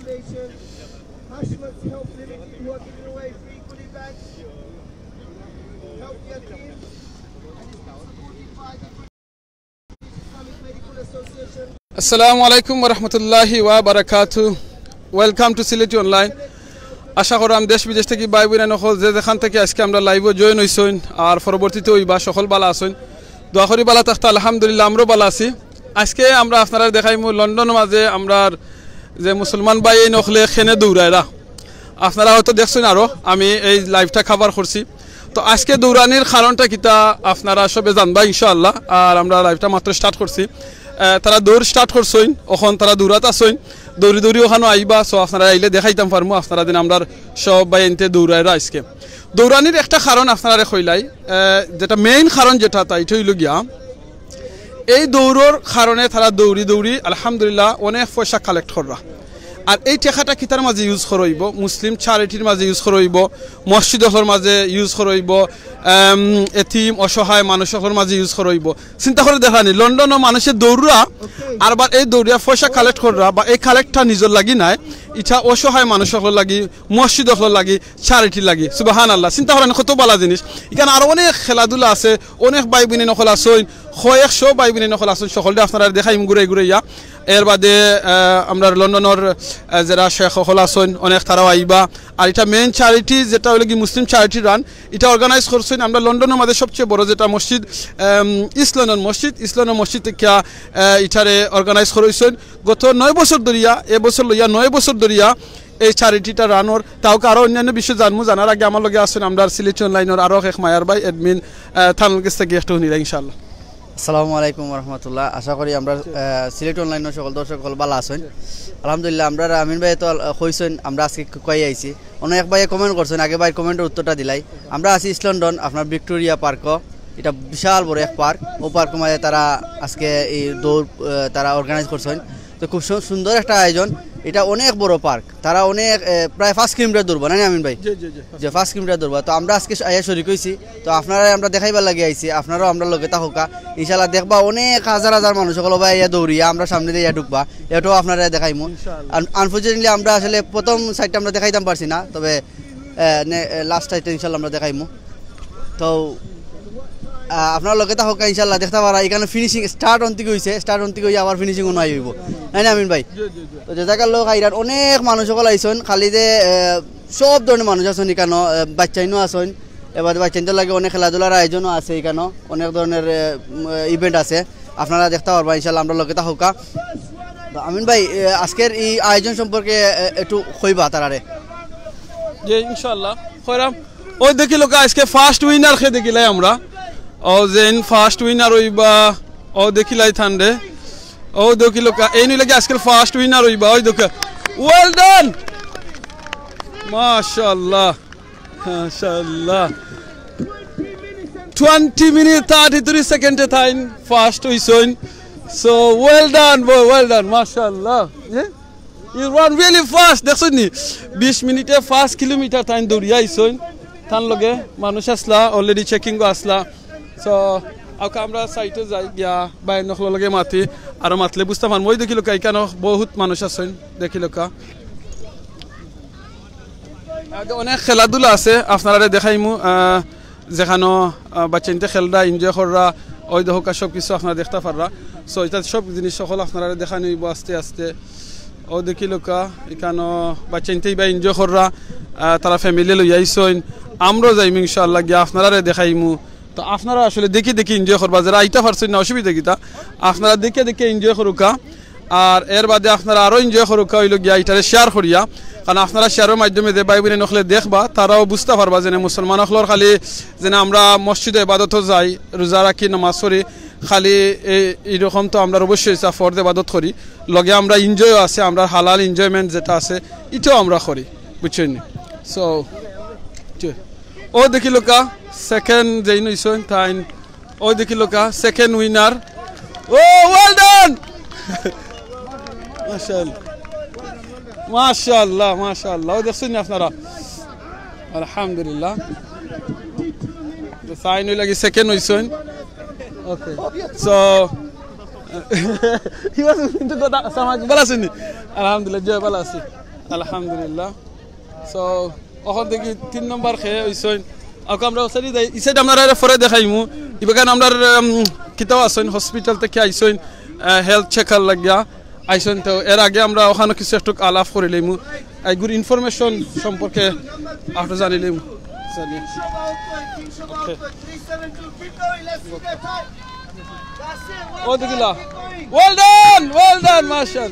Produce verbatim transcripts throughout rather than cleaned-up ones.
Hashem's Health Limited, who are giving away free goodie bags. Health Yatim, and it's supported by the Islamic Medical Association. আসসালামু আলাইকুম ওয়া রাহমাতুল্লাহি ওয়া বারাকাতু। Welcome to Sylheti Online. আশা করাম দেশ বিদেশ থাকি ভাই বইন অকল যে যেখান থাকি আজকে আমরার live-ও join অইছইন আর পরবর্তীতে অইবা, সকল ভালা আছইন। দোয়া করি ভালা থাকতা। আলহামদুলিল্লাহ, আমরাও ভালা আছি। আজকে আমরা আপনারারে দেখাইমু লন্ডনর মাঝে আমরার যে মুসলমান ভাই অকলে কেনে দৌড়াইরা। আপনারা হয়তো দেখছইন আরো, আমি এই live-টা cover করছি। তো আজকে দৌড়ানির কারণটা কিতা আপনারা সবে জানবা ইনশাআল্লাহ। আর আমরা live-টা মাত্র start করছি। আহ, তারা দৌড় start করছইন, অখন তারা দৌড়াত আছইন, দৌড়ি দৌড়ি অখানো আইবা। So আপনারা আইলে দেখাইতাম পারমু আপনারা দিন আমরার সব ভাইয়াইন্তে দৌড়াইরা আজকে। দৌড়ানির একটা কারণ আপনারারে কইলাই, আহ, যেটা main কারণ যেটা, তা ইটা অইলো গিয়া এই দৌড়র কারণে তারা দৌড়ি দৌড়ি আলহামদুলিল্লাহ অনেক পয়সা collect কররা। আর এই টেকাটা কিতার মাঝে use করা অইবো? মুসলিম charity-র মাঝে use করা অইবো, মসজিদ অকলর মাঝে use করা অইবো, আম, এতিম অসহায় মানুষ অকলর মাঝে use করা অইবো। চিন্তা করি দেখরানি, লন্ডনর মানুষে দৌড়রা, আর আবার এই দৌড়িয়া পয়সা collect কররা, বা এই collect-টা নিজর লাগি নায়, ইটা অসহায় মানুষ অকলর লাগি, মসজিদ অকলর লাগি, charity-র লাগি। সুবহানাল্লাহ, চিন্তা করানি কত ভালা জিনিস। ইখান আরো অনেক খেলাধুলা আছে, অনেক ভাই বইন অকল আছইন, কয়েকশো ভাই বইন অকল আছইন, সকলরে আপনারারে দেখাইমু ঘুরাই ঘুরাইয়া। এর বাদে, আহ, আমরার লন্ডনর, আহ, যেরা শেখ অকল আছইন, অনেক তারাও আইবা। আর ইটা main charity, যেটা অইলো গি মুসলিম charity run, ইটা organize করছইন আমরার লন্ডনর মাঝে সবচেয়ে বড় যেটা মসজিদ, আম, East London মসজিদ, East London মসজিদ থাকি, আহ, ইটারে organize করছইন। গত নয় বছর ধরিয়া, এ বছর লইয়া নয় বছর ধরিয়া এই charity-টা run অর। তাও আরো অন্যান্য বিষয় জানমু, জানার আগে আমার লগে আছইন আমরার Sylheti Online-র আরো এক মায়ার ভাই, admin, আহ, তান গেছ থাকি একটু হুনিলাই ইনশাআল্লাহ। আসসালামু আলাইকুম ওয়া রাহমাতুল্লাহ। আশা করি আমরার, আহ, Sylheti Online-র সকল দর্শক অকল ভালা আছইন। আলহামদুলিল্লাহ, আমরার আমিন ভাই তো, আহ, কইছইন আমরা আজকে কই আইছি। অনেক ভাইয়ে comment করছইন, আগে ভাইর comment-র উত্তরটা দিলাই। আমরা আছি East London, আপনার Victoria Park-ও। ইটা বিশাল বড় এক park। ও park-র মাঝে তারা আজকে এই দৌড়, আহ, তারা organize করছইন। তো খুব সু-, সুন্দর একটা আয়োজন। ইটা অনেক বড় park। তারা অনেক, আহ, প্রায় পাঁচ কিলোমিটার দৌড়বা, না নি আমিন ভাই? জি, জি, জি। যে পাঁচ কিলোমিটার দৌড়বা। তো আমরা আজকে আইয়া শরিক অইছি। তো আপনারারে আমরা দেখাইবার লাগি আইছি, আপনারাও আমরার লগে থাকউক্কা। ইনশাআল্লাহ দেখবা অনেক হাজার হাজার মানুষ অকল ভাই আইয়া দৌড়িয়া আমরার সামনেদি আইয়া ঢুকবা। ইটাও আপনারারে দেখাইমু। ইনশাআল্লাহ। Un-, unfortunately আমরা আসলে প্রথম side-টা আমরা দেখাইতাম পারছি না, তবে, আহ, নে-, আহ, last side-টা ইনশাআল্লাহ আমরা দেখাইমু। তো, আহ, আপনারা লগে থাকউক্কা ইনশাআল্লাহ দেখতা পাররা। ইখানো finishing start অন্তিক অইছে, start অন্তিক অইয়া আবার finishing অনো আই অইবো। তাই না আমিন ভাই? জি, জি, জি। তো জাযাকাল্লাহু খাইরান, অনেক মানুষ অকল আইছইন, খালি যে, আহ, সব ধরনর মানুষ আছইন ইখানো, আহ, বাচ্চাইনও আছইন, এর বাদে বাচ্চাইন্তর লাগি অনেক খেলাধুলার আয়োজনও আছে ইখানো, অনেক ধরনর, আহ, উম, event আছে, আপনারা দেখতা পারবা ইনশাআল্লাহ আমরার লগে থাকউক্কা। তো আমিন ভাই, আহ, আজকের এই আয়োজন সম্পর্কে, আহ, একটু কইবা তারারে। জি, ইনশাআল্লাহ। কইরাম। অউ দেখিলাউক্কা, আজকে first winner কে দেখিলাই আমরা। অউ যেইন first winner অইবা, অউ দেখিলাই তানরে। অউ দেখিলাউক্কা, এইন অইলা গি আজকের first winner অইবা, অউ দেখিলাউক্কা। Well done! মাশাআল্লাহ, মাশাআল্লাহ। Twenty minute thirty-three second-এ তাইন first অইছইন। So, well done, boy, well done, মাশাআল্লাহ। জি? You run really fast, দেখছইন নি? বিশ মিনিটে পাঁচ কিলোমিটার তাইন দৌড়িয়া আইছইন। তান লগে মানুষ আছলা, already checking-ও আছলা। So, আউক্কা আমরা side-ও যাই, গিয়া ভাইয়াইন অকলর লগে মাতি, আরো মাতলে বুঝতাম পারমু। অউ দেখিলাউক্কা, ইখানো বহুত মানুষ আছইন, দেখিলাউক্কা। আর অনেক খেলাধুলা আছে, আপনারারে দেখাইমু, আহ, যেখানো, আহ, বাচ্চাইন্তে খেলরা, enjoy কররা, অউ দেখউক্কা সব কিছু আপনারা দেখতা পাররা। So, ইটা সব জিনিস অকল আপনারারে দেখানি অইবো আস্তে আস্তে। অউ দেখিলাউক্কা, ইখানো বাচ্চাইন্তে ইবা enjoy কররা, আহ, তারা family লইয়া আইছইন। আমরাও যাইমু ইনশাআল্লাহ গিয়া আপনারারে দেখাইমু। তো আপনারা আসলে দেখি দেখি enjoy করবা, যেরা আইতা পারছইন না, অসুবিধা কিতা? আপনারা দেখি দেখি enjoy করউক্কা। আর এর বাদে আপনারা আরো enjoy করউক্কা অইলো গিয়া ইটারে share করিয়া, কারণ আপনারা share-র মাধ্যমে যে ভাই বইন অকলে দেখবা, তারাও বুঝতা পারবা যে না, মুসলমান অকলর খালি যে না আমরা মসজিদো ইবাদতো যাই, রোজা রাখি, নামাজ পড়ি, খালি এই, এইরকম তো আমরা অবশ্যই ইসা ফরজ ইবাদত করি, লগে আমরা enjoy-ও আছে, আমরা হালাল enjoyment যেটা আছে, ইটাও আমরা করি, বুঝছইন নি? So, জি। অউ দেখিলাউক্কা, second যেইন অইছইন, তাইন অউ দেখিলাউক্কা, second winner। ও, well done! মাশাআল্লাহ। মাশাআল্লাহ, মাশাআল্লাহ। অউ দেখছইন নি আপনারা? আলহামদুলিল্লাহ। তো তাইন অইলা গি second অইছইন। Okay। So, he was কিন্তু কথা, আসসালামু আলাইকুম। ভালা আছইন নি? আলহামদুলিল্লাহ, জি, ভালা আছি। আলহামদুলিল্লাহ। সো, অখন দেখি তিন নম্বর খেয়ে অইছইন। ওকে, আমরা ও সাইডে যাই, ই সাইডে আমরা আরে পরে দেখাইমু। ইবাকান আমরা, উম, কিতাও আছইন, হসপিটাল থাকি আইছইন, আহ, হেলথ চেকার লাগিয়া আইছইন। তো এর আগে আমরা ওখানো কিছু একটু আলাপ করি লইমু, এগুর ইনফরমেশন সম্পর্কে একটু জানি লইমু। জানি। ওকে। ও দেখিলা, well done, well done, Marshall.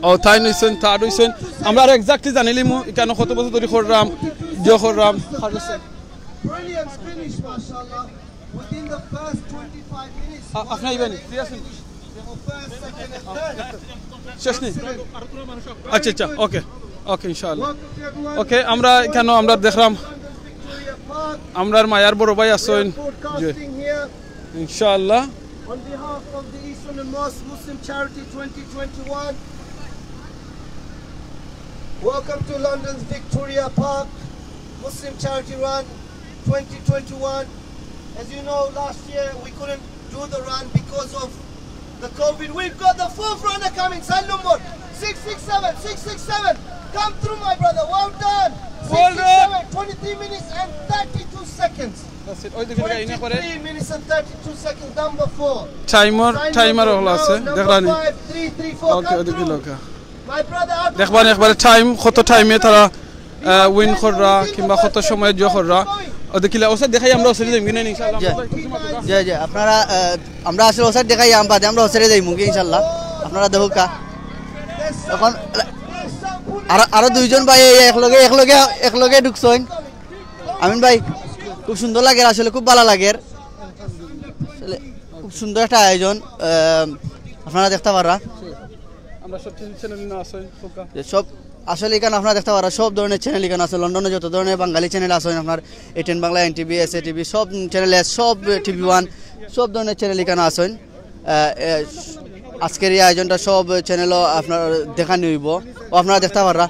ও, তাইন অইছইন, থার্ড অইছইন। আমরা আর এক্স্যাক্টলি জানিলিমু, ইখানো কত বছর ধরি কররাম, ইয়ে কররাম। Brilliant finish, mashallah. Within the first twenty-five minutes, আ-, আপনি আইবেন, ফ্রি আছেন? First, second, and third. শেষ নি? আচ্ছা, আচ্ছা, ওকে, ওকে, ইনশাআল্লাহ। Welcome to everyone. ওকে, আমরা ইখানো আমরা দেখরাম, Victoria Park. আমরার মায়ার বড় ভাই আছইন। We are broadcasting here. ইনশাআল্লাহ। On behalf of the Eastern Mosque Muslim Charity twenty twenty-one, welcome to London's Victoria Park Muslim Charity Run twenty twenty-one. As you know, last year we couldn't do the run because of the COVID. We've got the fourth runner coming, Salomon, six six seven, six six seven. Come through, my brother. Well done. Well done. Six six seven, twenty-three minutes and thirty-two seconds. That's it. ওই দেখি, ওই দেখি, ইনে করে। Twenty-three minutes and thirty-two seconds, number four. Timer, timer অকল আছে, দেখরা নি? Number five, three three four, ওকে, come through. ওই দেখি, লোকা। My brother, out of দেখবা নি একবারে টাইম, কত টাইমে তারা, আহ, উইন কররা, কিংবা কত সময় ইয়ে কররা। ওই দেখিলা, ওসে দেখাই আমরা, ওসে দিম কিনা, ইনশাআল্লাহ। জি। জি, জি, আপনারা, আহ, আমরা আসলে ওসাইড দেখাই, আম বাদে আমরা ওসাইডে যাইমু কি, ইনশাআল্লাহ। আপনারা দেখউক্কা। এখন আরো, আরো দুইজন ভাই এই একলগে, একলগে, একলগে ঢুকছইন। আমিন ভাই, খুব সুন্দর লাগের, আসলে খুব ভালা লাগের। আসলে খুব সুন্দর একটা আয়োজন, আহ, আপনারা দেখতা পাররা। আমরা সব চ্যানেল না আছে, খোকা। যে সব, আসলে ইখান আপনারা দেখতা পাররা, সব ধরনের চ্যানেল ইখান আছে। লন্ডনে যত ধরনের বাঙালি চ্যানেল আছে, আপনার এটিএন বাংলা, এনটিভি, এসএ টিভি, সব চ্যানেল, সব টিভি ওয়ান, সব ধরনের চ্যানেল ইখান আছে। আহ, এ, আজকের এই আয়োজনটা সব চ্যানেলও আপনার দেখানি অইবো, ও আপনারা দেখতা পাররা।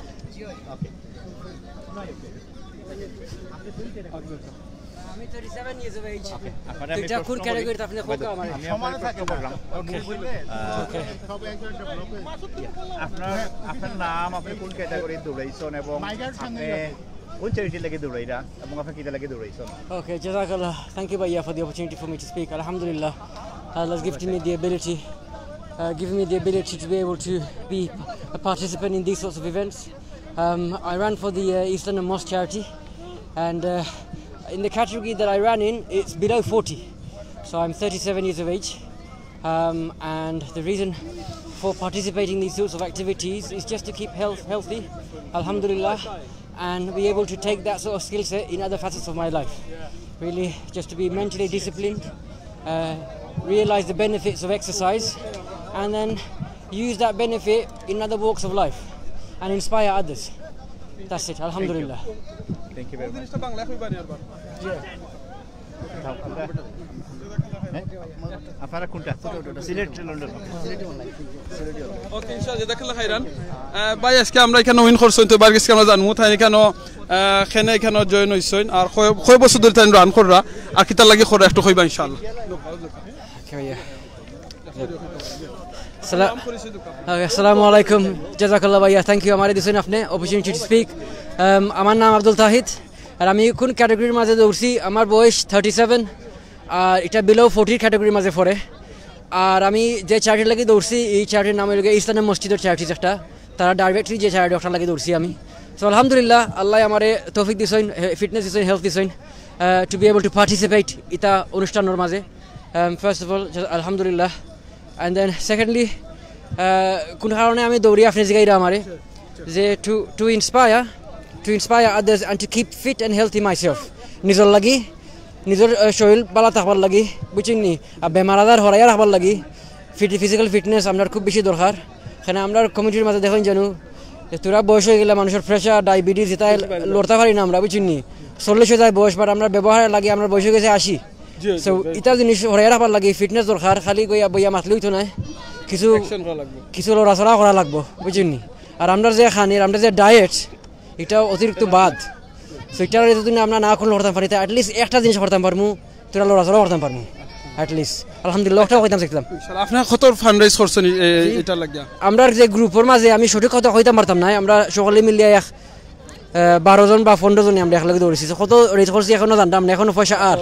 আমি thirty-seven years of age। ওকে, আপনারা তো আমি এটা কোন প্রশ্ন করি। ক্যাটাগরিতে আপনি খোকা আমার? আমি আপনার প্রশ্ন করলাম। ওকে। আহ, আপনার, আপনার নাম, আপনি কোন ক্যাটাগরি দৌড়াইছেন এবং আপনি কোন চ্যারিটি লাগি দৌড়াইরা এবং আপনি কিতা লাগি দৌড়াইছেন? Okay, Jazakallah. Thank you, Bhaiya, for the opportunity for me to speak. Alhamdulillah. Allah has gifted me the ability, uh, given me the ability to be able to be a participant in these sorts of events. Um, I ran for the, uh, East London Mosque charity, and, uh, in the category that I ran in, it's below forty. So I'm thirty-seven years of age, um, and the reason for participating in these sorts of activities is just to keep health healthy, alhamdulillah, and be able to take that sort of skill set in other facets of my life. Really, just to be mentally disciplined, uh, realize the benefits of exercise, and then use that benefit in other walks of life and inspire others. That's it, alhamdulillah. Thank you very much. জিনিসটা বাংলা কইবা নি আরবার? হ্যাঁ? আপনারা কোনটা? সিলেট, লন্ডন। ওকে, ইনশাআল্লাহ, জাযাকাল্লাহ খাইরান। আহ, ভাই, আজকে আমরা ইখানো উইন করছইন, তো ভাইর গেছ থাকি আমরা জানমু, তাইন ইখানো, আহ, কেনে ইখানো জয়েন অইছইন, আর কয়, কয় বছর ধরি তাইন রান কররা, আর কিতার লাগি কররা, একটু কইবা ইনশাআল্লাহ। Okay, ভাইয়া। সালা-, okay, আসসালামু আলাইকুম। জাযাকাল্লাহ ভাইয়া, thank you, আমারে দিছইন আপনে opportunity to speak। Um, আমার নাম আব্দুল তাহিদ, আর আমি কোন ক্যাটাগরির মাঝে দৌড়ছি, আমার বয়স thirty seven, আর ইটা below forty র ক্যাটাগরির মাঝে পড়ে। আর আমি যে চ্যারিটির লাগি দৌড়ছি, এই চ্যারিটির নাম অইলো গিয়া ইসলামী মসজিদের চ্যারিটিজ একটা, তারা ডাইরেক্টলি যে চ্যারিটি ওটার লাগি দৌড়ছি আমি। So আলহামদুলিল্লাহ, আল্লায় আমারে তৌফিক দিছইন, হে-, ফিটনেস দিছইন, হেলথ দিছইন, আহ, to be able to participate ইতা অনুষ্ঠানর মাঝে। Um, first of all, just আলহামদুলিল্লাহ। And then secondly, আহ, কোন কারণে আমি দৌড়ি আপনে জিগাইরা আমারে, যে to, to inspire, to inspire others and to keep fit and healthy myself। নিজর লাগি, নিজর, আহ, শরীর ভালা থাকবার লাগি, বুঝছইন নি? আর বেমার আজার হরাইয়া রাখবার লাগি, ফিট, ফিজিক্যাল ফিটনেস আমরার খুব বেশি দরকার। কেনে আমরার কমিউনিটির মাঝে দেখইন জানো, যে থুড়া বয়স অইগেলে মানুষর প্রেশার, ডায়াবেটিস, ইতা লড়তা পারি না আমরা, বুঝছইন নি? চল্লিশ অই যায় বয়স, but আমরার ব্যবহারর লাগি আমরার বয়স অইগেছে আশি। জি, জি, so, জি। ইতা জিনিস হরাইয়া রাখবার লাগি ফিটনেস দরকার, খালি গইয়া বইয়া মাতলে অইতো নায়, কিছু, অ্যাকশন করা লাগবো। কিছু লড়াচড়া করা লাগবো, বুঝছইন নি? আর আমরার যে খানির, আমরার যে ডায়েট, ইটা অতিরিক্ত বাদ। So, ইটা যদি আমরা না করতাম পারি, তে at least একটা জিনিস করতাম পারমু, থুড়া লড়াচড়া করতাম পারমু। অ্যাট লিস্ট আলহামদুলিল্লাহ, ওটাও কইতাম চাইছিলাম। ইনশাআল্লাহ। আপনি কতর ফান্ড রেজ করছেন এ- এ- এটার লাগিয়া? আমরা যে গ্রুপর মাঝে আমি সঠিক কথা কইতাম পারতাম না, আমরা সকলে মিলিয়া এক আহ, বারো জন বা পনেরো জনে আমরা একলগে দৌড়ছি। তো কত রেজ করছি এখনো জানতাম না, এখনো পয়সা আর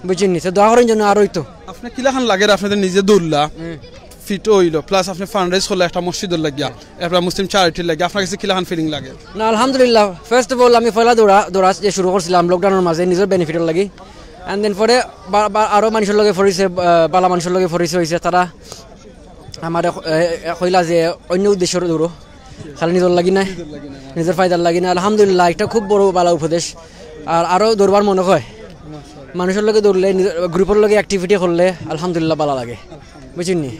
বুঝছেন নি। তো দোয়া করেন যেন আর হইতো। আপনি কিলাখান লাগের আপনাদের নিজে দৌড়লা, ফিট হইল, প্লাস আপনি ফান্ড রেজ করলে একটা মসজিদর লাগিয়া, একটা মুসলিম চ্যারিটির লাগিয়া, আপনার কাছে কিলাখান ফিলিং লাগে? না, আলহামদুলিল্লাহ। ফার্স্ট অফ অল, আমি পয়লা দৌড়া দৌড়া যে শুরু করছিলাম লকডাউনর মাঝে নিজের বেনিফিটর লাগি। অ্যান্ড দেন পরে বা- বা- আরো মানুষের লগে পরিচয়, আহ, বালা মানুষের লগে পরিচয় হয়েছে। তারা আমার কইলা যে অন্য উদ্দেশ্যর দৌড়ো, খালি নিজের লাগি না, নিজের ফায়দার লাগি না। আলহামদুলিল্লাহ, একটা খুব বড় বালা উপদেশ। আর আরো দৌড়বার মনে হয়, মানুষের লগে দৌড়লে, গ্রুপর লগে অ্যাক্টিভিটি করলে আলহামদুলিল্লাহ বালা লাগে, বুঝছেন নি?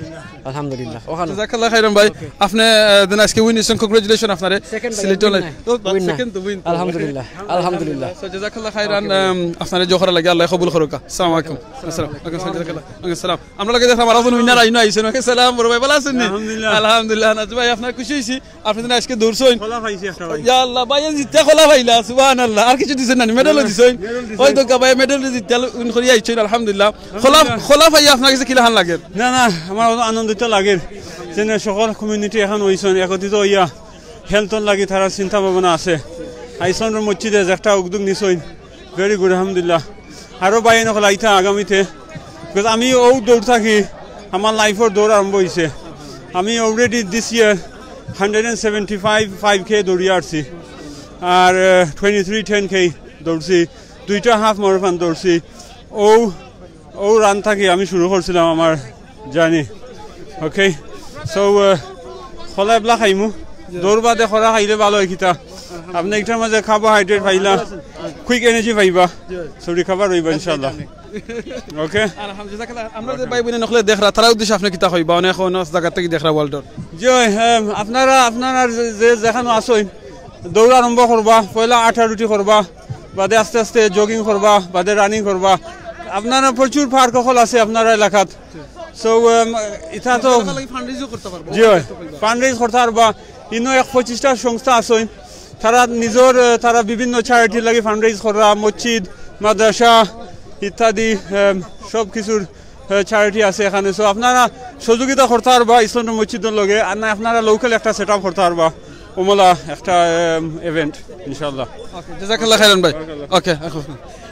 আলহামদুলিল্লাহ। ওখানে জাজাকাল্লাহ খাইরান ভাই। আপনি আহ, দেন আজকে উইন হইছেন, কংগ্রাচুলেশন আপনারে। Second ভাই, সিলেট win অনলাইন। নাই। Win না। সেকেন্ড তো উইন। আলহামদুলিল্লাহ, আলহামদুলিল্লাহ। জাজাকাল্লাহ খাইরান। আম, আপনারে জোহরা লাগে, আল্লাহ কবুল করুকা। আসসালামু আলাইকুম। আসসালাম। ওকে, জাজাকাল্লাহ। ওকে, সালাম। আমরা লগে দেখলাম আরো একজন উইনার আইনো আইছেন। ওকে, সালাম বড় ভাই, ভালো আছেন নি? আলহামদুলিল্লাহ। আলহামদুলিল্লাহ। নাজু ভাই, আপনার খুশি হইছি। আপনি দিন আজকে দৌড়ছইন। খোলা পাইছি একটা ভাই। ইয়া আল্লাহ, ভাই জিততে খোলা পাইলা, সুবহানাল্লাহ। আর কিছু দিছেন না, মেডেলও দিছেন। মেডেল দিছেন। ওই তো ভাই, মেডেল জিততে উইন করি আইছেন, আলহামদুলিল্লাহ। খোলা খোলা পাই আপনার কাছে কিলাখান লাগে? না না, আমার অত আনন্দিত লাগে যে সকল কমিউনিটি এখন হইছেন একত্রিত হইয়া হেলথর লাগি তারা চিন্তা ভাবনা আছে। আইসন মসজিদে যে একটা উদ্যোগ নিছইন, ভেরি গুড, আলহামদুলিল্লাহ। আরো ভাই নকল আইতা আগামীতে, বিকজ আমি ও দৌড় থাকি, আমার লাইফর দৌড় আরম্ভ হইছে। আমি already this year hundred and seventy five five K দৌড়িয়া আসছি, আর টোয়েন্টি থ্রি টেন কে দৌড়ছি, দুইটা হাফ মারাথন দৌড়ছি। ও ও রান থাকি আমি শুরু করছিলাম আমার জার্নি। ওকে, সো খোলা এবলা খাইমু, দৌড় বাদে খরা খাইলে ভালো হয় কিতা, আপনি একটার মাঝে কার্বোহাইড্রেট পাইলা, কুইক এনার্জি পাইবা, সো রিকভার হইবা ইনশাল্লাহ। ওকে। আলহামদুলিল্লাহ। আমরা যে ভাই বোন নকলে দেখরা, তারা উদ্দেশ্যে আপনি কিতা কইবা? অনেক অনেক জায়গা থেকে দেখরা ওয়ার্ল্ডর। জি, অয়, হ্যাঁ, আপনারা আপনারা যে যে যেখানে আছইন, দৌড় আরম্ভ করবা, পয়লা আটা রুটি করবা, বাদে আস্তে আস্তে জগিং করবা, বাদে রানিং করবা। আপনারা প্রচুর পার্ক অকল আছে আপনারা এলাকাত। সো ইটা তো ফান্ড রেজও করতে পারবো। জি অয়, ফান্ড রেজ করতে পারবা। ইনো এক পঁচিশটা সংস্থা আছইন, তারা নিজর আহ, তারা বিভিন্ন চ্যারিটির লাগি ফান্ড রেজ করা, মসজিদ, মাদ্রাসা ইত্যাদি আহ, সব কিছুর চ্যারিটি আছে এখানে। সো আপনারা সহযোগিতা করতে পারবা ইসলাম মসজিদর লগে, আর না আপনারা লোকাল একটা সেট আপ করতে পারবা, ওমলা একটা ইভেন্ট ইনশাল্লাহ। জাজাকাল্লাহ খাইরান ভাই। ওকে,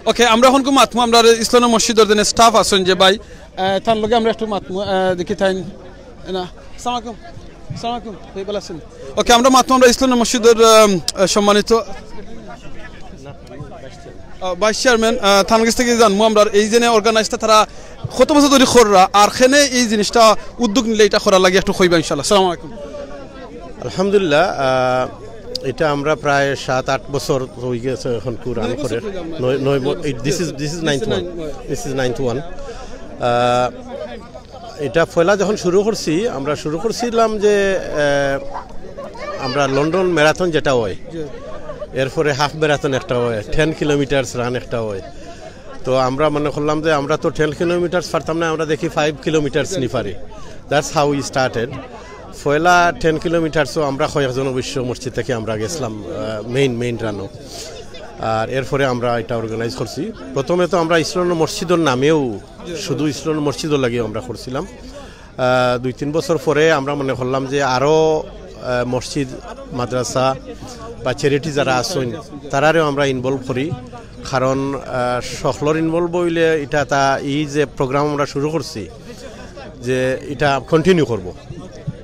ওকে, আমরা এখন মাতমু আমরা ইসলাম মসজিদর দিনে স্টাফ আছেন যে ভাই, আহ, তার লগে আমরা একটু মাতমু, আহ, দেখি তাই না। আসসালামু আলাইকুম। আসসালামু আলাইকুম। ভাই ভালো আছেন? ওকে, আমরা মাতমু আমরা ইসলাম মসজিদর আহ, সম্মানিত ভাইস চেয়ারম্যান, তার কাছ থেকে জানবো আমরা এই যে অর্গানাইজটা তারা কত বছর ধরে কররা, আর কেনে এই জিনিসটা উদ্যোগ নিলে এটা করার লাগি একটু কইবা ইনশাল্লাহ। আসসালামু আলাইকুম। আলহামদুলিল্লাহ, আহ, এটা আমরা প্রায় সাত আট বছর হয়ে গেছে এখন কু রান করে। নয় নয়, this is this is ninth one, this is ninth one. এটা পয়লা যখন শুরু করছি, আমরা শুরু করছিলাম যে আহ, আমরা লন্ডন ম্যারাথন যেটা হয়, এরপরে হাফ ম্যারাথন একটা হয়, টেন কিলোমিটার্স রান একটা হয়। তো আমরা মনে করলাম যে আমরা তো টেন কিলোমিটার্স পারতাম না, আমরা দেখি ফাইভ কিলোমিটার্স নি পারি। That's how we started. পয়লা টেন কিলোমিটার্সও আমরা কয়েকজন অবশ্য মসজিদ থেকে আমরা গেছিলাম মেইন মেইন রানও। আর এরপরে আমরা এটা অর্গানাইজ করছি। প্রথমে তো আমরা ইসলাম মসজিদর নামেও, শুধু ইসলাম মসজিদর লাগিও আমরা করছিলাম। আহ, দুই তিন বছর পরে আমরা মনে করলাম যে আরও আহ, মসজিদ, মাদ্রাসা বা চ্যারিটি যারা আছেন, তারারেও আমরা ইনভলভ করি। কারণ আহ, সকলর ইনভলভ হইলে এটা তা এই যে প্রোগ্রাম আমরা শুরু করছি, যে এটা কন্টিনিউ করব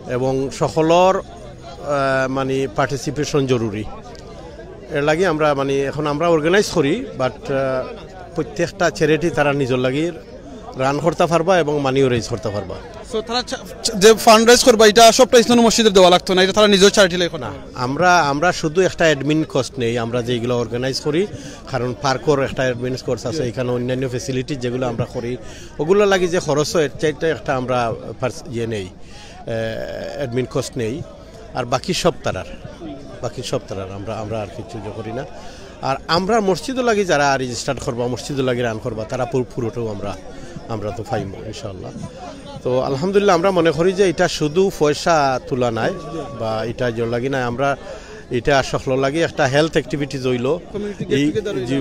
এবং সকলর আহ, মানে পার্টিসিপেশন জরুরি। এর লাগি আমরা মানে এখন আমরা অর্গানাইজ করি, বাট প্রত্যেকটা চ্যারিটি তারা নিজের লাগি রান করতে পারবা এবং মানিও রেজ করতে পারবা। তো তারা চা- চা- যে ফান্ড রেজ করবা, এটা সবটা ইসলাম মসজিদের দেওয়া লাগতো না, এটা তারা নিজের চ্যারিটি লেখো না? আমরা আমরা শুধু একটা অ্যাডমিন কস্ট নেই, আমরা যেগুলো অর্গানাইজ করি, কারণ পার্কর একটা অ্যাডমিন কস্ট আছে, এখানে অন্যান্য ফেসিলিটি যেগুলো আমরা করি, ওগুলো লাগি যে খরচ হয়, এর চাইতে একটা আমরা পার্স- ইয়ে নেই, অ্যাডমিন কস্ট নেই। আর বাকি সব তারার, বাকি সব তারার, আমরা আমরা আর কিছু ইয়ে করি না। আর আমরা মসজিদও লাগি যারা রেজিস্টার্ড করবা, মসজিদও লাগি রান করবা, তারা পুরো পুরোটাও আমরা আমরা তো পাইমু ইনশাআল্লাহ। তো আলহামদুলিল্লাহ, আমরা মনে করি যে এটা শুধু পয়সা তোলা নাই, বা এটা জোর লাগি নাই, আমরা ইটা সকলর লাগি একটা হেলথ অ্যাক্টিভিটিজ অইলো। এই যে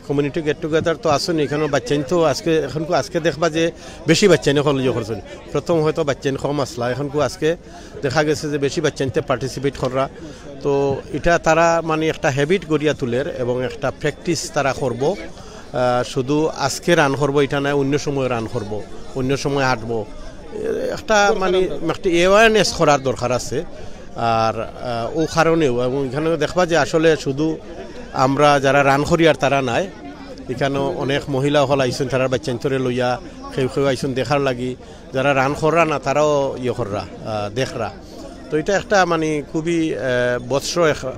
কমিউনিটি গেট টুগেদার তো আছইন, ইখানো বাচ্চাইন তো আজকে, এখন আজকে দেখবা যে বেশি বাচ্চাইন অকল ইয়ে করছইন। প্রথম হয়তো বাচ্চাইন কম আছলা, এখন আজকে দেখা গেছে যে বেশি বাচ্চাইন্তে পার্টিসিপেট কররা। তো ইটা তারা মানে একটা হ্যাবিট গড়িয়া তুলের এবং একটা প্র্যাকটিস তারা করবো। আহ, শুধু আজকে রান করবো ইটা নায়, অন্য সময় রান করবো, অন্য সময় হাঁটবো। এ, একটা মানে একটা অ্যাওয়ারনেস করার দরকার আছে। আর আহ, ও কারণেও এবং ইখানো দেখবা যে আসলে শুধু আমরা যারা রান করি আর তারা নায়, ইখানো অনেক মহিলা অকল আইছইন, তারার বাচ্চাইন্তরে লইয়া কেউ কেউ আইছইন দেখার লাগি। যারা রান কররা না, তারাও ইয়ে কররা, আহ, দেখরা। তো ইটা একটা মানে খুবই, আহ, বৎসর এক-,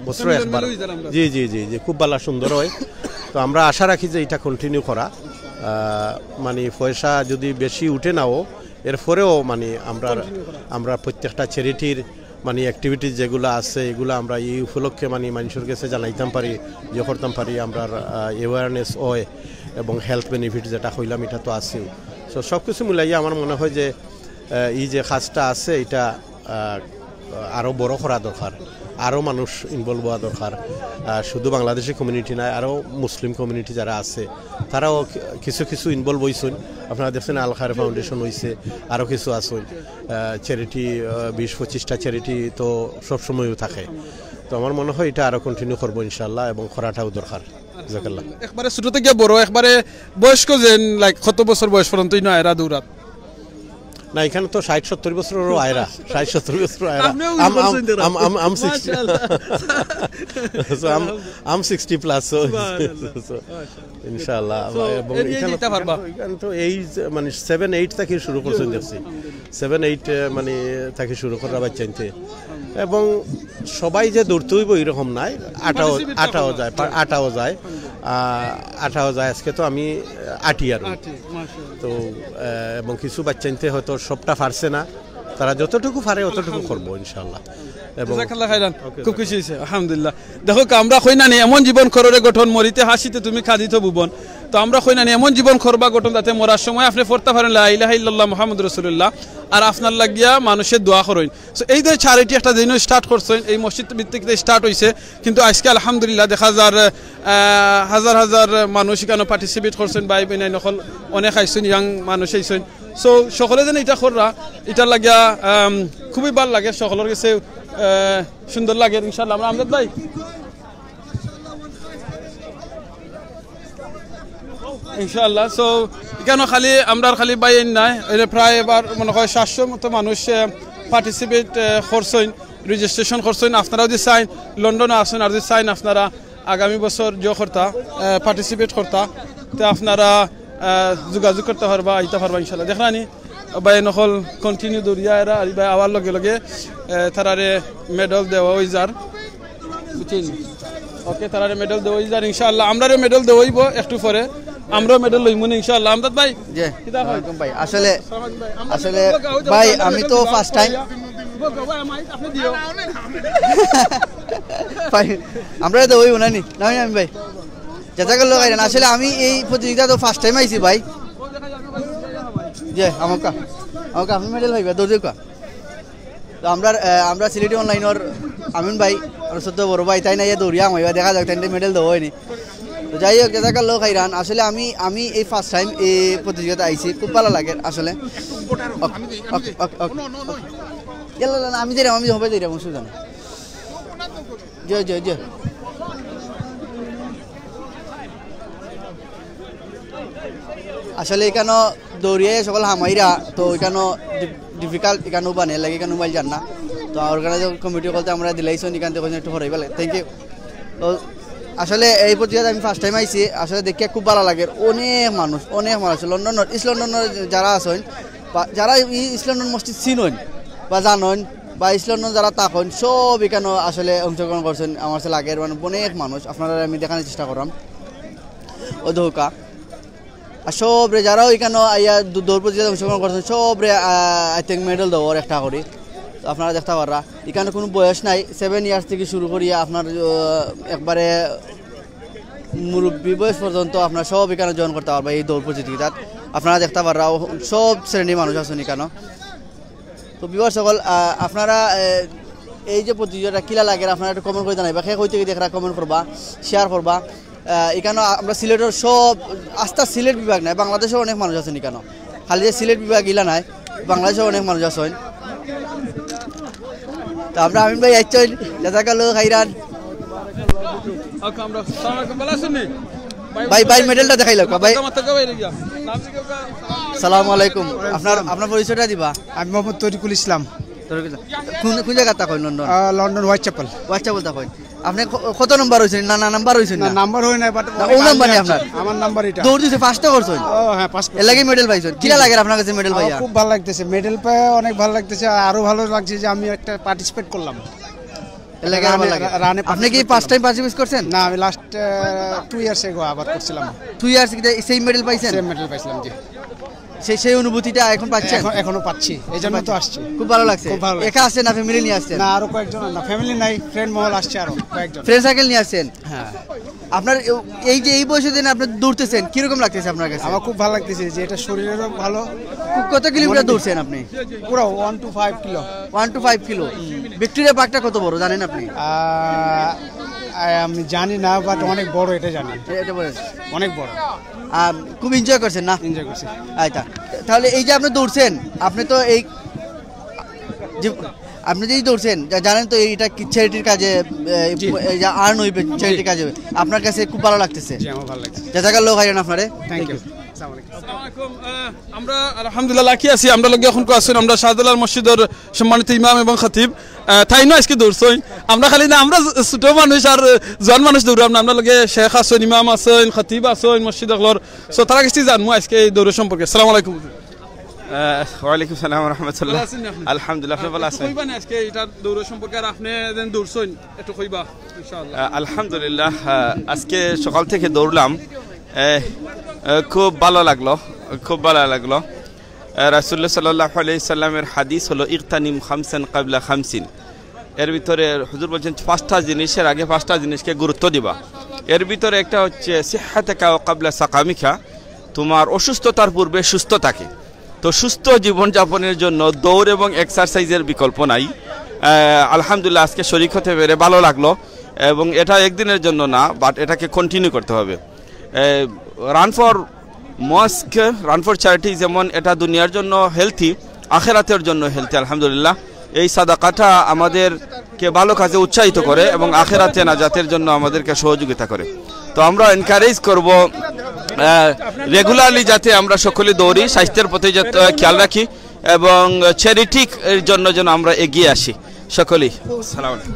বৎসর একবার। জি, জি, জি, জি, খুব ভালা সুন্দর অয়। তো আমরা আশা রাখি যে ইটা কন্টিনিউ করা, আহ, মানে পয়সা যদি বেশি উঠে নাও, এরপরেও মানে আমরা, আমরা প্রত্যেকটা চ্যারিটির মানে অ্যাক্টিভিটিজ যেগুলা আছে, এগুলা আমরা এই উপলক্ষে মানে মানুষর গেছে জানাইতাম পারি, ইয়ে করতাম পারি, আমরার, আহ, অ্যাওয়ারনেস অয় এবং হেলথ বেনিফিট যেটা কইলাম, ইটা তো আছেই। তো সব কিছু মিলাইয়া আমার মনে হয় যে, আহ, এই যে কাজটা আছে, ইটা, আহ, আরও বড় করা দরকার, আরও মানুষ ইনভলভ হওয়া দরকার। আহ, শুধু বাংলাদেশি কমিউনিটি নয়, আরও মুসলিম কমিউনিটি যারা আছে, তারাও কি-, কিছু কিছু ইনভলভ হইছইন। আপনারা দেখছেন আল খায়ের ফাউন্ডেশন হইছে, আরও কিছু আছে। আহ, চ্যারিটি, আহ, বিশ পঁচিশটা চ্যারিটি তো সবসময়ও থাকে। তো আমার মনে হয় ইটা আরও কন্টিনিউ করবো ইনশাআল্লাহ, এবং করাটাও দরকার। জাযাকাল্লাহ। একবারে ছোট থাকি বড়, একবারে বয়স্ক যেন, লাইক, কত বছর বয়স পর্যন্ত ইনো আয়রা দৌড়াত? না, ইখানো তো ষাট সত্তর বছররও আয়রা, ষাট সত্তর বছর আয়রা। আপনিও আম, আম, করছেন তো। আম, আম, আম সিক্সটি। মাশাআল্লাহ। So, আম, আম সিক্সটি প্লাস, so, সুবহানাল্লাহ। so, মাশাআল্লাহ। ইনশাআল্লাহ। So, এবং এরিয়া ইখানো, দিতে পারবা? ইখানো তো এই যে, মানে, সেভেন এইট থাকি শুরু করছইন দেখছি। সেভেন এইট, আহ, মানে, থাকি শুরু করা বাচ্চাইন্তে। এবং সবাই যে দৌড়তে হইব এরকম নাই, আটাও, পার্টিসিপেট আটাও করবা। যায়, পা-, আটাও যায়, আহ, আটাও যায়। আজকে তো আমি, আহ, আটি আর আটি, মাশাআল্লাহ। তো, আহ, এবং কিছু বাচ্চাইন্তে হয়তো সবটা পারছে না, তারা যতটুকু পারে অতটুকু করবো ইনশাআল্লাহ। এবং জাযাকাল্লাহ খাইরান, ওকে, খুব খুশি হইছে, আলহামদুলিল্লাহ। দেখো, আমরা কই না নি, "এমন জীবন কররে গঠন, মরিতে হাসিতে তুমি কাঁদিত ভুবন।" তো আমরা কই না নি, এমন জীবন করবা গঠন যাতে মরার সময় আপনি পড়তা পারেন, "লা ইলাহা ইল্লাল্লাহ মুহাম্মদ রাসূলুল্লাহ", আর আপনার লাগিয়া মানুষে দোয়া করইন। So, এই যে চ্যারিটি একটা দিনও স্টার্ট করছইন, এই মসজিদ ভিত্তিক স্টার্ট হইছে, কিন্তু আজকে আলহামদুলিল্লাহ দেখা যার, আহ, হাজার হাজার মানুষ ইখানো পার্টিসিপেট করছইন, ভাই বোন অকল অনেক আইছইন, ইয়াং মানুষ আইছইন। So, সকলে যেন ইটা কররা, ইটার লাগিয়া, আম, খুবই ভালা লাগে, সকলর গেছে, আহ, সুন্দর লাগে ইনশাআল্লাহ। আমরা আমজাদ ভাই, ইনশাআল্লাহ। So, ইখানো খালি, আমরার খালি ভাইয়াইন নায়, এরে প্রায় এবার মনে হয় সাতশো মতো মানুষ, আহ, পার্টিসিপেট, আহ, করছইন, রেজিস্ট্রেশন করছইন। আপনারা যদি চাইন, লন্ডনো আছইন, আর যদি চাইন আপনারা আগামী বছর জো করতা, আহ, পার্টিসিপেট করতা, তে আপনারা, আহ, যোগাযোগ করতা পারবা, আইতা পারবা ইনশাআল্লাহ। দেখরানি, ভাই অকল কন্টিনিউ দৌড়িয়া এরা, আর ভাই আওয়ার লগে লগে, আহ, তারারে মেডেল দেওয়া অই যার। বুঝছইন? ওকে, তারারে মেডেল দেওয়া অই যার ইনশাআল্লাহ। আমরারে মেডেল দেওয়া অইব একটু পরে। আমরাও মেডেল লইমু নি ইনশাআল্লাহ। আমজাদ ভাই, জি, কিতা কয়? ওয়ালাইকুম ভাই। আসলে, আসসালামু আলাইকুম ভাই। আসলে আমরারে ভাই, মেডেল আমি তো দেওয়া ফার্স্ট টাইম। অইব। ভাই, ভাই, আপনি দিও। ভাই, আমরা তো ওই উনানি। না, আমি ভাই। জাযাকাল্লাহ খাইরান। আসলে আমি এই প্রতিযোগিতা তো ফার্স্ট টাইম আইছি ভাই। জি, আমকা। আমকা, আপনি মেডেল পাইবা, দৌড় দেউক্কা। তো আমরা, আহ, আমরা সিলেটি অনলাইনর আমিন ভাই, আর সত্য বড় ভাই, তাইন আইয়া দৌড়িয়া হামাইবা, দেখা যাক, তাইনরে মেডেল দেওয়া অয়নি। তো যাই হোক, জাযাকাল্লাহ খাইরান। আসলে আমি, আমি এই ফার্স্ট টাইম এই প্রতিযোগিতা আইছি, খুব ভালা লাগে আসলে। ওকে, ওকে, ওকে, ওকে। ইয়াল্লা, না, না, আমি যাইরাম, আমি হবে যাইরাম, অসুবিধা নাই। জি, জি, জি। আসলে ইখানো দৌড়িয়া সকল হামাইরা, তো ইখানো ডি-, ডিফিকাল্ট, ইখানো বানে লাগে, ইখানো মাইল যার না। তো অর্গানাইজার কমিটি বলতে আমরা দিলাইছইন, ইখান থাকি একটু হরাইবা লাগে। Thank you. তো আসলে এই প্রতিযোগিতাত আমি ফার্স্ট টাইম আইছি, আসলে দেখিয়া খুব ভালা লাগের। অনেক মানুষ, অনেক মানুষ, লন্ডনর, ইস্ট লন্ডনর যারা আছইন, বা যারা ই-, ইস্ট লন্ডন মসজিদ চিনইন বা জানইন, বা ইস্ট লন্ডন যারা থাকইন, সব ইখানো আসলে অংশগ্রহণ করছইন। আমার কাছে লাগের মানে অনেক মানুষ, আপনারারে আমি দেখানির চেষ্টা কররাম। ও দৌকা। আর সবরে যারাও ইখানো আইয়া দৌ-, দৌড় প্রতিযোগিতাত অংশগ্রহণ করছইন, সবরে, আহ, I think মেডেল দেওয়ার একটা করি। তো আপনারা দেখতা পাররা, ইখানো কুনু বয়স নাই, সেভেন ইয়ার্স থাকি শুরু করিয়া আপনার, আহ, একবারে মুরব্বি বয়স পর্যন্ত আপনারা সব ইখানো জয়েন করতা পারবা এই দৌড় প্রতিযোগিতাত। আপনারা দেখতা পাররা, ও সব শ্রেণীর মানুষ আছইন ইখানো। তো ভিউয়ার্স সকল, আহ, আপনারা, আহ, এই যে প্রতিযোগিতাটা কিলা লাগে, আপনারা একটু কমেন্ট করে জানাইবা। কে কই থাকি দেখরা, কমেন্ট করবা, শেয়ার করবা। আহ, এখানে আমরা সিলেটের সব, আস্তা সিলেট বিভাগ নাই, বাংলাদেশের অনেক মানুষ আছইন এখানে। খালি যে সিলেট বিভাগ ইলা নাই, বাংলাদেশের অনেক মানুষ আছইন। তো আমরা আমিন ভাই আইছইন, জাযাকাল্লাহু খাইরান। ভাই, ভাই, মেডেলটা দেখাইলাউক্কা ভাই। সালামু আলাইকুম। আপনার, আপনার পরিচয়টা দিবা? আমি মোহাম্মদ তরিকুল ইসলাম। তরিকুল ইসলাম। কোন, কোন জাগা থাকইন? লন্ডন? আহ, London Whitechapel. Whitechapel থাকইন। আপনি ক-, কত নম্বর অইছইন? না, না, নাম্বার অইছইন না, না? নাম্বার হয় নাই, but না, অনেক ও নাম্বার আগে নি আনছি। আপনার? আমার নাম্বার এটা। দৌড় দিছে, ফার্স্টে করছইন? ও, হ্যাঁ, ফার্স্ট করছি। এর লাগি মেডেল পাইছইন। কিলা লাগের আপনার কাছে মেডেল আমার পাইয়া? খুব ভালো লাগতেছে, মেডেল পেয়ে অনেক ভালো লাগতেছে। আর আরো ভালো লাগছে যে আমি একটা পার্টিসিপেট করলাম। এর লাগি আরো ভালো রানে, লাগে। রানে আপনি কি পার্টিসিপেট ফার্স্ট টাইম করলাম। পার্টিসিপেট করছেন? না, আমি লাস্ট, আহ, টু ইয়ার্স এগো আবার করছিলাম। টু ইয়ার্স কি সেম মেডেল পাইছেন? সেম মেডেল পাইছিলাম, জি। সেই, সেই অনুভূতিটা এখন পাচ্ছেন? এখন, এখনো পাচ্ছি, এই জন্য তো আসছি। খুব ভালো লাগছে। খুব ভালো লাগছে। একা আসছেন না ফ্যামিলি নিয়ে আসছেন? না, আরো কয়েকজন, না, ফ্যামিলি নাই, ফ্রেন্ড মহল আসছে আরো কয়েকজন। ফ্রেন্ড সার্কেল নিয়ে আসছেন? হ্যাঁ। আপনার এ-, এই যে এই বয়সে দিন আপনি দৌড়তেছেন, কিরকম লাগতেছে আপনার কাছে? আমার খুব ভালো লাগতেছে যে এটা শরীরেরও ভালো। কত কিলোমিটার মনে দৌড়ছেন আপনি? পুরো one to five kilo. One to five kilo. Victoria পার্কটা কত বড় জানেন আপনি? আহ, আহ, আমি জানি না, বাট অনেক বড়, এটা জানি। এ-, এটা বলেন। অনেক বড়। আম, খুব এনজয় করছেন না? এনজয় করছি। আচ্ছা, তাহলে এই যে আপনি দৌড়ছেন, আপনি তো এই যে, আপনি যে এই দৌড়ছেন, জা-, জানেন তো এইটা কি চ্যারিটির কাজে, এ, জি। এই যে আর্ন হইবে চ্যারিটির কাজে, আপনার কাছে খুব ভালো লাগতেছে। জি, আমার ভালো লাগছে। জাযাকাল্লাহু খাইরান আপনারে। Thank you. আসসালামু আলাইকুম। আসসালামু আলাইকুম। আহ, আমরা আলহামদুলিল্লাহ লাকি আছি, আমরা লগে এখন আছেন আমরা শাহজালাল মসজিদর সম্মানিত ইমাম এবং খতিব। আহ, তাইনও আজকে দৌড়ছইন। আমরা খালি না, আমরা ছোট মানুষ আর জোয়ান মানুষ দৌড়াম না, আমরা লগে শেখ আছইন, ইমাম আছইন, খতিব আছইন মসজিদ অকলর। So, তারার কাছে জানমু আজকে এই দৌড় সম্পর্কে। আসসালামু আলাইকুম। আহ, ওয়ালাইকুম সালাম ওয়া রাহমাতুল্লাহ। ভালো আছেন আপনি? আলহামদুলিল্লাহ, আপনি ভালো আছেন? কইবা না আজকে এটা দৌড় সম্পর্কে, আর আপনি যেন দৌড়ছইন, একটু কইবা, ইনশাআল্লাহ। আহ, আলহামদুলিল্লাহ, আহ, আজকে সকাল থেকে দৌড়লাম। আহ, আহ, খুব ভালো লাগলো, খুব ভালো লাগলো। আহ, রাসূলুল্লাহ সাল্লাল্লাহু আলাইহি সাল্লামের হাদিস হলো, "ইগতানিম খামসান ক্বাবলা খামসিন।" এর ভিতরে হুজুর বলছেন, "পাঁচটা জিনিসের আগে পাঁচটা জিনিসকে গুরুত্ব দিবা।" এর ভিতরে একটা হচ্ছে, "সিহহাতাকা ওয়া ক্বাবলা সাকামিকা", তোমার অসুস্থতার পূর্বে সুস্থ থাকে। তো সুস্থ জীবনযাপনের জন্য দৌড় এবং এক্সারসাইজের বিকল্প নাই। আহ, আলহামদুলিল্লাহ, আজকে শরিক হতে পেরে ভালো লাগলো, এবং এটা একদিনের জন্য না, বাট এটাকে কন্টিনিউ করতে হবে। রান ফর মস্ক, রান ফর চ্যারিটি, যেমন এটা দুনিয়ার জন্য হেলথি, আখেরাতের জন্য হেলথি। আলহামদুলিল্লাহ, এই সাদাকাটা আমাদেরকে ভালো কাজে উৎসাহিত করে এবং আখেরাতে নাজাতের জন্য আমাদেরকে সহযোগিতা করে। তো আমরা এনকারেজ করব রেগুলারলি যাতে আমরা সকলে দৌড়ি, স্বাস্থ্যের প্রতি যত খেয়াল রাখি এবং চ্যারিটি এর জন্য যেন আমরা এগিয়ে আসি সকলেই। সালাম আলাইকুম।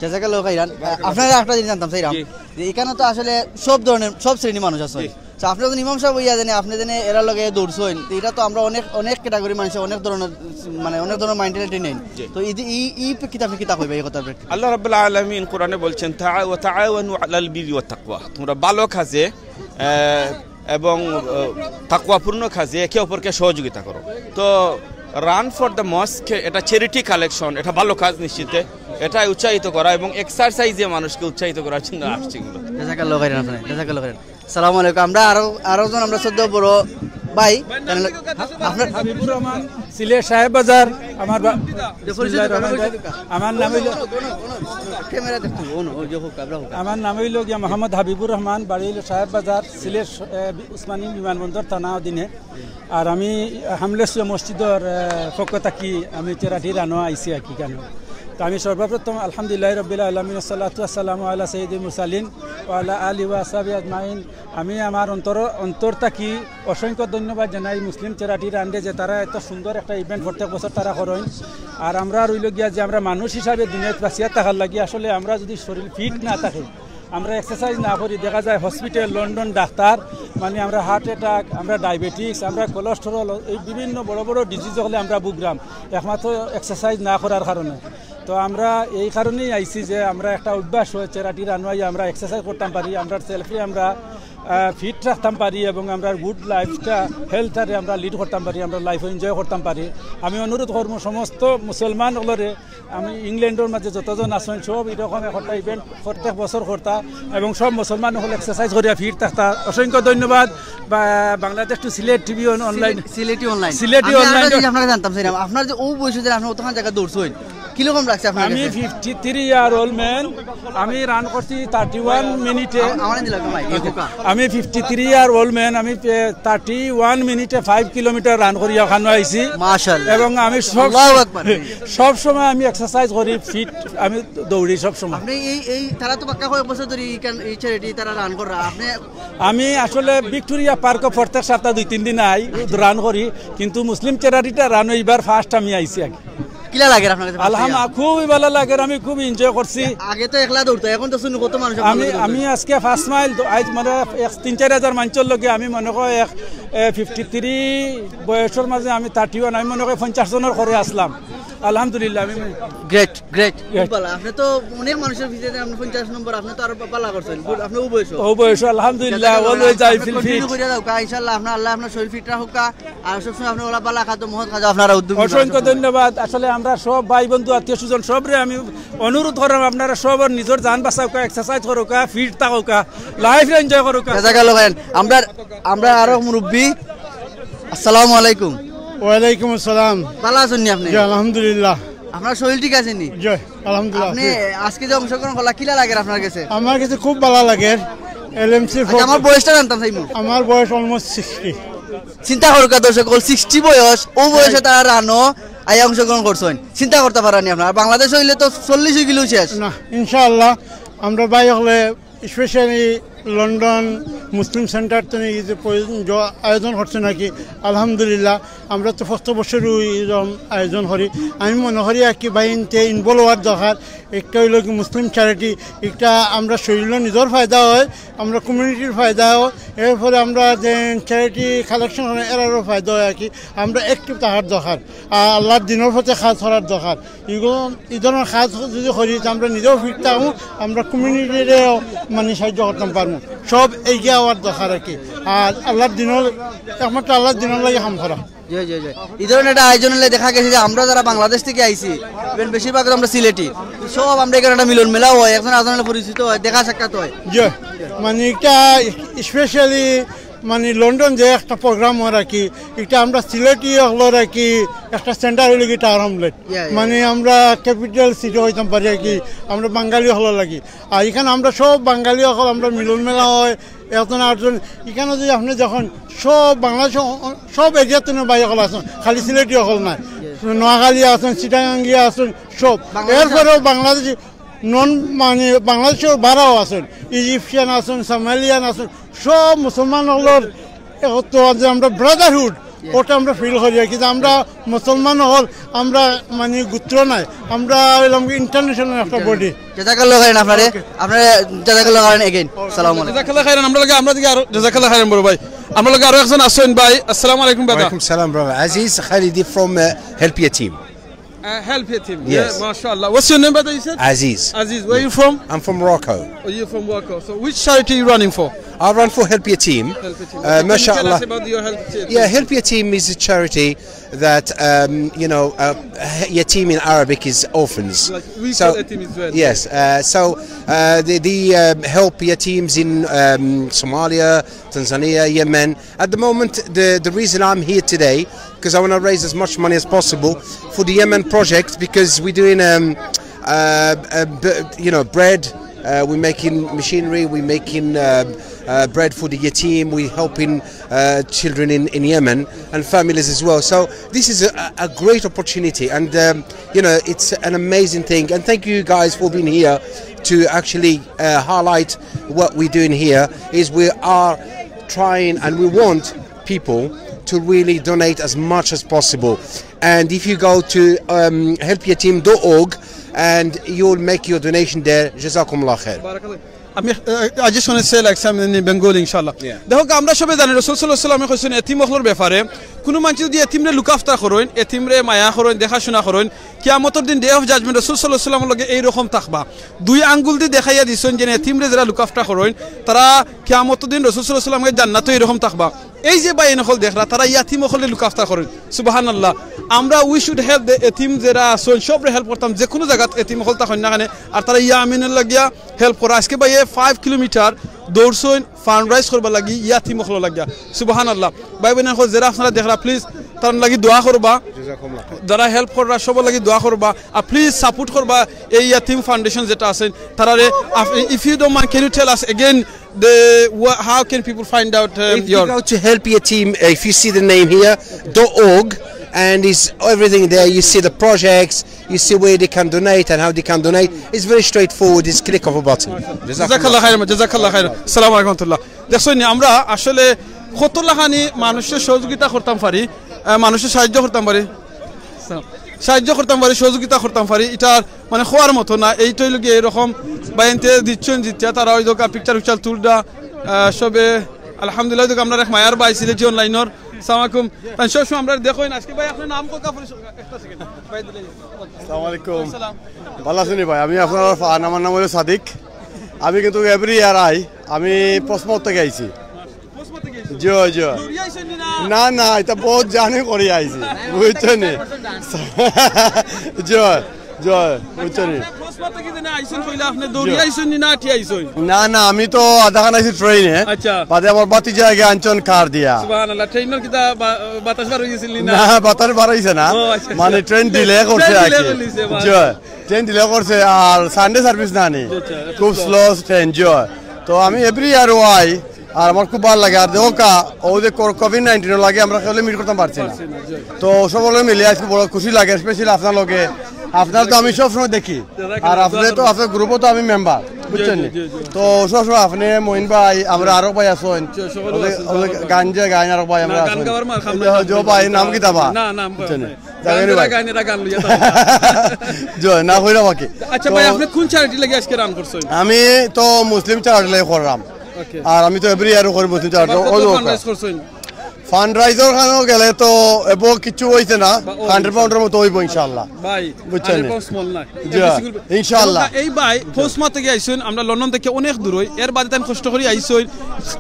জাযাকাল্লাহু খাইরান। আপনারা একটা জিনিস জানতাম চাইরাম জি। যে এখানে তো আসলে সব ধরনের, সব শ্রেণীর মানুষ আছে। জি। তো আপনি যখন ইমাম সাহেব হইয়া জানি, আপনি জানি এরা লগে দৌড়ছইন, তো এটা তো আমরা অনেক, অনেক ক্যাটাগরি মানুষ, অনেক ধরনের, মানে, অনেক ধরনের মেন্টালিটি নেই। জি। তো এই যে এই, এই প্রেক্ষিতে আপনি কিতা কইবা এই কথা প্রেক্ষিতে? আল্লাহ রাব্বুল আলামিন কোরআনে বলছেন, "তাআ-, ওয়া তাআওয়ানু আলাল বিররি ওয়াত তাকওয়া।" তোমরা ভালো কাজে, আহ, এবং, আহ, তাকওয়াপূর্ণ কাজে একে অপরকে সহযোগিতা করো। তো রান ফর দ্য মস্ক এটা চ্যারিটি কালেকশন, এটা ভালো কাজ নিশ্চিতে। এটা উৎসাহিত করা এবং এক্সারসাইজে মানুষকে উৎসাহিত করার জন্য আসছে এগুলো। জাযাকাল্লাহু খাইরান আপনারে, জাযাকাল্লাহু খাইরান। সালামু আলাইকুম। আমরা আরো, আরো জন আমরা শ্রদ্ধেয় বড় ভাই, আপনার হাবিবুর রহমান, সিলেট সাহেব বাজার। আমার বা-, বিসমিল্লাহির রহমানির রহিম। আমার নাম হইল, ক্যামেরা দেখতে হবে, ও না, ওই যে হোক, আমরা হোক। আমার নাম হইল গিয়া মোহাম্মদ হাবিবুর রহমান, বাড়ি হইল সাহেব বাজার, সিলেট, এ, বি-, উসমানী বিমানবন্দর, থানা অধীনে। আর আমি হামলেসিয়া মসজিদর, এ, পক্ষ থাকি আমি চ্যারিটি রানো আইছি আর কি কেন। তো আমি সর্বপ্রথম আলহামদুলিল্লাহ রবিল আলমিন, সালাতু আসসালামু আলা সৈয়দুল মুরসালিন ওয়া আলা আলি ওয়া সাহাবি আজমাইন। আমি আমার অন্তর, অন্তর থাকি অসংখ্য ধন্যবাদ জানাই মুসলিম চ্যারিটি রানরে যে তারা এত সুন্দর একটা ইভেন্ট প্রত্যেক বছর তারা করেন। আর আমরা রইল গিয়া যে আমরা মানুষ হিসাবে দুনিয়াত বাঁচিয়া থাকার লাগি আসলে আমরা যদি শরীর ফিট না থাকে, আমরা এক্সারসাইজ না করি, দেখা যায় হসপিটাল, লন্ডন ডাক্তার, মানে আমরা হার্ট অ্যাটাক, আমরা ডায়াবেটিস, আমরা কোলেস্টেরল, এই বিভিন্ন বড় বড় ডিজিজ হলে আমরা ভুগরাম একমাত্র এক্সারসাইজ না করার কারণে। তো আমরা এই কারণেই আইছি যে আমরা একটা অভ্যাস হয়েছে চ্যারিটি রানো আইয়া আমরা এক্সারসাইজ করতাম পারি, আমরা সেলফি আমরা ফিট রাখতাম পারি এবং আমরা গুড লাইফটা, হেলথটারে আমরা লিড করতাম পারি, আমরা লাইফ এনজয় করতাম পারি। আমি অনুরোধ করবো সমস্ত মুসলমান হলরে, আমি ইংল্যান্ডর মাঝে যতজন আছেন সব এরকম একটা ইভেন্ট প্রত্যেক বছর করতা এবং সব মুসলমান হল এক্সারসাইজ করিয়া ফিট থাকতা। অসংখ্য ধন্যবাদ। বাংলাদেশ টু সিলেট টিভি অনলাইন। সিলেটি অনলাইন। সিলেটি অনলাইন। আপনারা জানতাম চাইলাম, আপনার যে ও বয়সে যে আপনি অতখান জায়গা দৌড়ছইন, কিরকম লাগছে আপনার আমি কাছে? Fifty three year old man. আমি রান করছি থার্টি ওয়ান মিনিটে। আমার দিলাম ভাই, এই খোকা। আমি fifty three year old man. আমি থার্টি ওয়ান মিনিটে ফাইভ কিলোমিটার রান করি ওখানে আইছি। মাশাআল্লাহ। এবং আমি সব আল্লাহু আকবার। সব সময় আমি এক্সারসাইজ করি, ফিট, আমি দৌড়ি সব সময়। আপনি এই এই তারা তো বাক্কা কয়েক বছর ধরে এই চ্যারিটি তারা রান করা আপনি আমি আসলে ভিক্টোরিয়া পার্কে প্রত্যেক সপ্তাহে দুই তিন দিন আই, রান করি, কিন্তু মুসলিম চ্যারিটিটা রান এইবার ফার্স্ট আমি আইছি আগে। কিলা লাগে আপনার কাছে? আলহাম-, খুবই ভালা লাগে, আমি খুব এনজয় করছি। আগে তো একলা দৌড়তো, এখন তো শুনি কত মানুষ আমি, আমি আজকে পাঁচ মাইল দৌ-, আইজ মানে এক তিন চাইর হাজার মানুষর লগে আমি মনে করি এক, এ, ফিফটি থ্রি বয়সর মাঝে আমি থার্টি ওয়ান, আমি মনে করি পঞ্চাশ জনর করে আসলাম। আলহামদুলিল্লাহ, আমি গ্রেট, গ্রেট। খুব ভালা। আপনি তো অনেক মানুষের ভিতরে আপনি পঞ্চাশ নম্বর, আপনি তো আরো ভালা করছেন। গুড, আপনি ও বয়স। ও বয়স, আলহামদুলিল্লাহ, জাযাকাল্লাহ। Always I আপনি feel fit। কন্টিনিউ করিয়া যাউক্কা, ইনশাআল্লাহ আপনি, আল্লাহ আপনার শরীর ফিট রাখুক্কা। আর সবসময় আপনি ওলা ভালা খাদ্য, মহৎ খাদ্য আপনারা উদ্যোগী অসংখ্য ধন্যবাদ। আসলে আমরা সব ভাই বন্ধু আত্মীয় স্বজন সবরে আমি অনুরোধ করাম, আপনারা সব নিজর জান বাঁচাউক্কা, এক্সারসাইজ করুক্কা, ফিট থাকুক্কা, লাইফ এনজয় করুক্কা। জাযাকাল্লাহ খাইরান। আমরা, আমরা আরো মুরব্বি। আসসালামু আলাইকুম। ওয়ালাইকুম আসসালাম। ভালা আছইন নি আপনি? জি, আলহামদুলিল্লাহ। আপনার শরীর ঠিক আছে নি? জি, আলহামদুলিল্লাহ। আপনি আজকে যে অংশগ্রহণ করলা, কিলা লাগে আপনার কাছে? আমার কাছে খুব ভালা লাগে। এলএমসি আচ্ছা, আমার বয়সটা জানতাম চাইমু। আমার বয়স অলমোস্ট সিক্সটি। চিন্তা করুক্কা দর্শক অকল, সিক্সটি বয়স, ও বয়সে তারা রানো আইয়া অংশগ্রহণ করছইন। চিন্তা করতা পাররা নি আপনারা? বাংলাদেশ অইলে তো চল্লিশ অইগেলেও শেষ। না, ইনশাআল্লাহ আমরা ভাই অকলে স্পেশালি লন্ডন মুসলিম সেন্টার তো এই যে প্রয়োজন জ-, আয়োজন করছে নাকি, আলহামদুলিল্লাহ। আমরা তো প্রত্যেক বছরও এরকম আয়োজন করি। আমি মনে করি আর কি ভাইয়াইন্তে ইনভলভ অওয়ার দরকার। একটা অইলো কি মুসলিম চ্যারিটি, একটা আমরা শরীরও নিজর ফায়দা হয়, আমরা কমিউনিটির ফায়দা হয়, এরপরে আমরা যে চ্যারিটি কালেকশন হয় এরারও ফায়দা হয় আর কি। আমরা অ্যাক্টিভ থাকার দরকার, আর আল্লাহর দিনর পথে কাজ করার দরকার। ইগুন, ই ধরনর কাজ যদি করি, তে আমরা নিজেও ফিট থাকমু, আমরা কমিউনিটিরেও মানে সাহায্য করতাম পারমু। সব এগিয়ে আওয়ার দরকার আর কি। আর আল্লাহর দিনর, একমাত্র আল্লাহর দিনর লাগি কাম করা। জি, জি, জি। ই ধরনর একটা আয়োজন অইলে দেখা গেছে যে আমরা যারা বাংলাদেশ থাকি আইছি, even বেশিরভাগ আমরা সিলেটি, সব আমরা এখানে একটা মিলন মেলা হয়, একজন আরেকজনের পরিচিত হয়, দেখা সাক্ষাৎ হয়। জি, মানে একটা স্পেশালি মানে লন্ডন যে একটা প্রোগ্রাম অয় আর কি, এটা আমরা সিলেটি অকলর আর কি একটা সেন্টার অইলো কি টাওয়ার হ্যামলেট। Yeah, yeah, মানে yeah। আমরা ক্যাপিটাল সিটি কইতাম পারি আর কি, আমরা বাঙালি অকলর লাগি। আর এখানে আমরা সব বাঙালি অকল আমরা মিলন মেলা হয়, একজন আরেকজন। এখানে যদি আপনি যখন সব বাংলাদেশ, সব এরিয়া তো ভাই অকল আছইন, খালি সিলেটি অকল নায়, নোয়াখালী আছইন, চিটাগাঙ্গি আছইন, সব। বাংলাদেশ এরপরেও বাংলাদেশি নন মানে বাংলাদেশর বারাও আছইন, ইজিপশিয়ান আছইন, সোমালিয়ান আছইন, সব মুসলমান অকলর একত্র যে আমরা ব্রাদারহুড, ওটা আমরা ফিল করি আর কি, যে আমরা মুসলমান অকল, আমরা মানে গোত্র নায়, আমরা অইলাম ইন্টারন্যাশনাল একটা বডি। জাযাকাল্লাহ খাইরান আপনারে, আপনারে জাযাকাল্লাহ খাইরান again। সালাম আলাইকুম। জাযাকাল্লাহ খাইরান। আমরা লগে, আমরা দিকে আরো, জাযাকাল্লাহ খাইরান বড় ভাই। আমরা লগে আরো একজন আছইন ভাই। আসসালামু আলাইকুম brother। Walaikum salam, brother. Aziz Khalidi from, uh, Help Your Team. Uh, Help Your Team. Yes. Yeah, mashallah. What's your name, brother, you said? Aziz. Aziz, where you from? I'm from Morocco. Oh, you're from Morocco. So which charity you running for? I run for Help Your Team. Help Your Team. Uh, okay, can you tell us mashallah. About your Help Your Team? Yeah, Help Your Team is a charity that, um, you know, uh, yatim in Arabic is orphans. Like, we call yatim as well. Yes, uh, so, uh, the, the, um, help yatims in, um, Somalia, Tanzania, Yemen. At the moment, the, the reason I'm here today, 'cause I wanna raise as much money as possible for the Yemen project, because we're doing, um, uh, uh, b-, you know, bread, uh, we're making machinery, we're making, uh, uh, bread for the yatim, we're helping, uh, children in, in Yemen and families as well. So this is a, a great opportunity, and, um, you know, it's an amazing thing. And thank you guys for being here to actually, uh, highlight what we're doing here. Is we are trying and we want people to really donate as much as possible. And if you go to, um, help your team dot org, and you'll make your donation there. جزاكم الله خير. بارك الله. আমি, আহ, I just wanna say, like, something in Bengali, ইনশাআল্লাহ। Yeah. দেখো, আমরা সবে জানি, রাসূল সাল্লাল্লাহু আলাইহি ওয়াসাল্লামে কইছইন, এতিম অকলর ব্যাপারে, কুনু মানষে যুদি এতিমরে look after করইন, এতিমরে মায়া করইন, দেখাশুনা করইন, কিয়ামতর দিন, Day of Judgment, রাসূল সাল্লাল্লাহু আলাইহি ওয়াসাল্লামর লগে এইরকম থাকবা। দুই আঙ্গুল দি দেখাইয়া দিছইন যে এতিমরে যেরা look after করইন, তারা কিয়ামতর দিন রাসূল সাল্লাল্লাহু আলাইহি ওয়াসাল্লামর লগে জান্নাতো এইরকম থাকবা। এই যে ভাইয়াইন অকল দেখরা, তারা ইয়াতিম অকলরে look after করইন। সুবহানাল্লাহ। আমরা, we should help the এতিম যেরা আছইন, সবরে help করতাম, যেকুনু জাগাত এতিম অকল থাকইন না কেনে, আর তারা ইয়ামিনর লাগিয়া help করা। আজকে ভাইয়ে five kilometre দৌড়ছইন fundraise করবার লাগি, ইয়াতিম অকলর লাগিয়া। সুবহানাল্লাহ। ভাই বইন অকল যেরা আপনারা দেখরা, please তারার লাগি দোয়া করবা। যারা help কররা, সবর লাগি দোয়া করবা। আর please support করবা এই ইয়াতিম foundation যেটা আছে তারারে। Up-, if you don't mind, can you tell us again the, wha-, how can people find out, um, If you your go to help your team, uh, if you see the name here, dot org, and it's everything there. You see the projects, you see where they can donate and how they can donate. It's very straightforward. It's click of a button. জাযাকাল্লাহ খাইরান, জাযাকাল্লাহ খাইরান। আসসালামু আলাইকুম ওয়া রাহমাতুল্লাহ। দেখছইন নি, আমরা আসলে কত লাখানি মানুষরে সহযোগিতা করতাম পারি, আহ, মানুষরে সাহায্য করতাম পারি, সাহায্য করতাম পারি, সহযোগিতা করতাম পারি, ইটা মানে কওয়ার মতো না। এইটা অইলো গিয়া এরকম ভাইয়াইন্তে দিছইন, জিতিয়া তারা ওই দোকা picture উকচার তুলরা, আহ, সবে আলহামদুলিল্লাহ। ওই দোকা আমরার এক মায়ার ভাই সিলেটি online-র। আসসালামু আলাইকুম। তাইন সবসময় আমরারে দেখইন। আজকে ভাই আপনার নাম কউক্কা পরিচয়? একটা second। ভাই দিলে। আসসালামু আলাইকুম। সালাম। ভালা আছইন নি ভাই? আমি আপনারার fan, আমার নাম অইলো সাদিক। আমি কিন্তু every year আই। আমি পশ্চিমবঙ্গ থাকি আইছি। পশ্চিমবঙ্গ থাকি আইছো? জি, জি। দৌড়িয়া আইছো নি না? না, না, ইটা বহুত জানি করি আইছি। বুঝছইন নি? জি, জি, বুঝছইন নি? পশ্চিমবঙ্গ থাকি যেন আইছইন কইলা আপনে, দৌড়িয়া আইছইন নি না আটিয়া আইছইন? না, না, আমি তো আধাখান আইছি train-এ। আচ্ছা। বাদে আমার ভাতিজায় আগে আনছইন car দিয়া। সুবহানাল্লাহ, train-অর কিতা বা-, বাতাস বার অইগেছিল নি না? না, বাতাস বার অইছে না। ও, আচ্ছা, মানে আচ্ছা। Train delay করছে train আর delay কি। করলিছে, বাহ। জি। Train delay করছে, আর Sunday service না নি। আচ্ছা, আচ্ছা। খুব slow train, জি। তো আমি every year আই, আর আমার খুব ভালা লাগে। আর দেখউক্কা, অউ যে কর-, COVID nineteen-অর লাগি আমরা কেউরে meet করতাম পারছি না। পারছি না, জি। তো সবরে মিলে আজকে বড় খুশি লাগে, special আপনার লগে। আপনারে তো আমি সবসময় দেখি, আর আপনে তো, আপনার group-ও তো আমি member, বুঝছইন নি? জি, জি, জি। তো সবসময় আপনে, মঈন ভাই, আমরা আরো ভাই আছইন, জি, সকলে ওদের, আছইন, ওদের ভালো। গান যে গাইন আরো ভাই না, আমরা গান আছইন। গাওয়ার মার খাম এই যে, নাই, যে ভাই, নাম কিতা বা? না, নাম বুঝছইন নি? ভাই। গান যারা গাইন এরা গান লইয়া থাকে। জি, না কইরা বাকি। আচ্ছা তো ভাই, আপনে কুন charity লাগি আজকে run করছইন? আমি তো মুসলিম charity লাগি করলাম। Okay। আর আমি তো every year করি মুসলিম charity। আবার কত ওই তো fundraise করছইন? Fundraise-অর খানো গেলে তো এবো কিচ্ছু অইছে না, বা, ও, hundred pound-অর মতো অইবো ইনশাআল্লাহ। ভাই, বুঝছইন নি? আরে, বড় small না। জি, ইনশাআল্লাহ। এই ভাই, পশ্চিমবঙ্গ থাকি আইছইন, আমরা London থাকি অনেক দূর অই, এর বাদে তাইন কষ্ট করি আইছইন,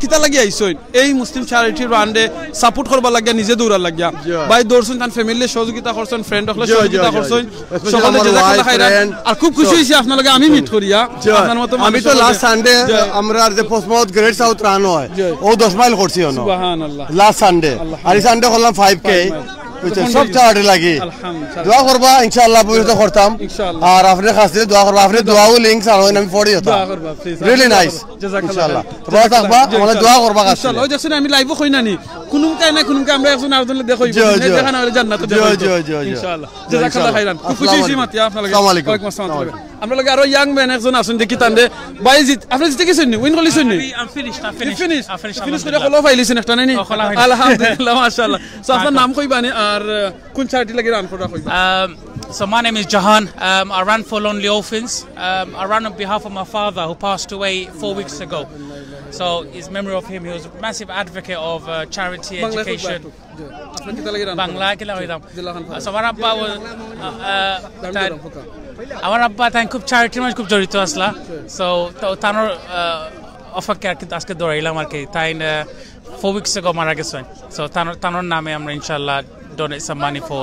কিতা লাগি আইছইন? এই মুসলিম charity run-রে support করবার লাগিয়া, নিজে দৌড়ার লাগিয়া। জি। ভাই দৌড়ছইন, তান family-রে সহযোগিতা করছইন, friend অকলরে জি, জি, সহযোগিতা জি, করছইন। জি। Especially সকলরে আমার জাযাকাল্লাহ wife, খাইরান। Friend। আর খুব খুশি অইছি আপনার লগে আমি meet করিয়া। জি। আপনার মতো আমি তো মানুষর last লগে Sunday জি। আমরা যে পশ্চিমবঙ্গ Great South Run অয়, জি। অউ দশ mile করছি অনো। সুবহানাল্লাহ। Last Sunday। আল্লাহ। আর এই Sunday করলাম five K। Five mile। বুঝছইন? সব charity লাগি। আলহামদুলিল্লাহ। দোয়া করবা, ইনশাআল্লাহ, ভবিষ্যতে করতাম। ইনশাআল্লাহ। আর আপনার কাছে দোয়া করবা, আপনার দোয়াও link ছাড়া অইন আমি পড়ি হতাম। দোয়া করবা, please। Really nice। জাযাকাল্লাহ ইনশাআল্লাহ। খাইরান। তো ভালো থাকবা, জি, আমরা ইনশাআল্লাহ। দোয়া করবা কাছে। ইনশাআল্লাহ। ওই দেখছইন নি, আমি live-ও কই না নি। কুনুমকায় না কুনুমকায় আমরা একজন আরোজনরে দেখা অইবো। জি, জি। দেখা না অইলে জান্নাতো জি, দেখা অইবো। জি, জি, জি। ইনশাআল্লাহ। জি, জাযাকাল্লাহ ইনশাআল্লাহ। খাইরান। খুব খুশি অইছি মাতিয়া আপনার লগে। আসসালামু আলাইকুম। ওয়ালাইকুম আসসালাম। আসসালামু আলাইকুম। আমরার লগে আরো young man একজন আছইন, দেখি তানরে। ভাই জিত-, আপনে জিতে গেছইন নি? Win করলিছইন নি? আমি, I'm finished, I'm finished। Finish? I'm finished, Finish করিয়া আলহামদুলিল্লাহ। কলা পাইলিছইন একটা, নায় নি? ও, কলা পাইলিছি। আলহামদুলিল্লাহ, মাশাআল্লাহ। So, আপনার নাম কইবা নি আর, আহ, কুন charity লাগি run কররা কইবা? Um, so my name is Jahan. Um, I run for Lonely Orphans. Um, I run on behalf of my father who passed away four weeks ago. So, in memory of him, he was a massive advocate of, uh, charity, Bangla education। কইবা একটু। জি। আপনে কিতা লাগি run কররা? বাংলা কিলা কইতাম? জি, জি, লাখান পারা। So, আমার আব্বা was, uh, uh, দাম তার, দিলাম, ফোকা। আমার আব্বা তাইন খুব charity-র মাঝে খুব জড়িত আছলা। জি। So, তো তানর, uh, অপেক্ষায় আর কি আজকে দৌড়াইলাম আর কি। তাইন, uh, four weeks ago মারা গেছইন। So, তানর, তানর নামে আমরা ইনশাআল্লাহ donate some money for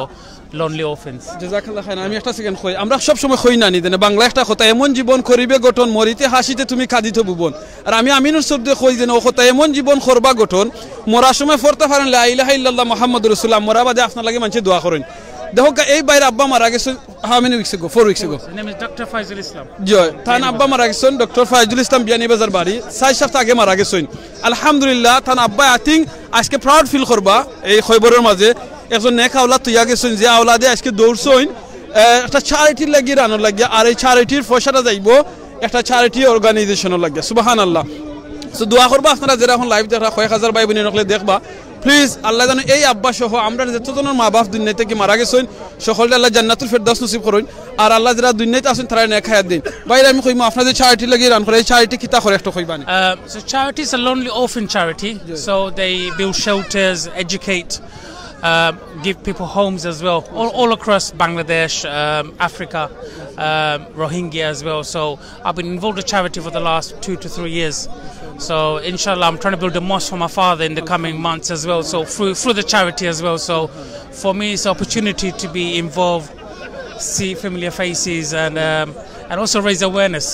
Lonely Orphans। জাযাকাল্লাহ খাইরান। আমি একটা second কই, আমরা সব সময় কই না নি, যেন বাংলা একটা কথা, "এমন জীবন করিবে গঠন, মরিতে হাসিতে তুমি কাঁদিতে ভুবন।" আর আমি আমিনুর শব্দে কই যেন, "ও কথা এমন জীবন করবা গঠন, মরার সময় পড়তা পারইন লা ইলাহা ইল্লাল্লাহ মুহাম্মাদুর রাসূলুল্লাহ, মরার বাদে আপনার লাগি মানষে দোয়া করইন।" দেখউক্কা, এই ভাইর আব্বা মারা গেছইন, how many weeks ago? Four weeks ago। His name is Doctor Faizul Islam। জি, তান আব্বা মারা গেছইন, ডক্টর ফাইজুল ইসলাম বিয়ানীবাজার বাড়ি, চাইর সপ্তাহ আগে মারা গেছইন। আলহামদুলিল্লাহ, তান আব্বা, I think, আজকে proud feel করবা এই খবরর মাঝে। একজন নেক আওলাদ থইয়া গেছইন, যে আওলাদে আজকে দৌড়ছইন, আহ, একটা charity-র লাগি, run-র লাগিয়া, আর এই charity-র পয়সাটা যাইবো একটা charity organization-র লাগিয়া। সুবহানাল্লাহ। So, দোয়া করবা আপনারা, যেরা এখন live দেখরা, কয়েক হাজার ভাই বইন অকলে দেখবা, প্লিজ, আল্লায় যেন এই আব্বা সহ আমরার যতজনর মা বাপ দুনিয়া থাকি মারা গেছইন, সকলরে আল্লায় জান্নাতুল ফেরদাউস নসিব করইন। আর আল্লায় যেরা দুনিয়াত আছইন, তারারে নেক হায়াত দেইন। ভাইরে, আমি কইমু, আপনারা যে চ্যারিটির লাগি রান করইন, এই চ্যারিটি কিতা করে একটু কইবা নি? Uh, so charity is a lonely orphan charity. So they build shelters, educate, uh, give people homes as well, all, all across Bangladesh, um, Africa, um, Rohingya as well. So I've been involved in charity for the last two to three years. So inshallah, I'm trying to build a mosque for my father in the coming months as well. So through through the charity as well. So for me, it's an opportunity to be involved, see familiar faces, and um, and also raise awareness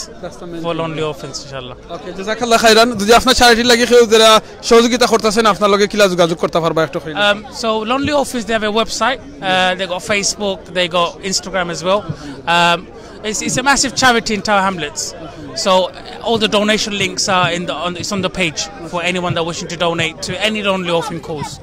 for lonely orphans, inshallah. Okay, জাযাকাল্লাহ খাইরান। যদি আপনার চ্যারিটির লাগি কেউ যেরা সহযোগিতা করতা চাইন, আপনার লগে কিলা যোগাযোগ করতা পারবা একটু কইলে? Um, so Lonely Orphans, they have a website, uh, they got Facebook, they got Instagram as well. Um, it's, it's a massive charity in Tower Hamlets. So uh, all the donation links are in the on, it's on the page for anyone that wishing to donate to any lonely orphan cause.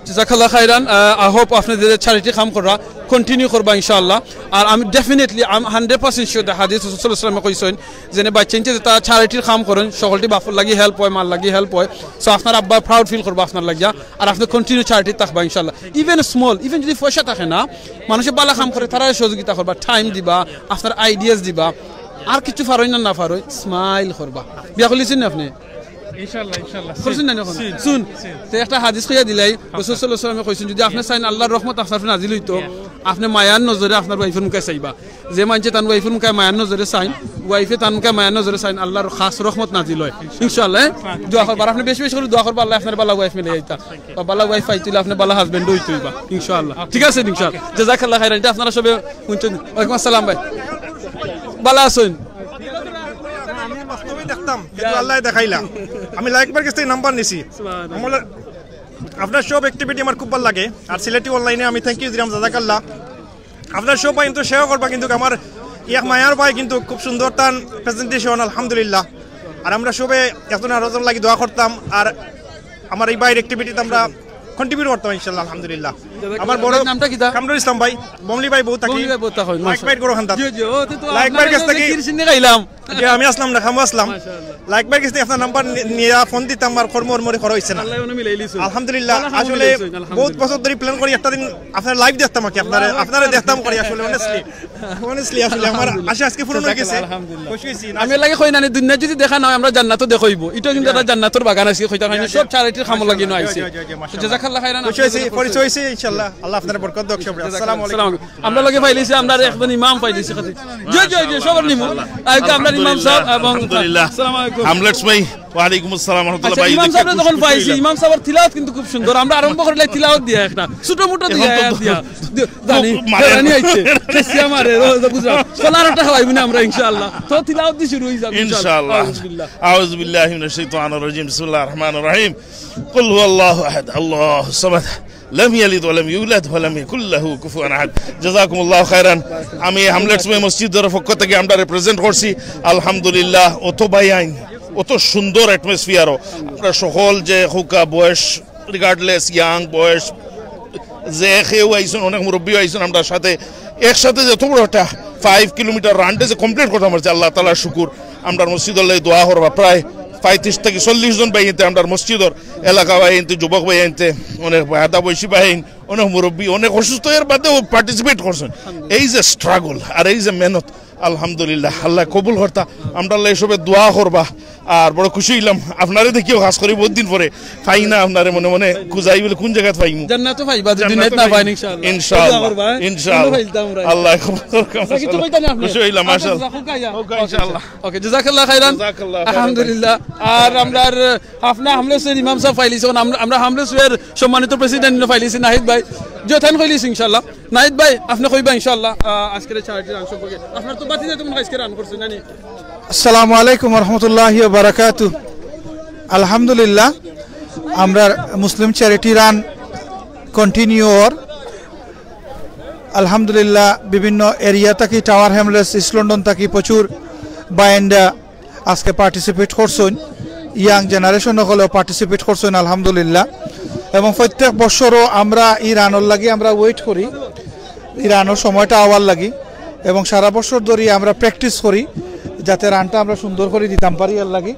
জাযাকাল্লাহ খাইরান। আহ, I hope আপনি যে চ্যারিটি কাম কররা, কন্টিনিউ করবা ইনশাআল্লাহ। আর আমি ডেফিনেটলি, আমি hundred percent sure, হাদিস রাসূল সাল্লাল্লাহু আলাইহি ওয়াসাল্লামে কইছইন, যেনে বাচ্চাইন্তে যেটা চ্যারিটির কাম করইন, সকলটি বাপর লাগি হেল্প হয়, মার লাগি হেল্প হয়। সো আপনার আব্বা প্রাউড ফিল করবা আপনার লাগিয়া, আর আপনি কন্টিনিউ চ্যারিটি থাকবা ইনশাআল্লাহ। ইভেন স্মল, ইভেন যদি পয়সা থাকে না, মানুষে বালা কাম করে, তারারে সহযোগিতা করবা, টাইম দিবা, আপনার আইডিয়াস দিবা। আর কিছু পারইন না, না পারইন, স্মাইল করবা। বিয়া করলিছেন না আপনি? ইনশাআল্লাহ, ইনশাআল্লাহ। করছেন না এখন? সুন, সুন। সুন। তে একটা হাদিস কইয়া দিলাই, রাসূল সাল্লাল্লাহু আলাইহি ওয়াসাল্লামে কইছইন, যদি আপনি চাইন আল্লাহর রহমত আপনার উপরে নাজিল অইতো, আপনি মায়ার নজরে আপনার ওয়াইফর মুখে চাইবা। যে মানষে তান ওয়াইফর মুখে মায়ার নজরে চাইন, ওয়াইফে তান মুখে মায়ার নজরে চাইন, আল্লাহর খাস রহমত নাজিল হয়। ইনশাআল্লাহ, হ্যাঁ? দোয়া করবা, আর আপনি বেশি বেশি করি দোয়া করবা, আল্লায় আপনারে বালা ওয়াইফ মিলাই দিতা। বা বালা ওয়াইফ পাইতে অইলে আপনি বালা হাজবেন্ডও অইতে অইবা, ইনশাআল্লাহ। ঠিক আছে, ইনশাআল্লাহ। জাযাকাল্লাহ খাইরান। এটা আপনারা সবে শুনছেন। ওয়ালাইকুম আসসালাম ভাই, বালা আছইন? আমি বাস্তবে দেখতাম, কিন্তু আল্লায় দেখাইলা। আমি লাইক ভাইর কাছ থাকি নাম্বার নিছি। আমার লা-, আপনার সব অ্যাক্টিভিটি আমার খুব ভালা লাগে। আর সিলেটি অনলাইনে আমি থ্যাংক ইউ দিলাম, জাযাকাল্লাহ। আপনার সব ভাই কিন্তু সেবা করবা, কিন্তু আমার এক মায়ার ভাই কিন্তু খুব সুন্দর তান প্রেজেন্টেশন, আলহামদুলিল্লাহ। আর আমরা সবে একজন আরোজন লাগি দোয়া করতাম, আর আমার এই ভাইর অ্যাক্টিভিটিতে আমরা কন্ট্রিবিউট করতাম ইনশাআল্লাহ, আলহামদুলিল্লাহ। আমার বড় ভাইর নামটা কিতা? কামরুল ইসলাম ভাই, বমলি ভাই বউ থাকি। বমলি ভাই বউ থাকি, লাইক মাশাআল্লাহ। ভাইর গরু খান্দাত। জি, জি, ও, তো, তো লাইক ভাইর কাছ থাকি কিরসিনে খাইলাম। যে আমি আসলাম না, খামো আসলাম। মাশাআল্লাহ। লাইক ভাইর কাছ থাকি আপনার নাম্বার নি-, নিয়া ফোন দিতাম, আর কর্ম ওর মরে করা হইছে না। আল্লাহ ওনে মিলাই লিছইন। আলহামদুলিল্লাহ, আল্লাহ খামো আসলে মিলাইছইন, আলহামদুলিল্লাহ। বহুত বছর ধরে প্ল্যান করি একটা দিন আপনার লাইভ দেখতাম আর কি, আপনারে, আপনারে দেখতাম করি আসলে, অনেস্টলি। অনেস্টলি আসলে আমার আশা আজকে পূরণ হয়ে গেছে। আলহামদুলিল্লাহ। খুশি হইছি। আমি এর লাগি কই না নি, দুনিয়া যদি দেখা না হয়, আমরা জান্নাতও দেখা অইবো। এটা কিন্তু একটা জান্নাতর বাগান আজকে, কইতা হয় না, সব চ্যারিটির কামো লাগি না আইছে। জি, জি, জি, মাশাআল্লাহ। জাযাকাল্লাহ খাইরান। খুশি হইছি, পরিচয় হইছি ইনশাআল্লাহ। আল্লাহ আপনারে বরকত দেউক সবরে। আসসালামু আলাইকুম। আসসালামু আলাইকুম। আমরা লগে পাইলিছি, আমরা একজন ইমাম পাইলিছি। জি, জি, জি, সবার নিমু। আজকে আমরা ইমাম সাহেব এবং আলহামদুলিল্লাহ। আসসালামু আলাইকুম। হামলেটস ভাই, ওয়ালাইকুম আসসালাম ওয়া রাহমাতুল্লাহ। আচ্ছা, ভাই, ইমাম সাহেব যখন পাইছি, ইমাম সাহেবের তিলাওয়াত কিন্তু খুব সুন্দর। আমরা আরম্ভ করলে তিলাওয়াত দিয়া একটা ছোট মোটো দিয়া, দিয়া, দিয়া, জানি, মারে। জানি আইছে। কেসিয়া মারে, রোজা বুঝা। কলার একটা খাওয়াইবো না আমরা ইনশাআল্লাহ। তো তিলাওয়াত দিয়ে শুরু হয়ে যাবে ইনশাআল্লাহ। আউযুবিল্লাহ। আউযুবিল্লাহি মিনাশ শাইতানির রাজীম। বিসমিল্লাহির রহমানির রহিম। কুল হুয়াল্লাহু আহাদ, আল্লাহুস সামাদ। লাম ইয়ালিদ ওয়া লাম ইউলাদ ওয়া লাম ইয়াকুল লাহু কুফুয়ান আহাদ। জাযাকুমুল্লাহু খাইরান। আমি হামলেটস মসজিদর পক্ষ থাকি আমরা রিপ্রেজেন্ট করছি। আলহামদুলিল্লাহ, অত ভাইয়াইন, অত সুন্দর অ্যাটমসফিয়ারও। আমরা সকল যে হোকা বয়স, রিগার্ডলেস ইয়াং বয়স, যে কেউ আইছইন, অনেক মুরব্বীও আইছইন আমরার সাথে। একসাথে যে অত বড় একটা ফাইভ কিলোমিটার রানটা যে কমপ্লিট করতাম পারছি, আল্লাহ তাআলার শুকুর। আমরার মসজিদর লাগি দোয়া করবা। প্রায় পঁয়ত্রিশ থাকি চল্লিশ জন ভাইয়াইন্তে আমরার মসজিদর এলাকা ভাইয়াইন্তে, যুবক ভাইয়াইন্তে, অনেক বাদা বয়সী ভাইয়াইন, অনেক মুরব্বী, অনেক অসুস্থ, এর বাদেও পার্টিসিপেট করছইন। এই যে স্ট্রাগল আর এই যে মেহনত, আলহামদুলিল্লাহ, আল্লায় কবুল করতা। আমরার লাগি সবে দোয়া করবা। আর বড় খুশি হইলাম আপনারে দেখিও, খাস করি বহুত দিন পরে পাই না আপনারে, মনে মনে খুঁজাই বলে কোন জাগাত পাইমু। জান্নাতও পাইবা, যদি জান্নাতও দুনিয়াত না পাইমু। পাইন ইনশাআল্লাহ। ইনশাআল্লাহ, দোয়া করবা, হ্যাঁ? ইনশাল্লাহ। ইনশাআল্লাহ। আচ্ছা, খুশি হইলাম, আচ্ছা, মাশাআল্লাহ। ওকে, জাযাকাল্লাহ খাইরান। জাযাকাল্লাহ খাইরান। আলহামদুলিল্লাহ। আর আমরার হামলেটসর ইমাম সাহেব পাইলিছি, আমরা, আমরা হামলেটসর সম্মানিত প্রেসিডেন্ট পাইলিছি, নাহিদ ভাই। জি, তাইন কইলিছি ইনশাআল্লাহ। নাহিদ ভাই, আপনি কইবা ইনশাআল্লাহ, আহ, আজকের এই চ্যারিটি রান সম্পর্কে। আপনার তো বাতি যেতে মনে হয় আজকে রান করছেন, জানি। আসসালামু আলাইকুম ওয়া রাহমাতুল্লাহি ওয়া বারাকাতু। আলহামদুলিল্লাহ, আমরার মুসলিম চ্যারিটি রান কন্টিনিউ অর। আলহামদুলিল্লাহ, বিভিন্ন এরিয়া থাকি, টাওয়ার হ্যামলেটস, ইস্ট লন্ডন থাকি প্রচুর বাইন্দা আজকে পার্টিসিপেট করছইন, ইয়াং জেনারেশন অকলেও পার্টিসিপেট করছইন, আলহামদুলিল্লাহ। এবং প্রত্যেক বছরও আমরা ই রানর লাগি আমরা ওয়েট করি, ই রানর সময়টা আওয়ার লাগি, এবং সারা বছর ধরি আমরা প্র্যাকটিস করি যাতে রানটা আমরা সুন্দর করি দিতাম পারি এর লাগি।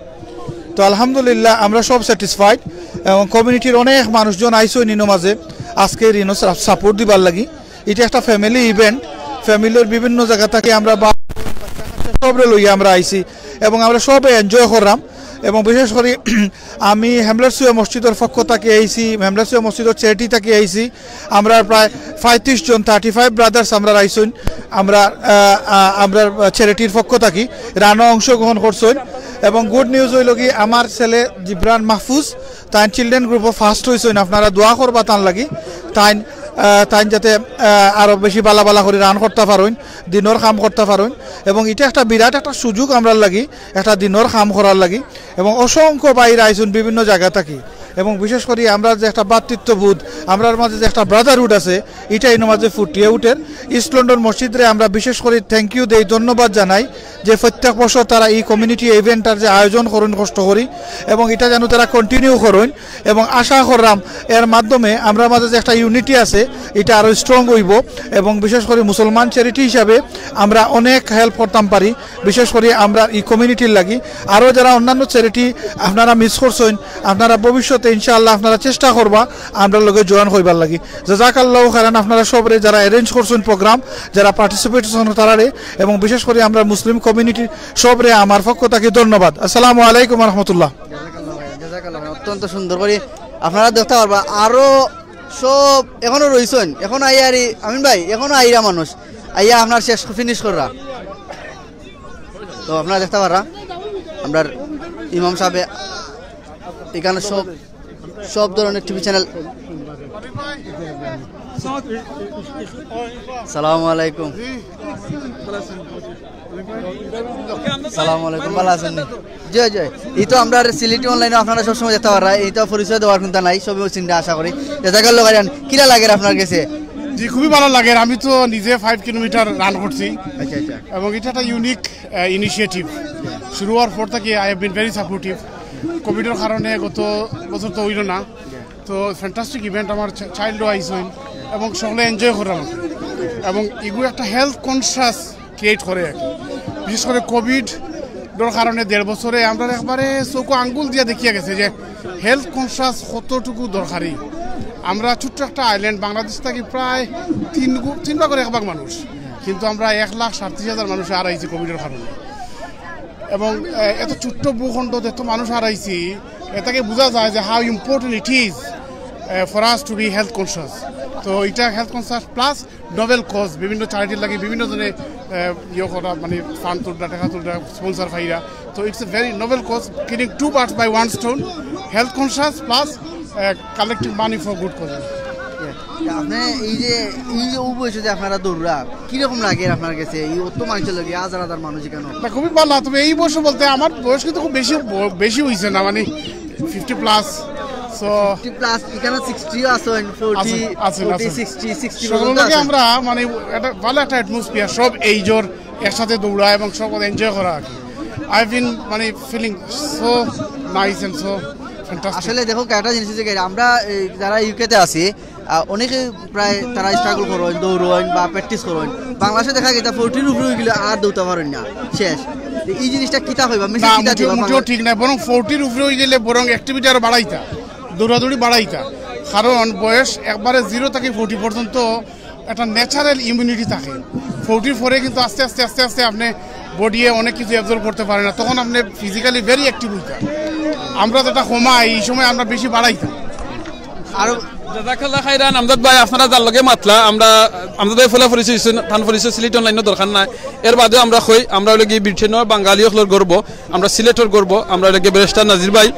তো আলহামদুলিল্লাহ, আমরা সব স্যাটিসফাইড। এবং কমিউনিটির অনেক মানুষজন আইসইন ইনো মাঝে আজকের ইনো সাপোর্ট দিবার লাগি। এটা একটা ফ্যামিলি ইভেন্ট। ফ্যামিলির বিভিন্ন জায়গা থাকি আমরা বা সবরে লইয়া আমরা আইছি এবং আমরা সবে এনজয় করলাম। এবং বিশেষ করি আমি হেমলেটসুয়া মসজিদর পক্ষ থাকি আইছি, হেমলেটসুয়া মসজিদর চ্যারিটি থাকি আইছি। আমরা প্রায় পঁয়ত্রিশ জন, থার্টি ফাইভ ব্রাদার্স আমরা আইসইন। আমরা আহ, আহ, আমরা চ্যারিটির পক্ষ থাকি রানো অংশগ্রহণ করছইন। এবং গুড নিউজ হইল কি, আমার ছেলে জিবরান মাহফুজ, তাইন চিলড্রেন গ্রুপও ফার্স্ট হইছইন। আপনারা দোয়া করবা তান লাগি, তাইন আহ, তাইন যাতে আহ, আরো বেশি বালা বালা করে রান করতে পারইন, দিনর কাম করতে পারইন। এবং এটা একটা বিরাট একটা সুযোগ আমরার লাগি, একটা দিনর কাম করার লাগি। এবং অসংখ্য বাইরে আইসুন বিভিন্ন জায়গা থাকি। এবং বিশেষ করি আমরা যে একটা ভ্রাতৃত্ববোধ, আমরার মাঝে যে একটা ব্রাদারহুড আছে, এটা ইনো মাঝে ফুটিয়ে উঠের। ইস্ট লন্ডন মসজিদরে আমরা বিশেষ করে থ্যাংক ইউ দেই, ধন্যবাদ জানাই যে প্রত্যেক বছর তারা এই কমিউনিটি ইভেন্টটার যে আয়োজন করইন কষ্ট করি, এবং এটা যেন তারা কন্টিনিউ করইন। এবং আশা করলাম এর মাধ্যমে আমরার মাঝে যে একটা ইউনিটি আছে, এটা আরও স্ট্রং হইব। এবং বিশেষ করে মুসলমান চ্যারিটি হিসাবে আমরা অনেক হেল্প করতাম পারি। বিশেষ করে আমরা এই কমিউনিটির লাগি। আরও যারা অন্যান্য চ্যারিটি আপনারা মিস করছেন, আপনারা ভবিষ্যতে ইনশাআল্লাহ আপনারা চেষ্টা করবা আমরা লগে জয়েন হইবার লাগি। জাজাকাল্লাহ খাইরান। আপনারা সবরে যারা অ্যারেঞ্জ করছেন প্রোগ্রাম, যারা পার্টিসিপেট করছেন তারারে, এবং বিশেষ করে আমরা মুসলিম কমিউনিটি সবরে আমার পক্ষ থাকি ধন্যবাদ। আসসালামু আলাইকুম রহমতুল্লাহ। জাজাকাল্লাহ খাইরান, জাজাকাল্লাহ খাইরান। অত্যন্ত সুন্দর করে আপনারা দেখতে পারবা। আরো সব এখনো রইছেন, এখন আইয়ারি আমিন ভাই, এখনো আইরা মানুষ আইয়া আপনার শেষ ফিনিশ কররা। তো আপনারা দেখতে পাররা আমরার ইমাম সাহেব এখানে সব সব ধরনের টিভি চ্যানেল। সালামু আলাইকুম। সালামু আলাইকুম, ভালা আছইন নি? জি, জি। এই তো আমরার সিলেটি অনলাইনে আপনারা সবসময় দেখতে পাররা, এই তো পরিচয় দেওয়ার কুন্তা নাই, সবই চিনরা আশা করি। জাজাকাল্লাহ খাইরান, কিলা লাগের আপনার গেছে? জি, খুবই ভালা লাগের। আমি তো নিজে ফাইভ কিলোমিটার রান করছি। আচ্ছা, আচ্ছা। এবং এটা একটা ইউনিক ইনিশিয়েটিভ। শুরু হওয়ার পর থাকি I have been very supportive। কোভিডর কারণে গত বছর তো হইল না, তো ফ্যান্টাস্টিক ইভেন্ট। আমার চাইল্ডও আইসইন এবং সকলে এনজয় করলাম। এবং এগুলো একটা হেলথ কনসিয়াস ক্রিয়েট করে আর কি। বিশেষ করে কোভিডর কারণে দেড় বছরে আমরা একবারে চোখো আঙ্গুল দিয়া দেখিয়া গেছে যে হেলথ কনসিয়াস কতটুকু দরকারি। আমরা ছোট্ট একটা আইল্যান্ড, বাংলাদেশ থাকি প্রায় তিন গু- তিন ভাগর এক ভাগ মানুষ, কিন্তু আমরা এক লাখ সাতত্রিশ হাজার মানুষ আর আইছি কোভিডর কারণে। এবং আহ, এত ছোট্ট ভূখণ্ড এত মানুষ আর আইছি, এটাকে বোঝা যায় যে how important it is for us to be health conscious। তো এটা health conscious plus noble cause, বিভিন্ন চ্যারিটির লাগি বিভিন্ন জনে আহ, ইয়ে করা, মানে ফান্ড তুলরা, টাকা তুলরা, স্পন্সর পাইরা। তো it's a very noble cause, killing two birds by one stone, health conscious plus collecting money for good cause। আপনি এই যে এই যে ও বয়সে যে আপনারা দৌড়রা, কিরকম লাগে আপনার কাছে? এই অত মানুষের লগে হাজার হাজার মানুষ এখানে। না, খুবই ভালো। তবে এই বয়সে বলতে আমার বয়স কিন্তু খুব বেশি ব- বেশি হইছে না, মানে fifty plus. So fifty plus, এখানে সিক্সটি আছেন, ফোরটি, আছেন, আছেন, ফোরটি, আছেন। সিক্সটি, সিক্সটি সকল পর্যন্ত লগে আছেন। আমরা মানে একটা ভালো একটা অ্যাটমসফিয়ার, সব এইজর একসাথে দৌড়া এবং সব এনজয় করা আর কি। I've been মানে feeling so nice and so fantastic। আসলে দেখো, একটা জিনিস হচ্ছে কি, আমরা এই যারা ইউকেতে আছি, আহ, অনেকে প্রায় তারা স্ট্রাগল করইন, দৌড়ইন বা প্র্যাকটিস করইন। বাংলাদেশে দেখা গেছে ফোরটির উপরে হয়ে গেলে আর দৌড়তে পারইন না, শেষ। তো এই জিনিসটা কিতা হইবা, মেসেজ না, কিতা মোটেও, দিবা মোটেও বাংলা- ঠিক নাই, বরং ফোরটির উপরে হয়ে গেলে বরং অ্যাক্টিভিটি আরো বাড়াইতা, দৌড়াদৌড়ি বাড়াইতা। কারণ বয়স একবারে জিরো থেকে ফোরটি পর্যন্ত একটা ন্যাচারাল ইমিউনিটি থাকে। ফোরটির পরে কিন্তু আস্তে আস্তে আস্তে আস্তে আপনি বডিয়ে অনেক কিছু অ্যাবজর্ব করতে পারে না, তখন আপনি ফিজিক্যালি ভেরি অ্যাক্টিভ হইতা। আমরা যেটা কমাই, এই সময় আমরা বেশি বাড়াইতাম। আরো জাজাকাল্লাহ খাইরান। আমজাদ ভাই, আপনারা যার লগে মাতলা, আমরা আমজাদ ভাই ফলা পরিচয় দিচ্ছেন, তান পরিচয় সিলেট অনলাইনও দরকার নাই। এর বাদেও আমরা কই, আমরা হইলে গিয়ে ব্রিটেনও বাঙালি অকলর গর্ব, আমরা সিলেটর গর্ব, আমরা হইলে গিয়ে ব্যারিস্টার নাজির ভাই।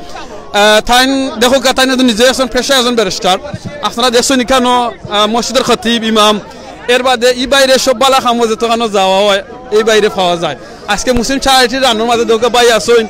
আহ, তাইন দেখো গা, তাইন তো নিজে একজন পেশা একজন ব্যারিস্টার। আপনারা দেখছেন এখানো, আহ, মসজিদের খতিব, ইমাম, এর বাদে ই বাইরে সব বালা কামো যেতখানো যাওয়া হয়, এই বাইরে পাওয়া যায়। আজকে মুসলিম চ্যারিটি রানর মাঝে দেখো ভাই আছইন,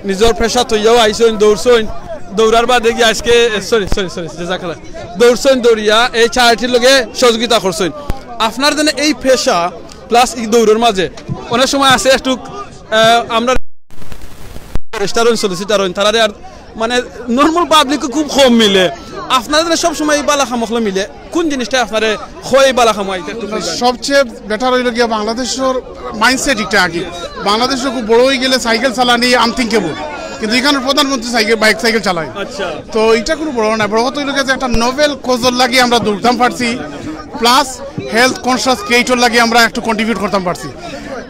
নিজর পেশা থইয়াও আইছইন, দৌড়ছইন, দৌড়ার বাদে গিয়ে আজকে, সরি, সরি, সরি, জাজাকাল্লাহ, দৌড়ছইন, দৌড়িয়া এই চ্যারিটির লগে সহযোগিতা করছইন। আপনার জন্য এই পেশা প্লাস এই দৌড়ের মাঝে অনেক সময় আছে একটু, আহ, আমরা ব্যারিস্টার হইন, সলিসিটার হইন, তারারে আর মানে নরমাল পাবলিক খুব কম মিলে। আপনারা যেন সব সময় এই বালা কামকলো মিলে, কোন জিনিসটা আপনারে হয় এই বালা কাম আইতে একটু কইবেন? সবচেয়ে বেটার হইল গিয়া বাংলাদেশের মাইন্ডসেট একটা আগে। বাংলাদেশে খুব বড় হয়ে গেলে সাইকেল চালানি আনথিঙ্কেবল। কিন্তু এখানে প্রধানমন্ত্রী সাইকেল, বাইক সাইকেল চালায়। আচ্ছা। তো এটা কোনো বড় না, বড় কথা হইল যে একটা নোবেল কজর লাগি আমরা দৌড়তাম পারছি, প্লাস হেলথ কনসিয়াস ক্রিয়েটর লাগি আমরা একটু কন্ট্রিবিউট করতাম পারছি।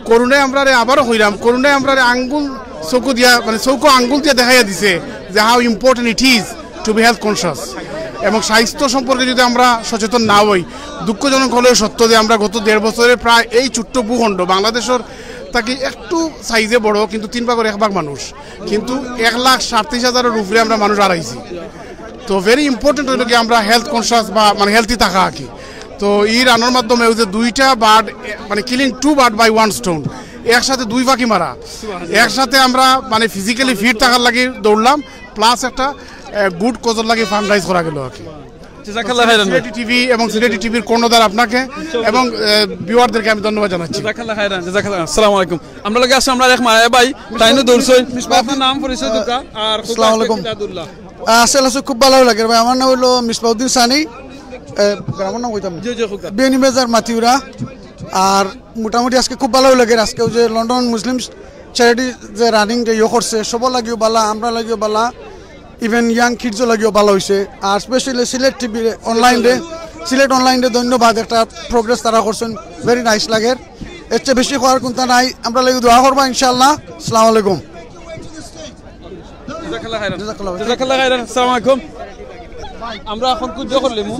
করোনায় আমরা রে আবারও হইলাম, করোনায় আমরা রে আঙ্গুল চোখো দিয়া, মানে চোখো আঙ্গুল দিয়া দেখাইয়া দিছে যে how important it is to be health conscious। এবং স্বাস্থ্য সম্পর্কে যদি আমরা সচেতন না হই, দুঃখজনক হলেও সত্য যে আমরা গত দেড় বছরে প্রায় এই ছোট্ট ভূখণ্ড বাংলাদেশের তাকে একটু সাইজে বড়, কিন্তু তিন ভাগের এক ভাগ মানুষ, কিন্তু এক লাখ সাতত্রিশ হাজারের উপরে আমরা মানুষ হারাইছি। তো ভেরি ইম্পর্টেন্ট হইল কি আমরা হেলথ কনসিয়াস বা মানে হেলদি থাকা আর কি। তো এই রানর মাধ্যমে ওই যে দুইটা বার্ড, মানে killing two bird by one stone, একসাথে দুই পাখি মারা, একসাথে আমরা মানে ফিজিক্যালি ফিট থাকার লাগি দৌড়লাম, প্লাস একটা গুড কজর লাগি ফান্ড রাইজ করা গেল আর কি। জাযাকাল্লাহ খাইরান ভাই। সিলেটি টিভি এবং সিলেটি টিভির কর্ণধার আপনাকে এবং ভিউয়ারদেরকে আমি ধন্যবাদ জানাচ্ছি। জাযাকাল্লাহ খাইরান, জাযাকাল্লাহ। আসসালামু আলাইকুম। আমরা লগে আছে আমরা এক মায়া ভাই, তাইনও দৌড়ছইন। আপনার নাম পরিচয় দুকা আর আসসালামু আলাইকুম। আহ, আসলে আছে খুব ভালো লাগে ভাই। আমার নাম হলো মিসবাউদ্দিন সানি। এ, গ্রামের নাম কইতাম। জি, জি, খুকা। বিয়ানীবাজার মাতিউরা। আর মোটামুটি আজকে খুব ভালো লাগে। আজকে ওই যে লন্ডন মুসলিম চ্যারিটি যে রানিং যে ইয়ে করছে, সবার লাগিও বালা, আমরা লাগিও বালা, ইভেন ইয়াং কিডসও লাগিও বালা হইছে। আর স্পেশালি সিলেট টিভি অনলাইনে, সিলেট অনলাইনে ধন্যবাদ, একটা প্রোগ্রেস তারা করছেন, ভেরি নাইস লাগে। এর চেয়ে বেশি করার কোনটা নাই, আমরা লাগি দোয়া করবা ইনশাআল্লাহ। আসসালামু আলাইকুম। জাযাকাল্লাহ খাইরান। জাযাকাল্লাহ। জাযাকাল্লাহ খাইরান। আসসালামু আলাইকুম। আমরা এখন কুদ্দা করলিমু,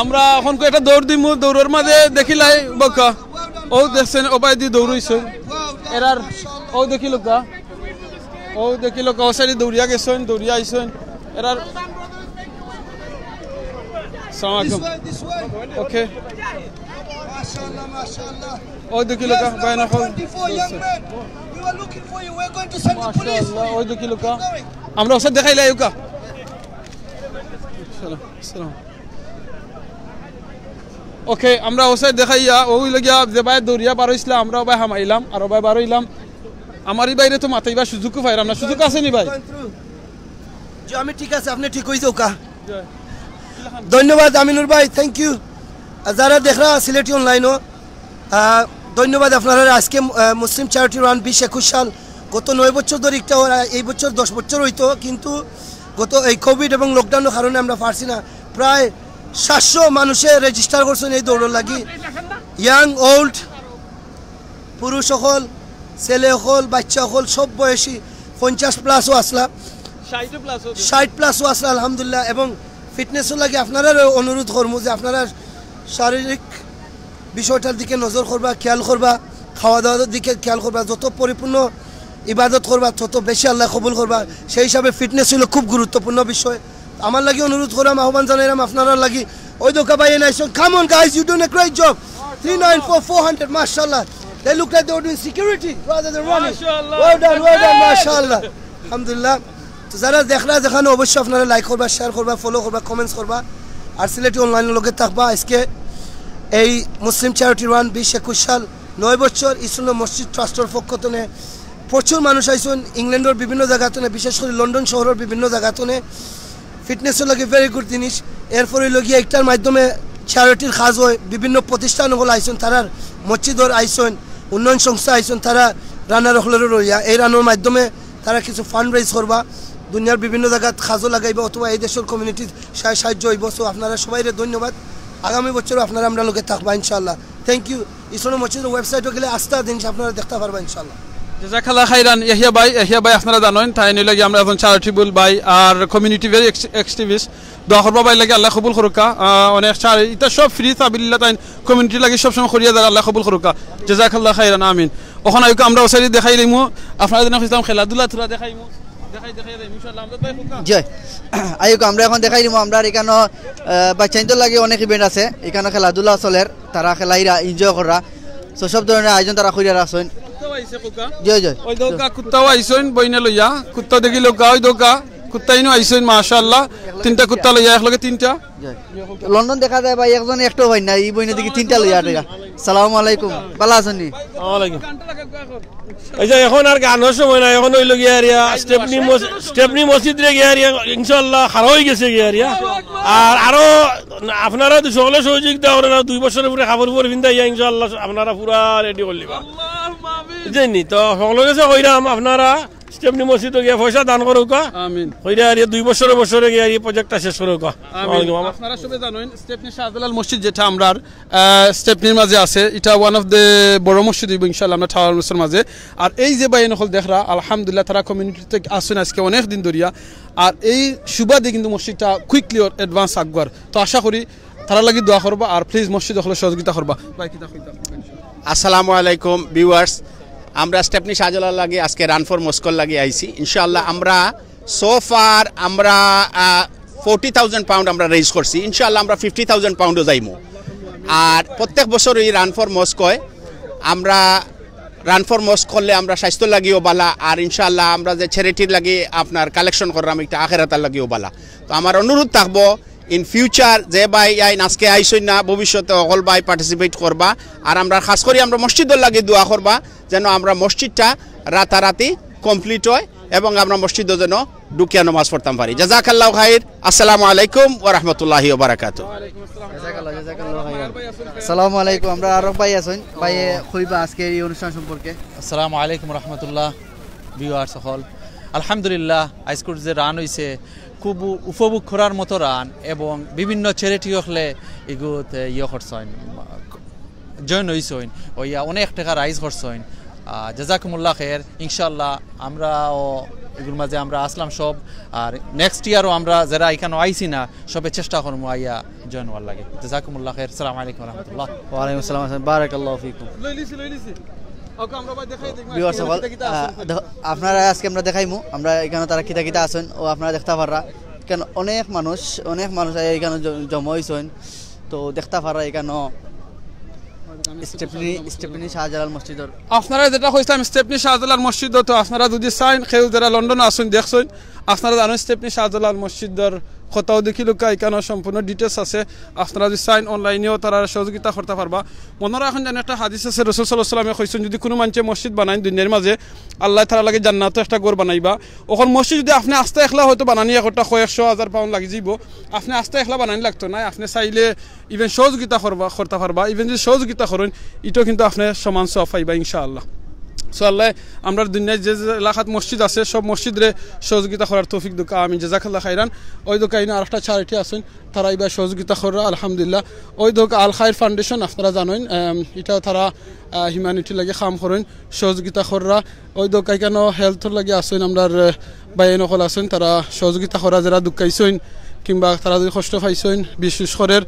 আমরা এখন কু একটা দৌড় দিমু, দৌড়ের মাঝে দেখিলাই বকা, ও দেখছেন, ও ভাই দি দৌড় হইছে, এরার ও দেখিলউক্কা, ও দেখিলউক্কা, ও সাইডে দৌড়িয়া গেছেন, দৌড়িয়া আইছেন, এরার। আসসালামু আলাইকুম। ওকে। মাশাআল্লাহ, মাশাআল্লাহ। ওই দেখিলউক্কা, ভাই না, call. Twenty-four young men. We were looking for you. We're going to send the police for মাশাআল্লাহ, you. ওই দেখিলউক্কা। Keep going. আমরা ওসাইড দেখাইলাই উকা। সালাম, সালাম। ওকে, আমরা ওসাইড দেখাইয়া, ওই লগিয়া যে ভাই দৌড়িয়া বার হইছিলা, আমরা ও ভাই হামাইলাম, আর ও ভাই বার হইলাম। আমার এই বাইরে তো মাতাইবা সুযোগও পাইলাম না, সুযোগ আছে নি ভাই? Going through. জি, আমি ঠিক আছে, আপনি ঠিক হয়ে যাও কা। ধন্যবাদ আমিনুর ভাই, থ্যাংক ইউ। আর যারা দেখরা সিলেটি অনলাইনও, আহ, ধন্যবাদ আপনারা। আজকে, আহ, মুসলিম চ্যারিটি রান বিশ একুশ সাল, গত নয় বছর ধরে একটা ওরা, এই বছর দশ বছর হইতো, কিন্তু গত এই কোভিড এবং লকডাউনের কারণে আমরা পারছি না। প্রায় সাতশো মানুষে রেজিস্টার করছেন এই দৌড়ের লাগি, ইয়াং ওল্ড, পুরুষ অকল, ছেলে অকল, বাচ্চা অকল, সব বয়সী, পঞ্চাশ প্লাসও আসলা, ষাট প্লাসও। ষাট প্লাসও আসলা, আলহামদুলিল্লাহ। এবং ফিটনেসও লাগে আপনারারও অনুরোধ করমু যে আপনারা শারীরিক বিষয়টার দিকে নজর করবা, খেয়াল করবা, খাওয়া দাওয়ার দিকে খেয়াল করবা। যত পরিপূর্ণ ইবাদত করবা, তত বেশি আল্লাহ কবুল করবা। সেই হিসাবে ফিটনেস হইল খুব গুরুত্বপূর্ণ বিষয়। আমার লাগি অনুরোধ করাম, আহ্বান জানাইলাম আপনারার লাগি। ওই দোকা ভাই এনে আইসো, come on guys, you doing a great job. Three nine four, four hundred, মাশাআল্লাহ। They look like they were doing security rather than running. মাশাআল্লাহ। Well done, well done, মাশাআল্লাহ। আলহামদুলিল্লাহ। তো যারা দেখরা যেখানে, অবশ্যই আপনারা লাইক করবা, শেয়ার করবা, ফলো করবা, কমেন্টস করবা। আর সিলেটি অনলাইনের লগে থাকবা। আজকে এই মুসলিম চ্যারিটি রান বিশ একুশ সাল, নয় বছর ইসলাম মসজিদ ট্রাস্টের পক্ষ থেকে প্রচুর মানুষ আইসন ইংল্যান্ডের বিভিন্ন জায়গা থেকে, বিশেষ করে লন্ডন শহরের বিভিন্ন জায়গা থেকে। ফিটনেসের লগে ভেরি গুড জিনিস। এরপরে লগিয়া একটার মাধ্যমে চ্যারিটির কাজ হয়, বিভিন্ন প্রতিষ্ঠান হল আইসন, তারার মসজিদর আইসন, উন্নয়ন সংস্থা আইসন, তারা রানার হকলেরও রইয়া এই রানোর মাধ্যমে তারা কিছু ফান্ড রেইজ করবা, দুনিয়ার বিভিন্ন জায়গাত কাজও লাগাইবা, অথবা এই দেশের কমিউনিটির সাহায্য হইব। সো আপনারা সবাইরে ধন্যবাদ। আগামী বছরও আপনারা আমরা লগে থাকবা ইনশাআল্লাহ। Thank you. ইসলাম মসজিদের ওয়েবসাইটও গেলে আস্তা জিনিস আপনারা দেখতে পারবা ইনশাআল্লাহ। জাযাকাল্লাহ খাইরান ইয়াহিয়া ভাই। ইয়াহিয়া ভাই আপনারা জানেন, তাই নিয়ে লাগি আমরা এখন চ্যারিটেবল ভাই আর কমিউনিটি ভেরি অ্যাক্টিভিস্ট। দোয়া করবা ভাই লাগি, আল্লাহ কবুল করুকা। আহ, অনেক চার, এটা সব ফ্রি সাবিলিল্লাহ, তাই কমিউনিটি লাগি সবসময় করিয়া যারা, আল্লাহ কবুল করুকা। জাযাকাল্লাহ খাইরান, আমিন। ওখানে আইউকা আমরা ওসাইডে দেখাই দিমু, আপনারা যেন ইসলাম খেলাধুলা থুলা দেখাইমু। দেখাই, দেখাই দিমু, ইনশাআল্লাহ, আমরা ভাই খুব জি। আইউকা আমরা এখন দেখাই দিমু, আমরা এখানে, আহ, বাচ্চাইন্তর লাগি অনেক ইভেন্ট আছে, এখানে খেলাধুলা চলের, তারা খেলাইরা, এনজয় করা, তো সব ধরনের আয়োজন তারা করিয়া রাখছেন। কুত্তাও আইছে, কুকা। জি, জি। ওই দেখো, কা-, কুত্তাও আইছেন, বইনে লইয়া। কুত্তা দেখিলউকা, ওই দেখো, কা-, কুত্তা ইনো আইছেন, মাশাআল্লাহ। তিনটা কুত্তা লইয়া, এক লগে তিনটা। জি। লন্ডন দেখা যায় ভাই, একজন একটাও ভাই না, এই বইনে দেখি তিনটা লইয়া আটেগা। সালামু আলাইকুম, ভালা আছইন নি? ওয়ালাইকুম। এই যে এখন আর গানর সময় না, এখন হইল গিয়া আরিয়া, স্টেপনি মস-, স্টেপনি মসজিদ রে গিয়া আরিয়া, ইনশাআল্লাহ, খাড়া হয়ে গেছে গিয়া আরিয়া। আর আরো আপনারা তো সকলে সহযোগিতা করেন, আর দুই বছরের উপরে কাপড় উপরে ফিন্দা ইয়া, ইনশাআল্লাহ, আপনারা পুরা রেডি করে লিবা। বুঝছেন নি? তো সকলের কাছে কইরাম, আপনারা স্টেপনি মসজিদো গিয়া পয়সা দান করউক্কা। আমিন। কইরা আর এই দুই বছরে বছরে গিয়া এই প্রজেক্টটা শেষ করউক্কা। আমিন। ওয়ালাইকুম। আপনারা সবে জানইন, স্টেপনি শাহজালাল মসজিদ যেটা আমরার, আহ, স্টেপনির মাঝে আছে, এটা one of the বড় মসজিদ অইবো ইনশাআল্লাহ আমরা ঠাওয়ার মাঝে। আর এই যে ভাইয়াইন অকল দেখরা, আলহামদুলিল্লাহ, তারা কমিউনিটি থাকি আছইন আজকে অনেক দিন ধরিয়া। আর এই সুবাদে কিন্তু মসজিদটা কুইকলি অ্যাডভান্স আগুয়ার। তো আশা করি তারার লাগি দোয়া করবা, আর প্লিজ মসজিদ অকলর সহযোগিতা করবা। ভাই, কিতা কইতা? আসসালামু আলাইকুম ভিউয়ার্স, আমরা স্টেপনি শাহজালাল লাগি আজকে রান ফর মস্কর লাগি আইছি। ইনশাআল্লাহ আমরা সো ফার আমরা ফোর্টি থাউজেন্ড পাউন্ড আমরা রেইজ করছি। ইনশাআল্লাহ আমরা ফিফটি থাউজেন্ড পাউন্ডও যাইমু। আর প্রত্যেক বছরই রান ফর মস্ক অয়। আমরা রান ফর মস্ক করলে আমরা স্বাস্থ্যর লাগিও বালা, আর ইনশাআল্লাহ আমরা যে চ্যারিটির লাগি আপনার কালেকশন করলাম, একটা আখেরাতার লাগিও বালা। তো আমার অনুরোধ থাকবো, ইন ফিউচার যে ভাইয়াইন আজকে আইছইন না, ভবিষ্যতে অকল ভাই পার্টিসিপেট করবা। আর আমরা খাস করি আমরা মসজিদর লাগি দোয়া করবা, যেন আমরা মসজিদটা রাতারাতি কমপ্লিট অয় এবং আমরা মসজিদো যেন ঢুকিয়া নামাজ পড়তাম পারি। জাযাকাল্লাহু খাইর। আসসালামু আলাইকুম ওয়া রাহমাতুল্লাহি ওয়া বারাকাতুহু। জাযাকাল্লাহ, জাযাকাল্লাহ খাইরান। আসসালামু আলাইকুম। আমরা আরক ভাই আছইন, ভাইয়ে কইবা আজকে এই অনুষ্ঠান সম্পর্কে। আসসালামু আলাইকুম রহমতুল্লাহ। ভিউয়ার্স সকল, আলহামদুলিল্লাহ, আইজকুর যে রান অইছে খুব উ-, উপভোগ করার মতো রান, এবং বিভিন্ন চ্যারিটি অকলে ইগুত, এ, ইয়ে করছইন, জয়েন অইছইন, অইয়া অনেক টেকা রাইজ করছইন। আহ, জাযাকুমুল্লাহ খের। ইনশাআল্লাহ আমরাও ইগুর মাঝে আমরা আছলাম সব, আর নেক্সট ইয়ারও আমরা যেরা ইখানো আইছি না, সবে চেষ্টা করমু আইয়া জয়েন অওয়ার লাগি। জাযাকুমুল্লাহ খের। আসসালামু আলাইকুম ওয়া রাহমাতুল্লাহ। ওয়ালাইকুম আসসালাম, বারাকাল্লাহু ফিকুম। লইলিছি, লইলিছি। ওকে, আমরা ভাই দেখাই দেখি ভিউয়ার্স সকল, কিতা কিতা আহ, আছে। দেখ-, আপনারা আজকে আমরা দেখাইমু, আমরা ইখানো তারা কিতা কিতা আছইন, ও আপনারা দেখতা পাররা। কেন অনেক মানুষ, অনেক মানুষ আইয়া ইখানো জ-, জমা অইছইন। তো দেখতা পাররা ইখানো স্টেপনি, স্টেপনি শাহজালাল মসজিদর। আপনারা যেটা কইছিলাম স্টেপনি শাহজালাল মসজিদ, তো আপনারা যদি চাইন, কেউ যেরা লন্ডনো আছইন দেখছইন, আপনারা জানইন স্টেপনি শাহজালাল মসজিদর কথাও দেখিলউক্কা, ইখানো সম্পূর্ণ ডিটেইলস আছে। আপনারা যদি চাইন অনলাইনেও তারারে সহযোগিতা করতা পারবা। মনো রাখইন যেন একটা হাদিস আছে, রাসুল সাল্লাল্লাহু আলাইহি ওয়াসাল্লামে কইছইন, যদি কুনু মানষে মসজিদ বানাইন দুনিয়ার মাঝে, আল্লায় তারার লাগি জান্নাতো একটা ঘর বানাইবা। অখন মসজিদ যদি আপনে আস্তা একলা হয়তো বানানি একটা কয়েকশো হাজার পাউন্ড লাগি যাইবো, আপনে আস্তা একলা বানানি লাগতো নায়, আপনে চাইলে ইভেন সহযোগিতা করবা, করতা পারবা। ইভেন যদি সহযোগিতা করইন, ইটাও কিন্তু আপনে সমান সওয়াব পাইবা ইনশাআল্লাহ। সো আল্লায় আমরার দুনিয়ার যে যে এলাকাত মসজিদ আছে, সব মসজিদরে সহযোগিতা করার তৌফিক দেউক্কা। আমিন। জাযাকাল্লাহ খাইরান। ওই দেখউক্কা ইনো আরকটা চ্যারিটি আছইন, তারা ইবার সহযোগিতা কররা, আলহামদুলিল্লাহ। ওই দেখউক্কা আল খাইর ফাউন্ডেশন, আপনারা জানইন, এম, ইটা তারা, আহ, হিউম্যানিটির লাগি কাম করইন, সহযোগিতা কররা। ওই দেখউক্কা ইখানো হেলথর লাগি আছইন, আমরার, আহ, ভাইয়াইন অকল আছইন, তারা সহযোগিতা কররা, যেরা দুখাইছইন কিংবা তারা যদি কষ্ট পাইছইন, বিশেষ করের,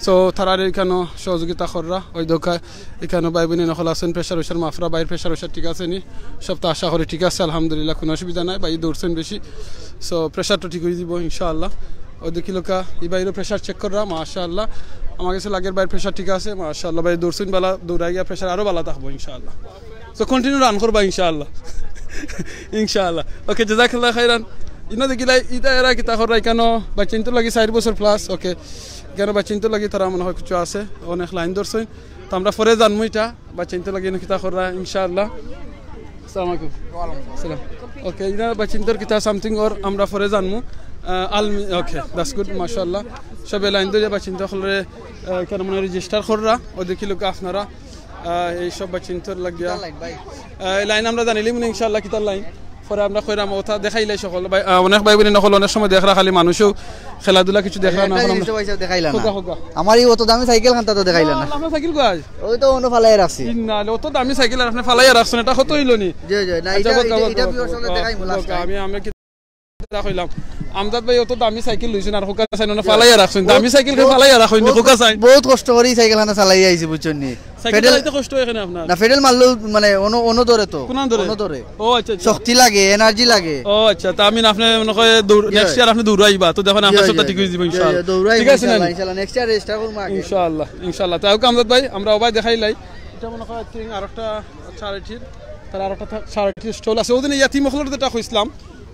তো তারারে ইখানো সহযোগিতা কররা। ওই দেখউক্কা ইখানো ভাই বইন অকল আছইন, প্রেশার উশার মাফরা, ভাইর প্রেশার উশার ঠিক আছে নি? সব তো আশা করি ঠিক আছে, আলহামদুলিল্লাহ, কুনু অসুবিধা নাই। ভাই দৌড়ছইন বেশি, সো প্রেশার তো ঠিক অইযিবো ইনশাআল্লাহ। ওই দেখিলউক্কা, ই ভাইরও প্রেশার চেক কররা, মাশাআল্লাহ। আমার গেছে লাগের ভাইর প্রেশার ঠিক আছে, মাশাআল্লাহ। ভাই দৌড়ছইন বালা, দৌড়াইয়া প্রেশার আরো বালা থাকবো ইনশাআল্লাহ। তো কন্টিনিউ রান করবা ইনশাআল্লাহ। ইনশাআল্লাহ। ওকে, জাযাকাল্লাহ খাইরান। ইনো দেখিলাই, ইটা এরা কিতা কররা, ইখানো বাচ্চাইন্তর লাগি চাইর বছর প্লাস, ওকে। ইখানো বাচ্চাইন্তর লাগি তারা মনে হয় কিছু আছে, অনেক লাইন ধরছইন। তো আমরা পরে জানমু ইটা, বাচ্চাইন্তর লাগি ইনো কিতা কররা, ইনশাআল্লাহ। আসসালামু আলাইকুম। সালাম। ওকে, ইনো বাচ্চাইন্তর কিতা সামথিং অর আমরা পরে জানমু। আহ, আলমি, ওকে, that's good, মাশাআল্লাহ। সবে লাইন ধরিয়া বাচ্চাইন্ত অকলরে, আহ, ইখানো মনে হয় রেজিস্টার কররা, ওই দেখিলউক্কা আপনারা। আহ, এই সব বাচ্চাইন্তর লাগিয়া। কিতার লাইন ভাই? আহ, এই লাইন আমরা জানিলিমু ইনশাআল্লাহ কিতার লাইন। পরে আমরা কইরাম, ওটা দেখাইলাই সকল ভাই, আহ, অনেক ভাই বইন অকল অনেক সময় দেখরা খালি মানুষও খেলাধুলা কিছু দেখরা না, একটা এখন আমরা জিনিস তো ভাই সাহেব দেখাইলা না। হোগা, হোগা। আমার এই অত দামি সাইকেল খানটা তো দেখাইলা না। আল্লাহ, আমার সাইকেল কই? ওই তো অনো ফালাই রাখছি। ইন্না, অত দামি সাইকেল আর আপনে ফালাইয়া রাখছইন, এটা কত অইলো নি? জি, জি, না, আচ্ছা, এটা, হোগা, এটা, হোগা, এটা হোগা, ভিউয়ার্স অকলে হোগা, দেখাইমু হোগা, লাস্ট টাইম। আমি, আমি কিতা কইলাম? আমজাদ ভাই অত দামি সাইকেল লইছইন আর হোগা চাইন, অনো ফালাইয়া রাখছইন। দামি সাইকেল বহুত, ফালাইয়া রাখইন, বহুত, হোগা চাইন। বহুত কষ্ট করি সাইকেল খান চালাই আইছি, বুঝছইন নি? সাইকেল পেডেল চালাইতে কষ্ট অয় কেনে আপনার? না, পেডেল মারলেও মানে অনো, অনো ধরে তো। কোন ধরে? অনো ধরে। ও আচ্ছা, আচ্ছা। শক্তি লাগে, এনার্জি লাগে। ও আচ্ছা, তা আমি আপনে মনে হয় দৌড়-, জি। নেক্সট ইয়ার আপনে দৌড়াইবা, তো দেখইন আমার জি, সাথে জি, ঠিক জি। অইযিবো জি, ইনশাআল্লাহ। জি, দৌড়াইমু ঠিক আছে না? ইনশাআল্লাহ, ইনশাআল্লাহ। নেক্সট ইয়ার চেষ্টা করমু আগে। ইনশাআল্লাহ, ইনশাআল্লাহ। তাই হোক আমজাদ ভাই, আমরা ওবায় দেখাইলাই। এটা মনে হয়, I think, আরকটা চ্যারিটির, তারা আরকটা থা-, চ্যারিটির স্টল আছে। ওদিন ইয়াতিম অকলর যেটা কইছিলাম,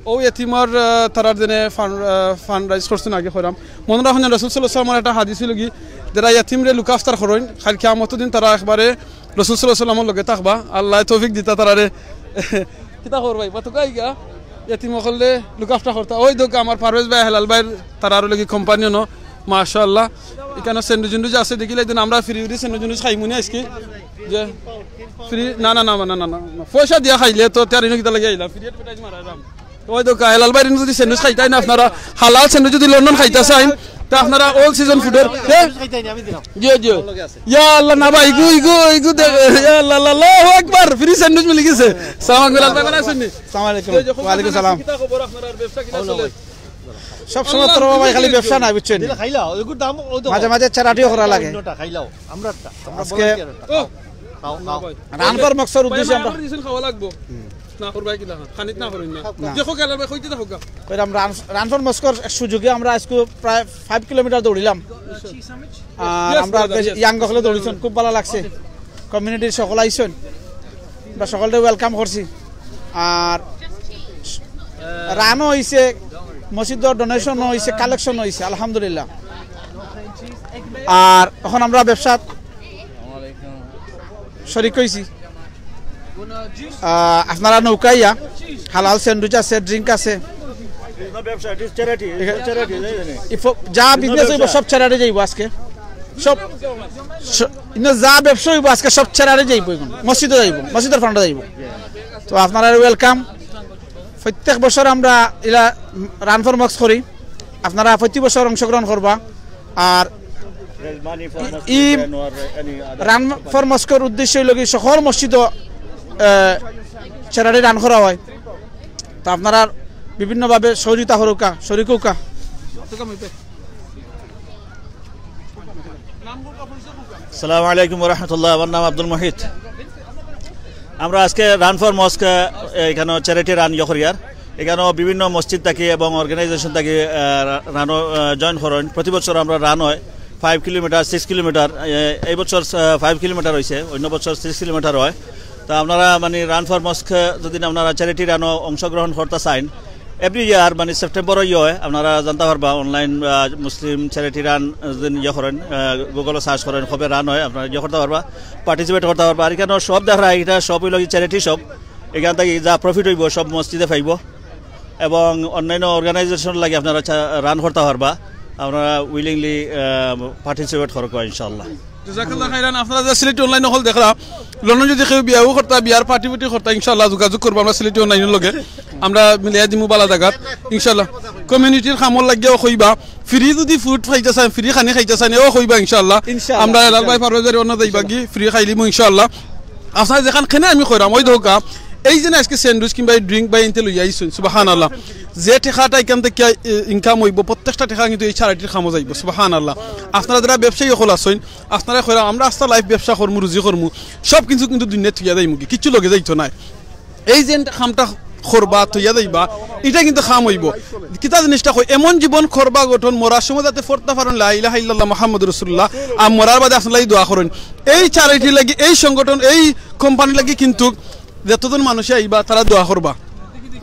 ও ইয়াতিমর, আহ, তারার জন্য ফান্ড, আহ, ফান্ড রাইজ করছইন আগে কইরাম। মনো রাখইন, রাসুল সাল্লাল্লাহু আলাইহি ওয়াসাল্লামর একটা হাদিস অইলো কি, যেরা ইয়াতিমরে লুক আফটার করইন, কাইল কিয়ামতর দিন তারা একবারে রাসুল সাল্লাল্লাহু আলাইহি ওয়াসাল্লামর লগে থাকবা। আল্লায় তৌফিক দিতা তারারে। কিতা খবর ভাই? বাতুকা আইগা? ইয়াতিম অকলরে লুক আফটার করতা। ওই দেখউক্কা আমার পারভেজ ভাই, হেলাল ভাইর তারার লাগি কোম্পানি অনো। মাশাআল্লাহ। ইখানো স্যান্ডউইচ উইন্ডউইচ আছে, দেখিলাই দিন আমরা ফ্রি ফ্রি স্যান্ডউইচ উইন্ডউইচ খাইমু নি আইজকে। যে ফ্রি, না, না, না, না, না, না, না। পয়সা দিয়া খাইলে তো তেয়ারি নকিতা লাগি আইলাম, ফ্রি অ্যাডভার্টাইজ মারাইলাম। ওই তো হেলাল ভাইর ইনো যদি স্যান্ডউইচ খাইতাই না আপনারা, হালাল স্যান্ডউইচ যদি লন্ডন খাইতা চাইন, তা আপনারা অল সিজন ফুডর, হ্যাঁ? জি, জি। ইয়া আল্লাহ, না ভাই, ইগু, ইগু, ইগু দে-, ইয়া আল্লাহ, আল্লাহ, আল্লাহু আকবার, ফ্রি স্যান্ডউইচ মিলি গেছে। সালাম আলাইকুম, হেলাল ভাই, ভালা আছইন নি? আসসালামু আলাইকুম। জি, জি, ওয়ালাইকুম সালাম। কিতা খবর আপনার, ব্যবসা কিলা চলে? সব সময় তো ভাই খালি ব্যবসা না, বুঝছইন নি? দিলে খাইলাও, এগুর দাম, ও তো মাঝে মাঝে চ্যারিটিও করা লাগে। অন্যটা খাইলাও, আমরা একটা, আমরা আজকে volunteer একটা। ও, খাও, খাও। রান ফর মক্সর উদ্দেশ্যে আমরা আমার দিছেন খাওয়া লাগবো। না করবাই কিলা খান? খানিত না করইন না। না। দেখো গেল ভাই, কইতে দেখো গা। কইলাম রান, রান ফর মক্সর এক সুযোগে আমরা আজকে প্রায় ফাইভ কিলোমিটার দৌড়িলাম। আর Yes, আমরা brother, বেশ yes. ইয়াং হকলে দৌড়িছইন, খুব ভালা লাগছে। কমিউনিটির সকল আইছইন, আমরা সকলরে ওয়েলকাম করছি। আর রানও অইছে, মসজিদর ডোনেশনও অইছে, কালেকশনও অইছে, আলহামদুলিল্লাহ। আর এখন আমরা ব্যবসাত শরিক অইছি। আহ, আপনারা নৌকাইয়া হালাল স্যান্ডউইচ আছে, ড্রিঙ্ক আছে। It's not ব্যবসা, it is charity, it is charity, জানি, জানি। ইফো-, যা বিজনেস অইবো ব্যবসা। সব চ্যারিটি যাইবো আজকে। সব, স-, ইনো যা ব্যবসা অইবো আজকে সব চ্যারিটি যাইবো, এখন মসজিদে যাইবো, মসজিদর ফান্ডে যাইবো। তো আপনারা ওয়েলকাম। প্রত্যেক বছর আমরা ইলা রান ফর মক্স করি, আপনারা প্রতি বছর অংশগ্রহণ করবা। আর Raise money for ই-, mosque E and or any other run for মক্সর উদ্দেশ্য অইলো কি সকল মসজিদও, আহ, চ্যারিটি রান করা হয়। তো আপনারা বিভিন্নভাবে সহযোগিতা করুক্কা, শরিক অউক্কা। আসসালামু আলাইকুম ওয়া রাহমাতুল্লাহ। আমার নাম আব্দুল মুহিত। আমরা আজকে রান ফর মস্ক, এখানো চ্যারিটি রান ইয়ে করিয়ার। এখানো বিভিন্ন মসজিদ থাকি এবং অর্গানাইজেশন থাকি, আহ, রা-, রানো, আহ, জয়েন করইন। প্রতি বছর আমরা রান হয় ফাইভ কিলোমিটার, সিক্স কিলোমিটার। এ-, এই বছর, আহ, ফাইভ কিলোমিটার অইছে, অন্য বছর সিক্স কিলোমিটার হয়। তা আপনারা মানে রান ফর মস্ক যদি আপনারা চ্যারিটি রানো অংশগ্রহণ করতা চাইন, এভরি ইয়ার মানে সেপ্টেম্বরও ইয়ে হয়, আপনারা জানতা পারবা অনলাইন, আহ, মুসলিম চ্যারিটি রান যদি ইয়ে করইন, আহ, গুগলো সার্চ করইন, কবে রান হয়, আপনারা ইয়ে করতা পারবা, পার্টিসিপেট করতা পারবা। আর এখানো সব দেখরা, এটা সব অইলো কি চ্যারিটি সব, এখান থাকি যা প্রফিট অইবো সব মসজিদে পাইবো এবং অন্যান্য অর্গানাইজেশন লাগি আপনারা চা-, রান করতা পারবা। আপনারা উইলিংলি, আহ, পার্টিসিপেট করবা ইনশাআল্লাহ। জাযাকাল্লাহ খাইরান। আপনারা যে সিলেটি অনলাইন হকল দেখরা, লন্ডন যদি কেউ বিয়াও করতা, বিয়ার পার্টি ফুটি করতা, ইনশাআল্লাহ যোগাযোগ করবা আমরা সিলেটি অনলাইনর লগে। আমরা মিলাই দিমু ভালা জাগাত, ইনশাআল্লাহ। কমিউনিটির কামর লাগিয়াও কইবা, ফ্রি যদি ফুড খাইতা চাইন, ফ্রি খানি খাইতা চাইন, এও কইবা ইনশাআল্লাহ। ইনশাআল্লাহ, আমরা হেলাল ভাই ইনশাআল্লাহ। পারভেজ ভাইর অনো যাইবাগি, ফ্রি খাইলিমু ইনশাআল্লাহ। আপনারা যেখান খেনে আমি কইরাম, ওই ধরকা, এই যে না আজকে স্যান্ডউইচ কিংবা এই ড্রিঙ্ক বা ইনতে লইয়া আইছইন, সুবহানাল্লাহ। যে টেকাটা এখান থাকি, এ, ইনকাম অইবো, প্রত্যেকটা টেকা কিন্তু এই চ্যারিটির কামো যাইবো, সুবহানাল্লাহ। আপনারা যারা ব্যবসায়ী হকল আছইন, আপনারা কইরা, আমরা আস্তা লাইফ ব্যবসা করমু, রুজি করমু, সব কিছু কিন্তু দুনিয়া থুইয়া যাইমুগি, কিচ্ছু লগে যাইতো নায়। এই যে কামটা করবা, থইয়া যাইবা, ইটা কিন্তু কাম অইবো। কিতা জিনিসটা কই, এমন জীবন করবা গঠন, মরার সময় যাতে পড়তা পারইন লা ইলাহা ইল্লাল্লাহ মুহাম্মাদুর রাসূলুল্লাহ, আর মরার বাদে আপনার লাগি দোয়া করইন। এই চ্যারিটি লাগি, এই সংগঠন, এই কোম্পানি লাগি কিন্তু যতজন মানুষে আইবা, তারা দোয়া করবা,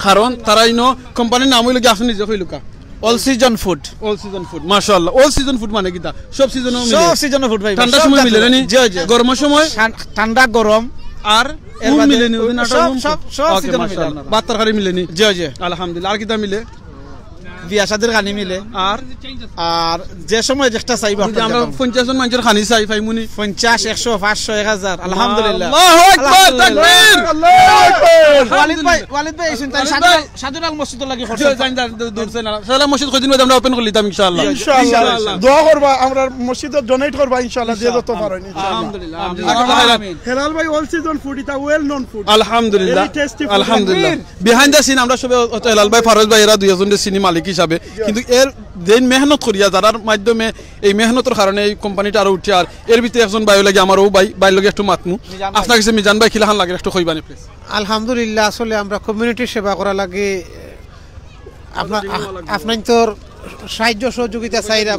কারণ তারা ইনো কোম্পানির নাম অইলো কি, আপনি নিজে কইলুকা, all season food. All season food, মাশাআল্লাহ। অল সিজন ফুড মানে কিতা? সব সিজনও মিলে? সব সিজনও ফুড ভাই, ঠান্ডার সব সময় জাতীয়। মিলে নি? জি, জি। গরমের সময়? ঠান-, ঠান্ডা, গরম। আর এর হুম বাদে মিলে নি? ওই ওদিন আটা সব, হুম? সব, সব OK, সিজনও মিলে মাশাআল্লাহ। আপনার। ভাতর খারি মিলে নি? জি, জি। আলহামদুলিল্লাহ। আর কিতা মিলে? বিয়া শাদির খানি মিলে। আর? আর যে সময় যেটা চাইবা যদি আপনার আমরা যেমন। পঞ্চাশ জন মানুষের খানি চাই, পাইমুনি? পঞ্চাশ, একশো, পাঁচশো, এক হাজার, আলহামদুলিল্লাহ। আল্লাহু আকবার, আলহামদুলিল্লাহ। তাকবীর। আল্লাহু আকবার। ওয়ালিদ ভাই, ওয়ালিদ ভাই, এই শুনতে ওয়ালিদ ভাই। সাদুর আল মসজিদর লাগি জি, খরচ। জানি, জানি, দূর, দূর, জানি না। সাদুর আল মসজিদ কয়দিন বাদে আমরা ওপেন করলিতাম ইনশাআল্লাহ। ইনশাআল্লাহ। ইনশাআল্লাহ। দোয়া করবা, আমরা মসজিদর ডোনেট করবা ইনশাআল্লাহ, যে যত পারো ইনশাআল্লাহ। আলহামদুলিল্লাহ, আলহামদুলিল্লাহ। আলহামদুলিল্লাহ। হেলাল ভাই অল সিজন ফুড, ইটা ওয়েল নোন ফুড। আলহামদুলিল্লাহ। Very tasty food। আলহামদুলিল্লাহ। বিহাইন্ড দ্য সিন আমরা সবে অত হেলাল ভাই, ফারোজ ভাই এরা দুইজন চিনি মালিক হিসাবে। কিন্তু এর যেইন মেহনত করিয়া যারার মাধ্যমে এই মেহনতর কারণে এই কোম্পানিটা আরো উঠে, আর এর ভিতরে একজন ভাই লাগি আমার ও ভাই, ভাইর লগে একটু মাতমু। মিজান ভাই। আপনার কাছে মিজান ভাই কিলাখান লাগে একটু কইবানি প্লিজ। আলহামদুলিল্লাহ, আসলে আমরা কমিউনিটির সেবা করা লাগে। আপনার, আপনার তোর সাহায্য সহযোগিতা চাইরা।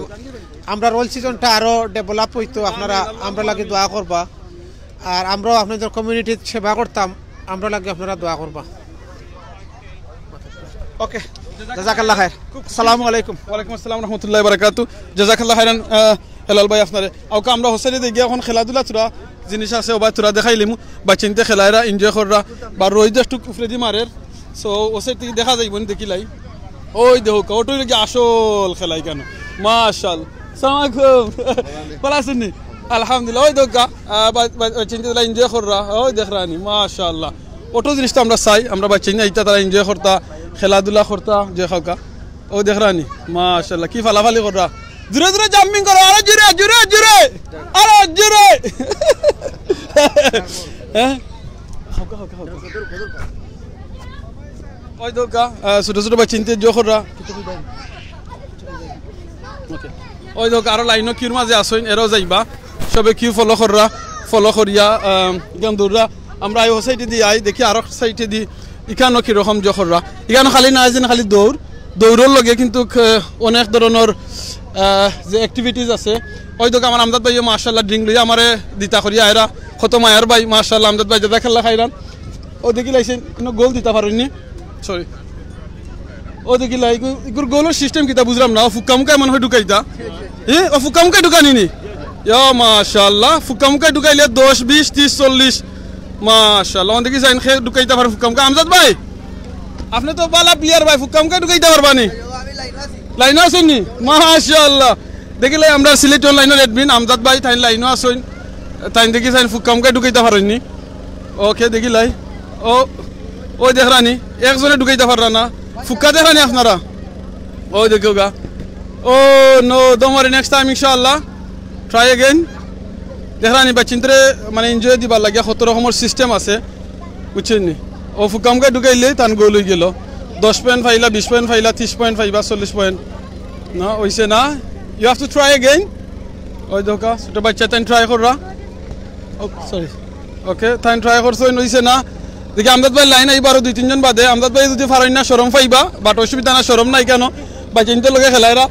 আমরা অল সিজনটা আরো ডেভেলপ অইতো, আপনারা আমরা লাগি দোয়া করবা। আর আমরাও আপনাদের কমিউনিটির সেবা করতাম, আমরা লাগি আপনারা দোয়া করবা। OK, জাযাকাল্লাহ খায়ের। আসসালামু আলাইকুম। ওয়ালাইকুম আসসালাম রহমতুল্লাহ বারাকাতু। জাযাকাল্লাহ খায়েরান, আহ, হেলাল ভাই আপনারে। OK, আমরা হোস্টেলে দেখি এখন খেলাধুলা থুড়া জিনিস আছে, ওবা থুড়া দেখাইলিমু। বাচ্চাইন্তে খেলাইরা, এনজয় কররা, বা রোদ একটু উপরেদি মারের। So, ওসে থেকে দেখা যাইব নি দেখিলাই। ওই দেখো, ওটাই নাকি আসল খেলাই কেন? মাশাআল্লাহ। সালাম আলাইকুম। ভালা আছইন নি? আলহামদুলিল্লাহ, ওই দেখউক্কা, আহ, বা-, বা-, বাচ্চাইন্তে তারা এনজয় কররা, ওই দেখরানি, মাশাআল্লাহ। অটো জিনিস তো আমরা চাই, আমরা বাচ্চাইন্তে ইতা তারা এনজয় করতা, খেলাধুলা করতা, যে খাউক্কা। ও দেখরানি, মাশাআল্লাহ, কি ফালাফালি কররা। জোরে জোরে জাম্পিং করো, আরো জোরে, জোরে, জোরে, আরো জোরে। হ্যাঁ? খাউক্কা, খাউক্কা, খাউক্কা। ওই দেখউক্কা, আহ, ছোট ছোট বাচ্চাইন্তে এনজয় কররা। ওকে। ওই দেখউক্কা, আরো লাইনো কিউর মাঝে আছইন, এরাও যাইবা। সবে কিউ ফলো কররা, ফলো করিয়া, আহ, ইখান দৌড়রা। আমরা আই ও সাইডেদি আই, দেখি আরো সাইডেদি ইখানো কিরকম জখররা। ইখানো খালি না, যেন খালি দৌড়, দৌড়র লগে কিন্তু খ-, অনেক ধরনর, আহ, যে activities আছে। ওই দেখউক্কা, আমার আমজাদ ভাইও মাশাআল্লাহ ড্রিঙ্ক লইয়া আমারে দিতা করিয়া আইরা। কত মায়ার ভাই, মাশাআল্লাহ, আমজাদ ভাই যেতা খেলা খাইরান। ও দেখিলাইছইন, ইনো গোল দিতা পারইননি। সরি। ও দেখিলা, ইগু-, ইগুর গোলর সিস্টেম কিতা বুঝলাম না। ও ফুক্কা মুক্কা মনে হয় ঢুকাইতা। এ, ও ফুক্কা মুক্কা ঢুকানি নি? ইয়া মাশাআল্লাহ, ফুক্কা মুক্কা ঢুকাইলে দশ, বিশ, ত্রিশ, চল্লিশ। মাশাআল্লাহ, অন দেখি যাইন খে ঢুকাইতা পারে ফুক্কা মুক্কা। আমজাদ ভাই, আপনে তো বালা প্লেয়ার ভাই, ফুক্কা মুক্কা ঢুকাইতা পারবা নি? লাইনো আছইন নি? মাশাআল্লাহ। দেখিলাই আমরার সিলেট অনলাইনর admin আমজাদ ভাই, তাইন লাইনো আছইন। তাইন দেখি যাইন ফুক্কা মুক্কা ঢুকাইতা পারইননি। ওকে, দেখিলাই। ও, ওই দেখরানি, একজনে ঢুকাইতা পাররা না। ফুক্কা দেখরানি আপনারা। ওই দেখউক্কা। ও, no, don't worry, next time ইনশাআল্লাহ। Try again। দেখরানি, বাচ্চাইন্তরে মানে এনজয় দিবার লাগিয়া কত রকমর সিস্টেম আছে, বুঝছইন নি? ও ফুক্কা মুক্কা ঢুকাইলে তান গোল অইগেলো। দশ পয়েন্ট পাইলা, বিশ পয়েন্ট পাইলা, ত্রিশ পয়েন্ট পাইবা, চল্লিশ পয়েন্ট। না, অইছে না। You have to try again। ওই দেখউক্কা, ছোট বাচ্চা তাইন ট্রাই কররা। ও, সরি। ওকে, তাইন ট্রাই করছইন, অইছে না। দেখি আমজাদ ভাই লাইন আইবা আরো দুই তিনজন বাদে। আমজাদ ভাই যদি পারইন না, শরম পাইবা, but অসুবিধা না, শরম নাই কেন, বাচ্চাইন্তর লগে খেলাইরা।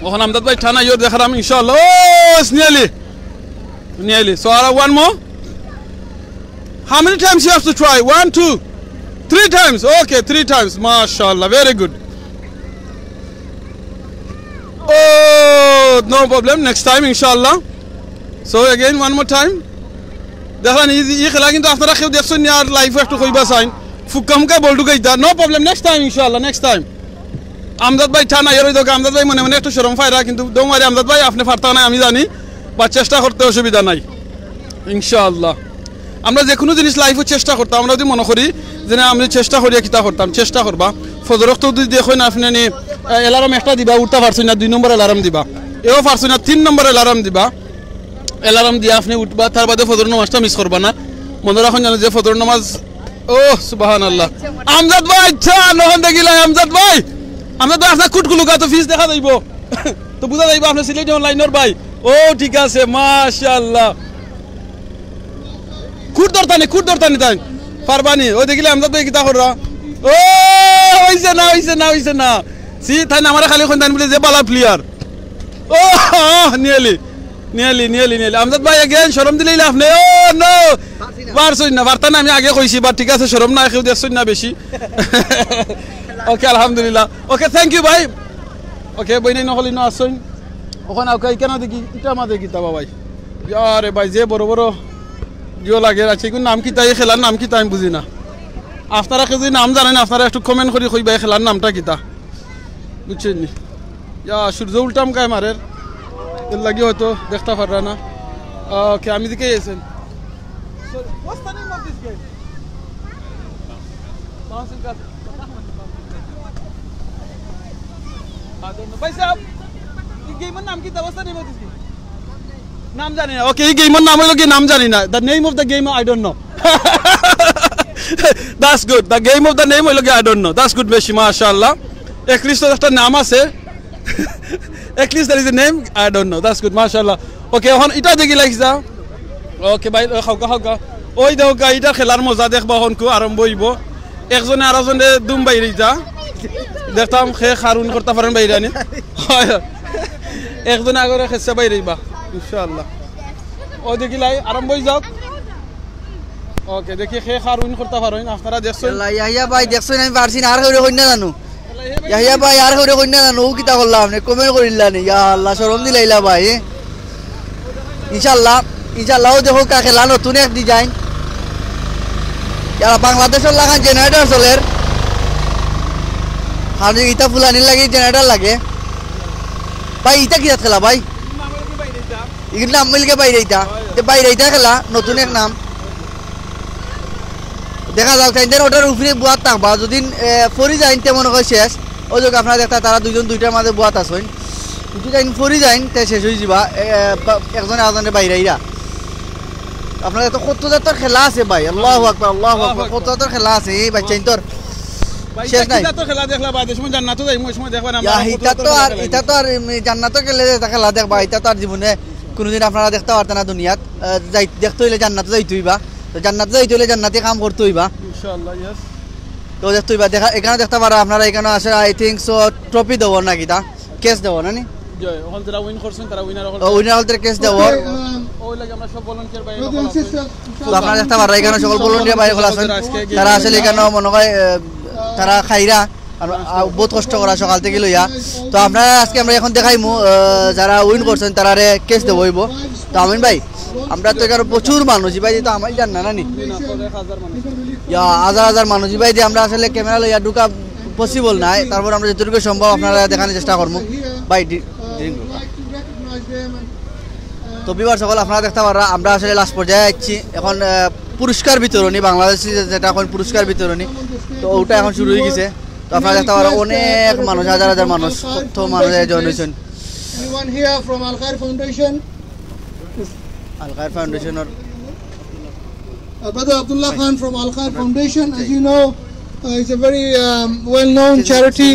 অখন আমজাদ ভাই টানা ইয়ো দেখরাম ইনশাআল্লাহ। Oh, it's nearly, nearly. So, uh, one more. How many times you have to try? One, two, three times. Okay, three times. MashaAllah, very good. Oh, no problem. Next time, inshallah. So again, one more time. দেখইন, ই, ই খেলা কিন্তু আপনারা কেউ দেখছইন না, আর live-ও একটু কইবা চাইন। ফুক্কা মুক্কা বল ঢুকাইতা। No problem, next time, inshallah, next time. Amjad ভাই টানা ইয়ো দেখো, আমজাদ ভাই মনে মনে একটু শরম পাইরা, কিন্তু don't worry, আমজাদ ভাই, আপনে পারতা নায়, আমি জানি, বা চেষ্টা করতে অসুবিধা নাই, ইনশাআল্লাহ। আমরা যেকুনু জিনিস live-ও চেষ্টা করতাম, আমরা যদি মনে করি যে না, আমি চেষ্টা করিয়া কিতা করতাম, চেষ্টা করবা। ফজর অক্ত যদি দেখইন আপনে নি, আহ, alarm একটা দিবা, উঠতা পারছইন না, দুই নম্বর alarm দিবা, এও পারছইন না, তিন নম্বর alarm দিবা। Alarm দিয়া আপনে উঠবা, তার বাদে ফজর নামাজটা miss করবা না। মনো রাখইন জানো যে ফজর নামাজ, ও সুবহানাল্লাহ। আমজাদ ভাই, আচ্ছা, নখন দেখিলাই আমজাদ ভাই। আমজাদ ভাই, আপনার কুটকুলুকা তো face দেখা যাইবো। তো বুঝা যাইবো আপনে সিলেটি online-র ভাই। ও, ঠিক আছে, মাশাআল্লাহ। কুট ধরতা নি, কুট ধরতা নি তাইন। পারবা নি? ওই দেখিলে আমজাদ ভাই কিতা কররা। ও, অইছে না, অইছে না, অইছে না। See, তাইন আমারে খালি কইন তাইন বুলে যে বালা player। ও, nearly, nearly, nearly, nearly। Amjad ভাই again, শরম দিলাইলা আপনে। ও, no। পারছইন না, পারতা না, আমি আগে কইছি, but ঠিক আছে, শরম নাই, কেউ দেখছইন না বেশি। Okay, আলহামদুলিল্লাহ। Okay, thank you ভাই। Okay, বইনাইন অকল ইনো আছইন। অখন আউক্কা, ইখানো দেখি, ইটার মাঝে কিতা বা ভাই? ইয়ারে ভাই, যে বড় বড় ইয়ো লাগে, আচ্ছা, ইগুর নাম কিতা, ই খেলার নাম কিতা আমি বুঝি না। আপনারা কেউ যদি নাম জানইন, আপনারা একটু comment করি কইবা, ই খেলার নামটা কিতা? বুঝছইন নি? ইয়া, সূর্য উল্টা মুখায় মারের, এর লাগি হয়তো দেখতা পাররা না। Okay, আমি দিকে আছেন। Sorry, what's the name of this game? Bouncing castle. I don't know. ভাই সাহেব, ই game-র নাম কিতা? What's the name of this game? নাম জানি না। Okay, ই game-র নাম অইলো কি, নাম জানি না। The name of the game, I don't know. That's good. The game of the name অইলো কি, I don't know. That's good, বেশি, মাশাআল্লাহ। At least তো একটা নাম আছে। At least there is a name, I don't know. That's good, মাশাআল্লাহ। Okay, অখন ইটা দেখি লাগি যা। Okay ভাই, ওই খাউক্কা, খাউক্কা। ওই দেখউক্কা, ইটা খেলার মজা দেখবা, অখন কু আরম্ভ অইবো। একজনে আরোজনরে দুম বাইরে যা। দেখতাম খে কার win করতা পারইন বাইরে আনি। হয়। একজনে আগরে খেসা বাইরে বা, ইনশাআল্লাহ। ও দেখিলাই, আরম্ভ অই যাউক। Okay, দেখি খে কার win করতা পারইন, আপনারা দেখছইন। ইয়াল্লা, ইয়াহিয়া ভাই, দেখছইন আমি পারছি না, আর কেউরে কইন না জানো। ইয়াহিয়া ভাই, আর কেউরে কইন না জানো, ও কিতা করলা আপনে? Comment করিলা নি? ইয়া আল্লাহ, শরম দিলাইলা ভাই, এ? ইনশাআল্লাহ, ইনশাআল্লাহ, ও দেখউক্কা খেলা নতুন এক design। ইয়ারা বাংলাদেশর লাখান জেনারেটর চলের, কারণ ইতা ফুলানির লাগি জেনারেটর লাগে। ভাই, ইতা কিতা খেলা ভাই? ইগুর নাম মিলকে বাইরে ইতা। তে বাইরে ইতা খেলা, নতুন এক নাম। দেখা যাক, তাইন ওটার উপরে বুয়াত থাকবা। যদি, এ, পড়ি যাইন, তে মনে হয় শেষ। ওই যে আপনারা দেখতা, তারা দুইজন দুইটার মাঝে বুয়াত আছইন। যদি তাইন পড়ি যাইন, তে শেষ হয়ে যাবা। এ, এ, বা-, একজনে আরেকজনে বাইরে আইরা। আপনারা তো কত জাতর খেলা আছে ভাই। আল্লাহু আকবার, আল্লাহু আকবার। আল্লাহু আকবার। কত জাতর খেলা আছে এই বাচ্চাইন্তর। ভাই, শেষ ইতা নাই। কিতা তো খেলা দেখলা ভাই, যে সময় জান্নাতো যাইমু, ওই সময় দেখবা না, ইয়া, আমরা কত ইতা তো জাতর আর, খেলা ইতা তো আর, উম, জান্নাতো গেলে যে খেলা দেখবা, ইতা তো আর জীবনে কোনোদিন আপনারা দেখতা পারতা না দুনিয়াত। আহ, যাই-, দেখতে হইলে জান্নাতো যাইতে হইবা। তো জান্নাতো যাইতে হইলে জান্নাতি কাম করতে হইবা। ইনশাআল্লাহ, yes। তো দেখতে হইবা, দেখা, এখানে দেখতা পারা আপনারা, এখানে আছে, I think so, ট্রফি দেওয়ার না কিতা, ক্যাশ দেওয়ার না নি? জি, ওখান যারা উইন করছেন, তারা উইনার হকল। ও, উইনার হকলরে ক্যাশ দেওয়ার। Okay, um, ওই লাগে আমরা সব ভলান্টিয়ার ভাই brothers and হকল sisters, আছেন। So, আপনারা দেখতা পারা, এখানে সকল ভলান্টিয়ার ভাই হকল আছেন। আজকে তারা আসলে এখানে মনে হয়, আহ, তারা খাইরা, আর, আহ, বহুত কষ্ট করা সকাল থেকে লইয়া। তো আপনারা আজকে আমরা এখন দেখাইমু, আহ, যারা উইন করছেন, তারারে ক্যাশ দেওয়া হইব। তো আমিন ভাই, আমরা তো এখানে প্রচুর মানুষ, ইবাইদি তো আমার জান না, না নি? ইয়া, হাজার হাজার মানুষ, ইবাইদি আমরা আসলে ক্যামেরা লইয়া ঢুকা পসিবল নাই। তারপর আমরা যতটুকু সম্ভব আপনারা দেখানোর চেষ্টা করবো। ভাই, ডি-, ড্রিঙ্ক। তো ভিউয়ার সকল, আপনারা দেখতা পাররা, আমরা আসলে লাস্ট পর্যায়ে আইছি। এখন, আহ, পুরস্কার বিতরণী, বাংলাদেশি যে-, যেটা এখন পুরস্কার বিতরণী, তো ওটা এখন শুরু হয়ে গেছে। তো আপনারা দেখতা পাররা, অনেক মানুষ, হাজার হাজার মানুষ, কত মানুষ জয়েন হয়েছেন। Anyone here from Al Khair Foundation? Al Khair Foundation or Uh, Brother Abdullah Khan from Al Khair Foundation, as you know, uh, is a very, um, well-known charity.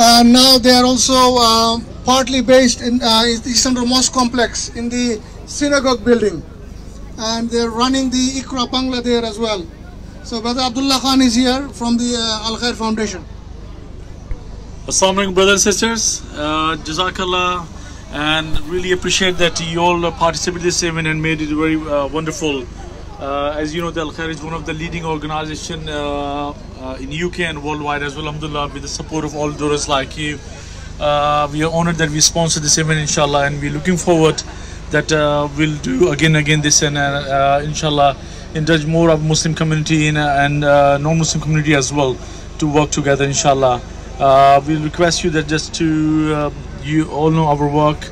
Uh, now they are also, uh, partly based in, uh, East Central Mosque Complex in the synagogue building. And they're running the Iqra Bangla there as well. So Brother Abdullah Khan is here from the, uh, Al Khair Foundation. Assalamu alaikum, brothers and sisters. Uh, Jazakallah, and really appreciate that you all, uh, participated this event and made it very, uh, wonderful. Uh, as you know, the Al Khair is one of the leading organization, uh, uh, in U K and worldwide as well, alhamdulillah, with the support of all donors like you. Uh, we are honored that we sponsored this event, inshallah, and we're looking forward that, uh, we'll do again, again this, and, uh, uh, inshallah, encourage more of Muslim community in, uh, and, uh, non-Muslim community as well to work together, inshallah. Uh, we request you that just to, uh, you all know our work.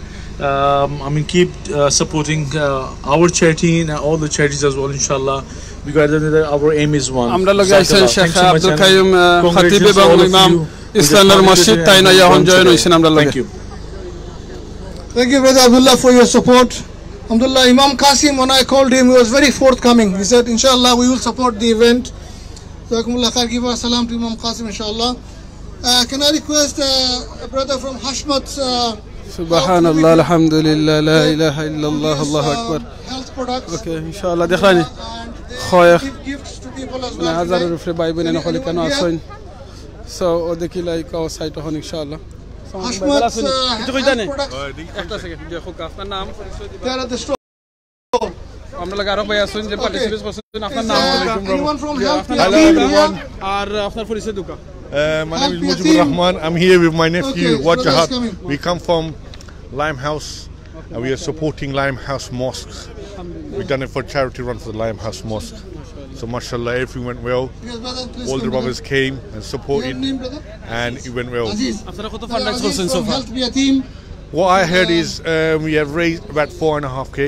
Um, I mean, keep, uh, supporting, uh, our charity and all the charities as well, inshallah. Because at the end of the day, our aim is one. আমরা লগে আছেন Jazakallah. Sheikh Thanks so much, Abdul and কাইয়ুম, আহ, খতিব congratulations এবং all of ইমাম you with the ইসলামের মসজিদ, তাইন এখন জয়েন হইছেন আমরা লগে। Thank you. Thank you, Brother Abdullah, for your support. Alhamdulillah, Imam Qasim, when I called him, he was very forthcoming. He said, "Inshallah, we will support the event." Jazakumullah khair. Give our salam to Imam Qasim, inshallah. Uh, can I request, uh, a brother from Hashmat, uh, Subhanallah, alhamdulillah, la ilaha illallah, Allahu Akbar. Health products. Okay, inshallah, দেখলানি। And they give gifts to people as well today. হাজারের উপরে ভাই বোন এনে হলি কেন আসইন? So, ও দেখি লাইক ও সাইট হন ইনশাআল্লাহ। Hashmat, uh, কিছু কইতা নি? Health products. একটা সেকেন্ড, দেখো, আপনার নাম, পরিচয় দিবা। They are at the store. আমরা লগে আরো ভাই আছেন যে participate করছেন, আপনার নাম? Uh, anyone from Help Your Team here? আর আপনার পরিচয় দুকা। Uh, my name is Mujibur Rahman. I'm here with my nephew, Wajhat. We come from Limehouse, and we are supporting Limehouse Mosque. We've done it for charity run for the Limehouse Mosque. So, mashallah, everything went well. All the brothers came and supported, and it went well. আপনারা কত ফান্ডরাইজ করছেন so far? What I heard is, um, we have raised about four and a half K.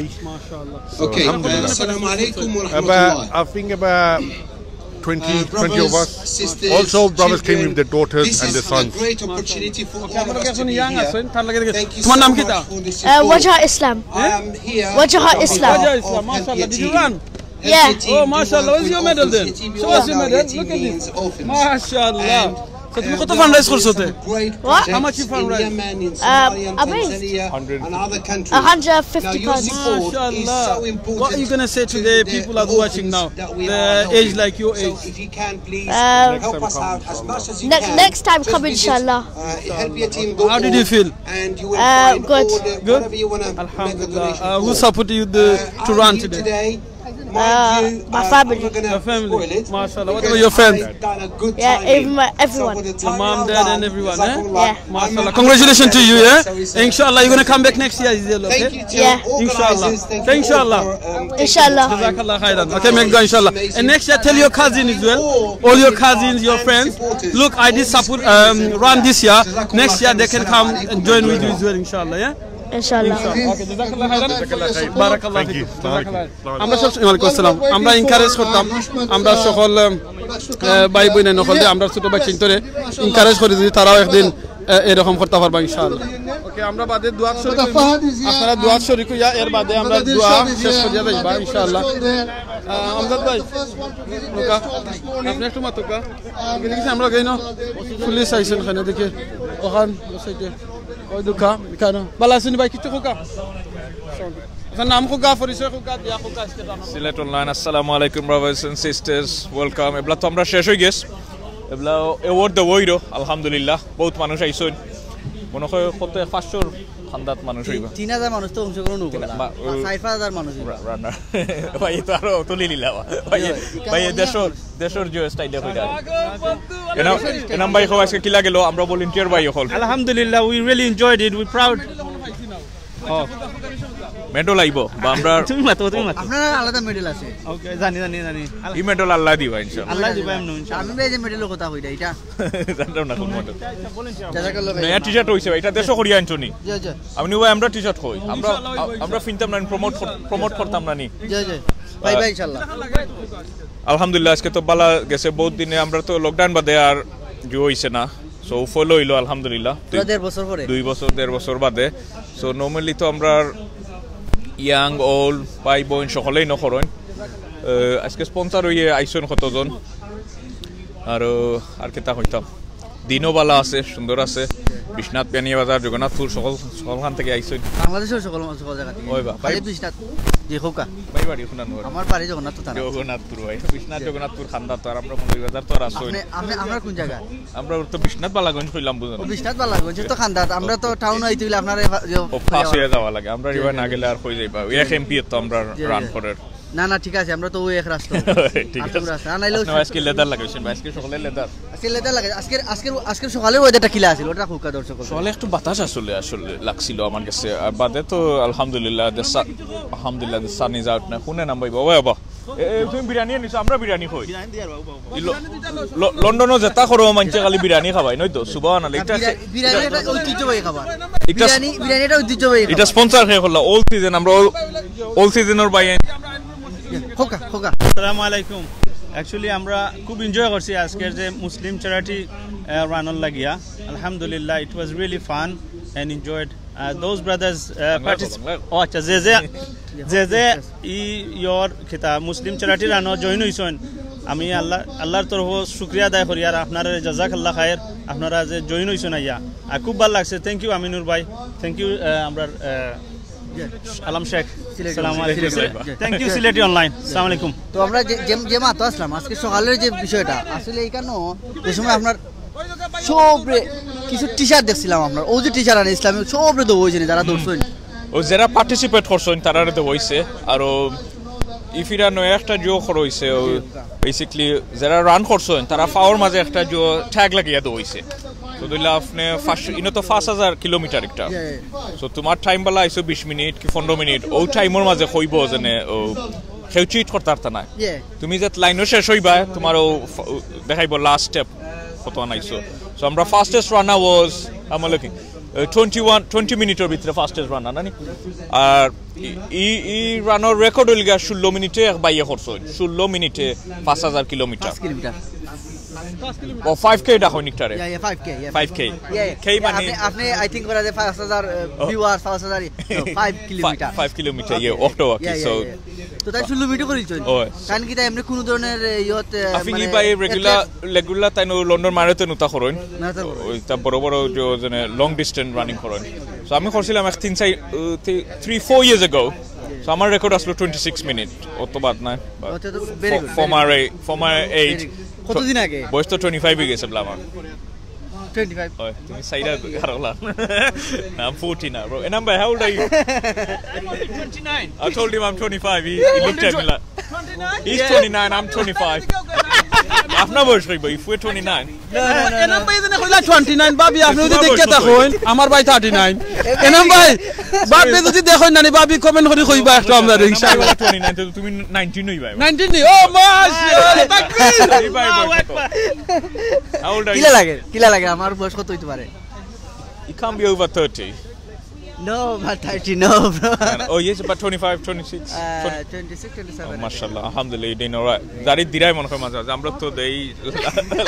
Okay, alhamdulillah. Assalamu alaikum wa rahmatullah. About, I think about twenty, twenty of us. Also, brothers came with their daughters and their sons. This is a great opportunity for all of us to be here. Thank you so much for the support. তোমার নাম কিতা? Uh, Wajha Islam. I am here on behalf of Wajha Islam, mashallah. Did you run? Yeah. Oh, mashallah. Where's your medal then? Show us your medal. Look at this. Mashallah. So, তুমি কত ফান্ডরাইজ করছো তে? What? How much you fundraise? Uh, I mean, a hundred fifty pounds. Mashallah. What are you gonna say to the people that are watching now? The age, like your age. Uh, ne- next time come, inshallah. How did you feel? Uh, good. Good? Alhamdulillah. Uh, who supported you the, to run today? Uh, my family. Your family. MashaAllah. What about your friends? Yeah, everyone, everyone. Your mom, dad, and everyone, eh? Yeah. MashaAllah. Congratulations to you, yeah? Inshallah, you're gonna come back next year, Israel, okay? Yeah. Inshallah. Say inshallah. Inshallah. Jazakallah khairan. Okay, make dua, inshallah. And next year, tell your cousin as well, all your cousins, your friends. Look, I did support, um, run this year. Next year, they can come and join with you as well, inshallah, yeah? Inshallah. Okay, jazakallah khairan. Barakallah Thank you. Jazakallah. আমরা সব ওয়ালাইকুম আসসালাম। আমরা এনকারেজ করতাম, আমরা সকল আহ, ভাই বোন নকল দিয়ে আমরা ছোট ভাই চিন্তরে এনকারেজ করি যদি তারাও একদিন আহ, এরকম করতে পারবা ইনশাআল্লাহ। ওকে, আমরা বাদে দোয়া শরীক, আপনারা দোয়া শরীক হইয়া এর বাদে আমরা দোয়া শেষ করিয়া যাইবা ইনশাআল্লাহ। আহ, আমজাদ ভাই, ওকা, আপনি একটু মাতুকা। দেখি আমরা গই না, পুলিশ আইছেন এখানে দেখে, ওখান ওই দুকা কেন ভালো আছেন ভাই, কিছু কোকা? আপনার নাম কোকা, পরিচয় কোকা, দিয়া কোকা আজকে জানো। সিলেট অনলাইন, আসসালামু আলাইকুম brothers and sisters, welcome. এবলা তো আমরা শেষ হয়ে গেছ, এবলা অ্যাওয়ার্ড দেবো হইল, আলহামদুলিল্লাহ বহুত মানুষ আইসইন, মনে হয় কত পাঁচশোর খান্দাত মানুষ হইবা। তিন হাজার মানুষ তো অংশগ্রহণ করলা। মা- ও- চার পাঁচ হাজার মানুষ হইবা। রান্না ভাই তো আরো তুলি নিলাম ভাই। ইয়ে, ভাই ইটা দেশর দেশর যে স্টাইলে কইরা এনাম এনাম ভাই, খবর আজকে কিলা গেল? আমরা ভলেন্টিয়ার ভাই হল। Alhamdulillah, we really enjoyed it. We proud. Meadow লাইব বা আমরা তুমি মাতো, তুমি মাতো। আপনার আলাদা মেডেল আছে। ওকে, জানি জানি জানি। ই মেডো আল্লাহ দিবা ইনশাআল্লাহ। আল্লাহ দিবা এমন ইনশাআল্লাহ। আমি ভাই যে মেডেলর কথা কইরা এটা। জানতাম না কোন মেডো। জাজাকাল্লাহ ভাই। নয়া টি শার্ট হইছে ভাই, এটা দেশো করিয়া আনছো নি? জি, জি। আমি নিউ ভাই আমরা টি শার্ট কই, আমরা আমরা ফিনতাম না, প্রমোট প্রমোট করতাম না নি। জি, জি। ভাই ভাই ইনশাআল্লাহ। আলহামদুলিল্লাহ আজকে তো বালা গেছে, বহুত দিনে আমরা তো লকডাউন বাদে আর জুয়া হইছে না, সো ফলো হইলো আলহামদুলিল্লাহ। দুই- পুরা দেড় বছর পরে। দুই বছর দেড় বছর বাদে। সো নর্মালি তো আমরা ইয়াং ওল্ড ভাই বোন সকলেই নকরইন। আহ, আজকে স্পন্সর হইয়ে আইসন কতজন, আর আর কিতা হইতাম, দিনও বালা আছে, সুন্দর আছে। বিশ্বনাথ, বিয়ানীবাজার, জগন্নাথপুর সকল সকলখান থেকে আইসন। বাংলাদেশের সকল সকল জায়গা থেকে। ওই বা, ভাই। খালি বিশ্বনাথ। জি, হোকা। ভাই বাড়ি কোন নাম? আমার বাড়ি জগন্নাথ তো থানা। জগন্নাথপুর ভাই, বিশ্বনাথ জগন্নাথপুর খান্দাত তো, আর আমরা মৌলভীবাজার তো আর আসই। আপনি আপনি আপনার কোন জায়গা? আমরা তো বিশ্বনাথ বালাগঞ্জ কইলাম, বুঝলেন? ও বিশ্বনাথ বালাগঞ্জ তো খান্দাত। আমরা তো টাউন আইতে হইলে আপনারা এ- এ- ও পাস হইয়া যাওয়া লাগে, আমরা জি, রিভার জি। না গেলে আর হয়ে যাইবা, ওই এক এমপি তো আমরা জি, রান জি। করার। না না, ঠিক আছে, আমরা তো ওই এক রাস্তা। ঠিক আটুর আছে। রাস্তা। আর নাইলে আপনি আজকে লেদার লাগাইছেন ভাই, আজকে সকালে লেদার। আজকে লেদার লাগে। আজকে আজকে আজকে সকালে ওয়েদারটা কিলা আছিল, ওটা হোকা দর্শক। সকালে একটু বাতাস আসলে আসলে লাগছিল আমার কাছে, আর বাদে তো আলহামদুলিল্লাহ, the sun, আলহামদুলিল্লাহ, the sun is out না। শুনে নাম ভাই, বাবা বাবা। এ, এ, তুমি বিরিয়ানি আনিছো, আমরা বিরিয়ানি কই। ই ল- ল- লন্ডনও যেটা করো মানছে খালি বিরিয়ানি খাবাই, নয় তো? সুবহানাল্লাহ। এটা বিরিয়ানি এটা ঐতিহ্যবাহী খাবার। এটা- বিরিয়ানি বিরিয়ানি এটা ঐতিহ্যবাহী এটা স্পন্সর কে করলা? অল সিজন, আমরা অল সিজন ওর ভাই। হোকা হোকা। আসসালামু আলাইকুম। অ্যাকচুয়ালি আমরা খুব এনজয় করছি আজকের যে মুসলিম চ্যারিটি রানর লাগিয়া। আলহামদুলিল্লাহ, it was really fun and enjoyed. Those brothers Bangla, parties Bangla. ও আচ্ছা, যে যে যে যে ই ইয়র কিতা মুসলিম চ্যারিটি রানো জয়েন হইছইন, আমি আল্লাহ আল্লাহর তরফ শুক্রিয়া আদায় করি, আর আপনারা জাজাকাল্লাহ খায়ের, আপনারা যে জয়েন হইছইন আইয়া, আর খুব ভালো লাগছে। থ্যাংক ইউ আমিনুর ভাই, থ্যাংক ইউ আমরা আহ, আলম শেখ। সিলেটি আসসালামু online। আলাইকুম। Sylheti online। Thank you Sylheti online. আসসালামু আলাইকুম। তো আমরা যে যে- যে মাত্র আসলাম আজকে সকালের যে বিষয়টা, আসলে এখানে যে সময় আপনার সবরে কিছু টি শার্ট দেখছিলাম আপনার, ওই যে টি শার্ট আনে ইসলামী সবরে দেবো হয়েছে যারা দৌড়ছেন। ও যারা পার্টিসিপেট করছেন তারারে তো হইছে। আর ও ইফিরা নয় একটা জো খর হইছে। ও বেসিক্যালি যারা রান করছেন তারা ফাওয়ার মাঝে একটা জো ট্যাগ লাগিয়া তো হইছে। তো ধরলে আপনি পাঁচশো, ইনো তো পাঁচ হাজার কিলোমিটার একটা। তো তোমার টাইম বেলা আইসো বিশ মিনিট কি পনেরো মিনিট, ও টাইমর মাঝে কইব যেনে ও কেউ চিট করতে পারতা না। ইয়ে। তুমি যে লাইনও শেষ হইবা, তোমার ও ফ- ও দেখাইব লাস্ট স্টেপ কত আনাইছো। সো আমরা ফাস্টেস্ট রানার ওয়াজ আমার লুকিং টোয়েন্টি ওয়ান টোয়েন্টি মিনিটের ভিতরে ফাস্টেস্ট রানার নানি। আর ই- ই ই রানর রেকর্ড হইল গিয়া ষোলো মিনিটে এক বাইয়ে করছো, ষোলো মিনিটে পাঁচ হাজার কিলোমিটার। পাঁচ কিলোমিটার। ও ফাইভ কে ডাকো নিকটারে। ইয়া ইয়া ফাইভ কে ইয়া। ফাইভ কে। ইয়া কে মানে? আপনি আপনি আই থিংক করা যায় পাঁচ হাজার ভিউয়ার, পাঁচ হাজার ফাইভ কিলোমিটার। ফাইভ কিলোমিটার ইয়ে ওয়াক টু ওয়াকি। ইয়া ইয়া সো ইয়া। তো তাই ষোলো মিনিটে করে দিচ্ছেন। ওই। কারণ কি তাই এমনি কোনো ধরনের ইয়ত আফিং ই বাই রেগুলার রেগুলার তাই নো লন্ডন মারাথন উতা করইন। মারাথন করইন। ওইটা বড় বড় যে যেনে লং ডিস্টেন্স রানিং করইন। সো আমি করছিলাম এক তিন চাই three four years ago. So আমার রেকর্ড আসলো টোয়েন্টি সিক্স মিনিট, অত বাদ নাই। আচ্ছা, তো very good, former former age. কতদিন আগে? বয়স তো টোয়েন্টি ফাইভ হয়ে গেছে বলে আমার। Twenty five. ওই, তুমি সাইডা হারলা। না, I'm forty now, bro. And I'm, how old are you? Twenty-nine. I told him I'm twenty-five. He, he looked at me like, He's twenty-nine, I'm twenty-five. আপনার বয়স কইব, if we're twenty-nine. এনাম ভাই যেন কইলা টোয়েন্টি নাইন, ভাবি আপনি যদি দেখে থাকইন, আমার ভাই থার্টি নাইন। এনাম ভাই, ভাবি যদি দেখইন নানি, ভাবি কমেন্ট করি কইবা একটা আমরা ইনশাআল্লাহ। Twenty-nine, তো তুমি nineteen হইবা। নাইনটিন নি? ও মাশাআল্লাহ, তাকবীর। এই ভাই বয়স কত? How old are you? কিলা লাগে, কিলা লাগে? আমার বয়স কত হইতে পারে? You can't be over thirty. No, but thirty, no, bro. Oh, yes, about twenty-five, twenty-six. Uh, twenty-six, twenty-seven. Oh, mashallah, alhamdulillah, you're doing all right. দাড়ি দিরাই মনে হয় মাঝে মাঝে, আমরা তো দেই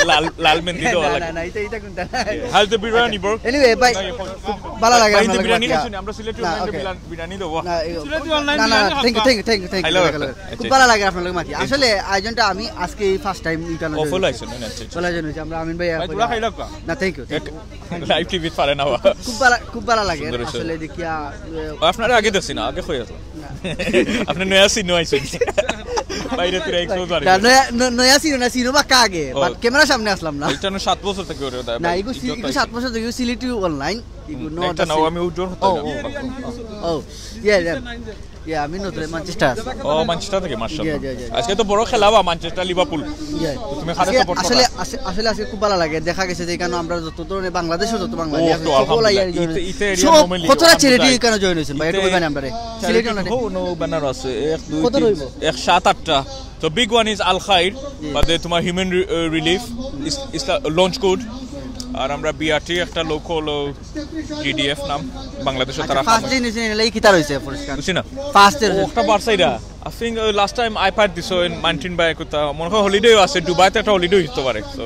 লাল, লাল মেহেন্দি দেওয়া না, লাগে। না, না, এটা, এটা কোনটা? How's the biryani, bro? Anyway, ভাই, খুব ভালো লাগে ভাই, আপনার বিরিয়ানি লগে মাতিয়া। খাইছেন? আমরা সিলেটি না, online okay. বিরিয়ানি দেবো। না, এই, না, না, thank you, thank you, thank you, thank you, Hello, thank you. আচ্ছা, খুব আচ্ছা। ভালো লাগে আপনার লগে মাতিয়া। আসলে আয়োজনটা আমি আজকে এই ফার্স্ট টাইম ইউটানো ও, ফলো আইছেন, না, আচ্ছা, আচ্ছা। ফলো আয়োজন হয়েছে। আমরা আমিন ভাই ভাই, তোরা খাইলা কা? না, থ্যাংক ইউ। লাইভ টিভি পারে না বা। খুব ভালা, খুব ভালা লাগে সুন্দর হয়েছে। আসলে দেখিয়া। আপনারা আগে দেখছি না, আগে কই আসলো। আপনি নয়া সিনো আইছেন। বাইরে তুই এক্সপোজ আর না, নয়া, ন- নয়া সিনো না, সিনো বা কাগে, ও। বাট ক্যামেরা সামনে আসলাম না। এটা না সাত বছর থেকে ওরে দেয় না, ভাই। এগু সি- এগু সাত বছর থেকে সিলেটি অনলাইন। এগু একটা নাও, আমি উজ্জ্বল হতে ও, না। ও, ও, ইয়া, ইয়া। ইয়া, আমি নতুন ম্যানচেস্টার আছি। ও, ম্যানচেস্টার থেকে, মাশাআল্লাহ। জি, জি, জি। আজকে তো বড় খেলা বা ম্যানচেস্টার লিভারপুল। ইয়া। তুমি খারাপ আজকে সাপোর্ট আসলে, করো। আসে- আসলে আজকে খুব ভালো লাগে, দেখা গেছে যে এখানে আমরা যত ধরনের বাংলাদেশও যত বাঙালি ও, আছে, তো সকল আলহামদুলিল্লাহ। আইয়া ইতে- ইতে এরিয়া সব- normally কতটা আমরা চ্যারিটি যাই। এখানে জয়েন হয়েছেন ভাই, একটু ইতে- বলবেন আমরা। সিলেটি চ্যারিটি অনলাইনে। হো, নো ব্যানার আছে, এক, দুই, কত তিন, রইব? এক, সাত, আটটা। তো বিগ ওয়ান ইজ আল খাইর, বাদে তোমার হিউম্যান রিলিফ, ইসলাম লঞ্চ কোড, আর আমরা বিআরটি একটা লোকাল জিডিএফ নাম, বাংলাদেশে তারা ফার্স্ট দিন এসে নিলে কিতা রয়েছে পুরস্কার? বুঝছি না। ফার্স্ট ও, একটা বার্সাইরা। I think, uh, last time iPad দিছো in মাইনটিন বা একুতা, মনে হয় হলিডে আছে, দুবাইতে একটা হলিডে হইতে পারে। So,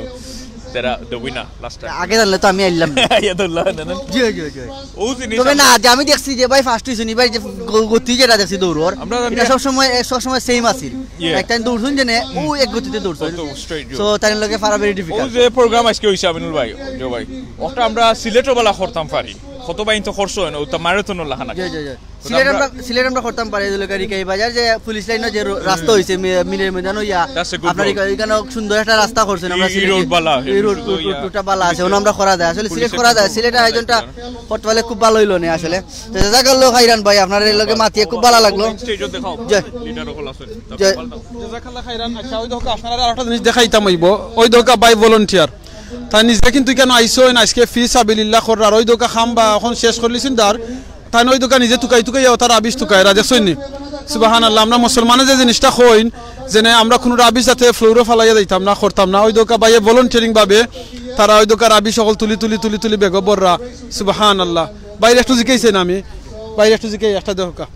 they're the winner last time. আগে জানলে তো আমি আইলাম না। ইয়া তো আল্লাহ, না, না। জি, জি, জি। ও জিনিস তবে না, যে আমি দেখছি যে ভাই ফার্স্ট হইছেন, ভাই যে গ- গতি যেটা দেখছি দৌড়র, আমরা এটা সবসময়, সবসময় সেম আছিল। Yeah. একটা দৌড়ছেন যে নে, ও এক গতিতে দৌড়ছেন। ও তো straight, So, তাই লগে ফারা ভেরি ও ডিফিকাল্ট। যে প্রোগ্রাম আজকে হইছে আমিনুল ভাই, জো ভাই, ওটা আমরা সিলেটও বেলা করতাম পারি। কত বাইন তো খরচ হয় না, ওটা ম্যারাথনও লাখানা। জি, জি, জি। সিলেট আমরা, সিলেট আমরা করতাম পারি, এই যে রিকাই বাজার যে পুলিশ লাইনর যে র- রাস্তা হইছে, মি- মিলের ময়দান হইয়া, That's a good আপনার road. এখানে, এখানে সুন্দর একটা রাস্তা করছেন আমরা এই সিলেটে। রোড বালা, এই রোড, শুধু রোড, ইয়া, রোড, রোডটা বালা আছে, ওখানে আমরা করা যায়। আসলে সিলেট পুলিশের করা যায়, কিন্তু সিলেটের আয়োজনটা করতে পারলে খুব ভালো হইলো নে আসলে। তো জাযাকাল্লাহু খাইরান ভাই, আপনার এই লগে মাতিয়ে খুব ভালো লাগলো। স্টেজও দেখাও। জি। লিডার অকল আছেন। জি। জাযাকাল্লাহ খাইরান। আচ্ছা, ওই দেখো আপনারা আর একটা জিনিস দেখাইতাম অইব। ওই দেখো ভাই ভলান্টিয়ার, তাই নিজে কিন্তু কেন আইসইন আজকে ফি সাবিলিল্লাহ কররার। ওই দেখো খাম বা এখন শেষ করলিছেন দার, তাই ওই দেখো নিজে তুকাই তুকাই তার আবিষ তুকাইরা, দেখছইন নি? সুবহানাল্লাহ। আমরা মুসলমানে যে জিনিসটা কইন, যেনে আমরা কোনো রাবিশ যাতে ফ্লোরে ফালাইয়া দিতাম না, করতাম না। ওই দেখো ভাইয়ে ভলান্টিয়ারিং ভাবে তারা ওই দেখো রাবিশ অকল তুলি তুলি তুলি তুলি বেগো ভররা। সুবহানাল্লাহ। বাইরে একটু জিকাইছেন আমি, বাইরে একটু জিকাই একটা দেখো।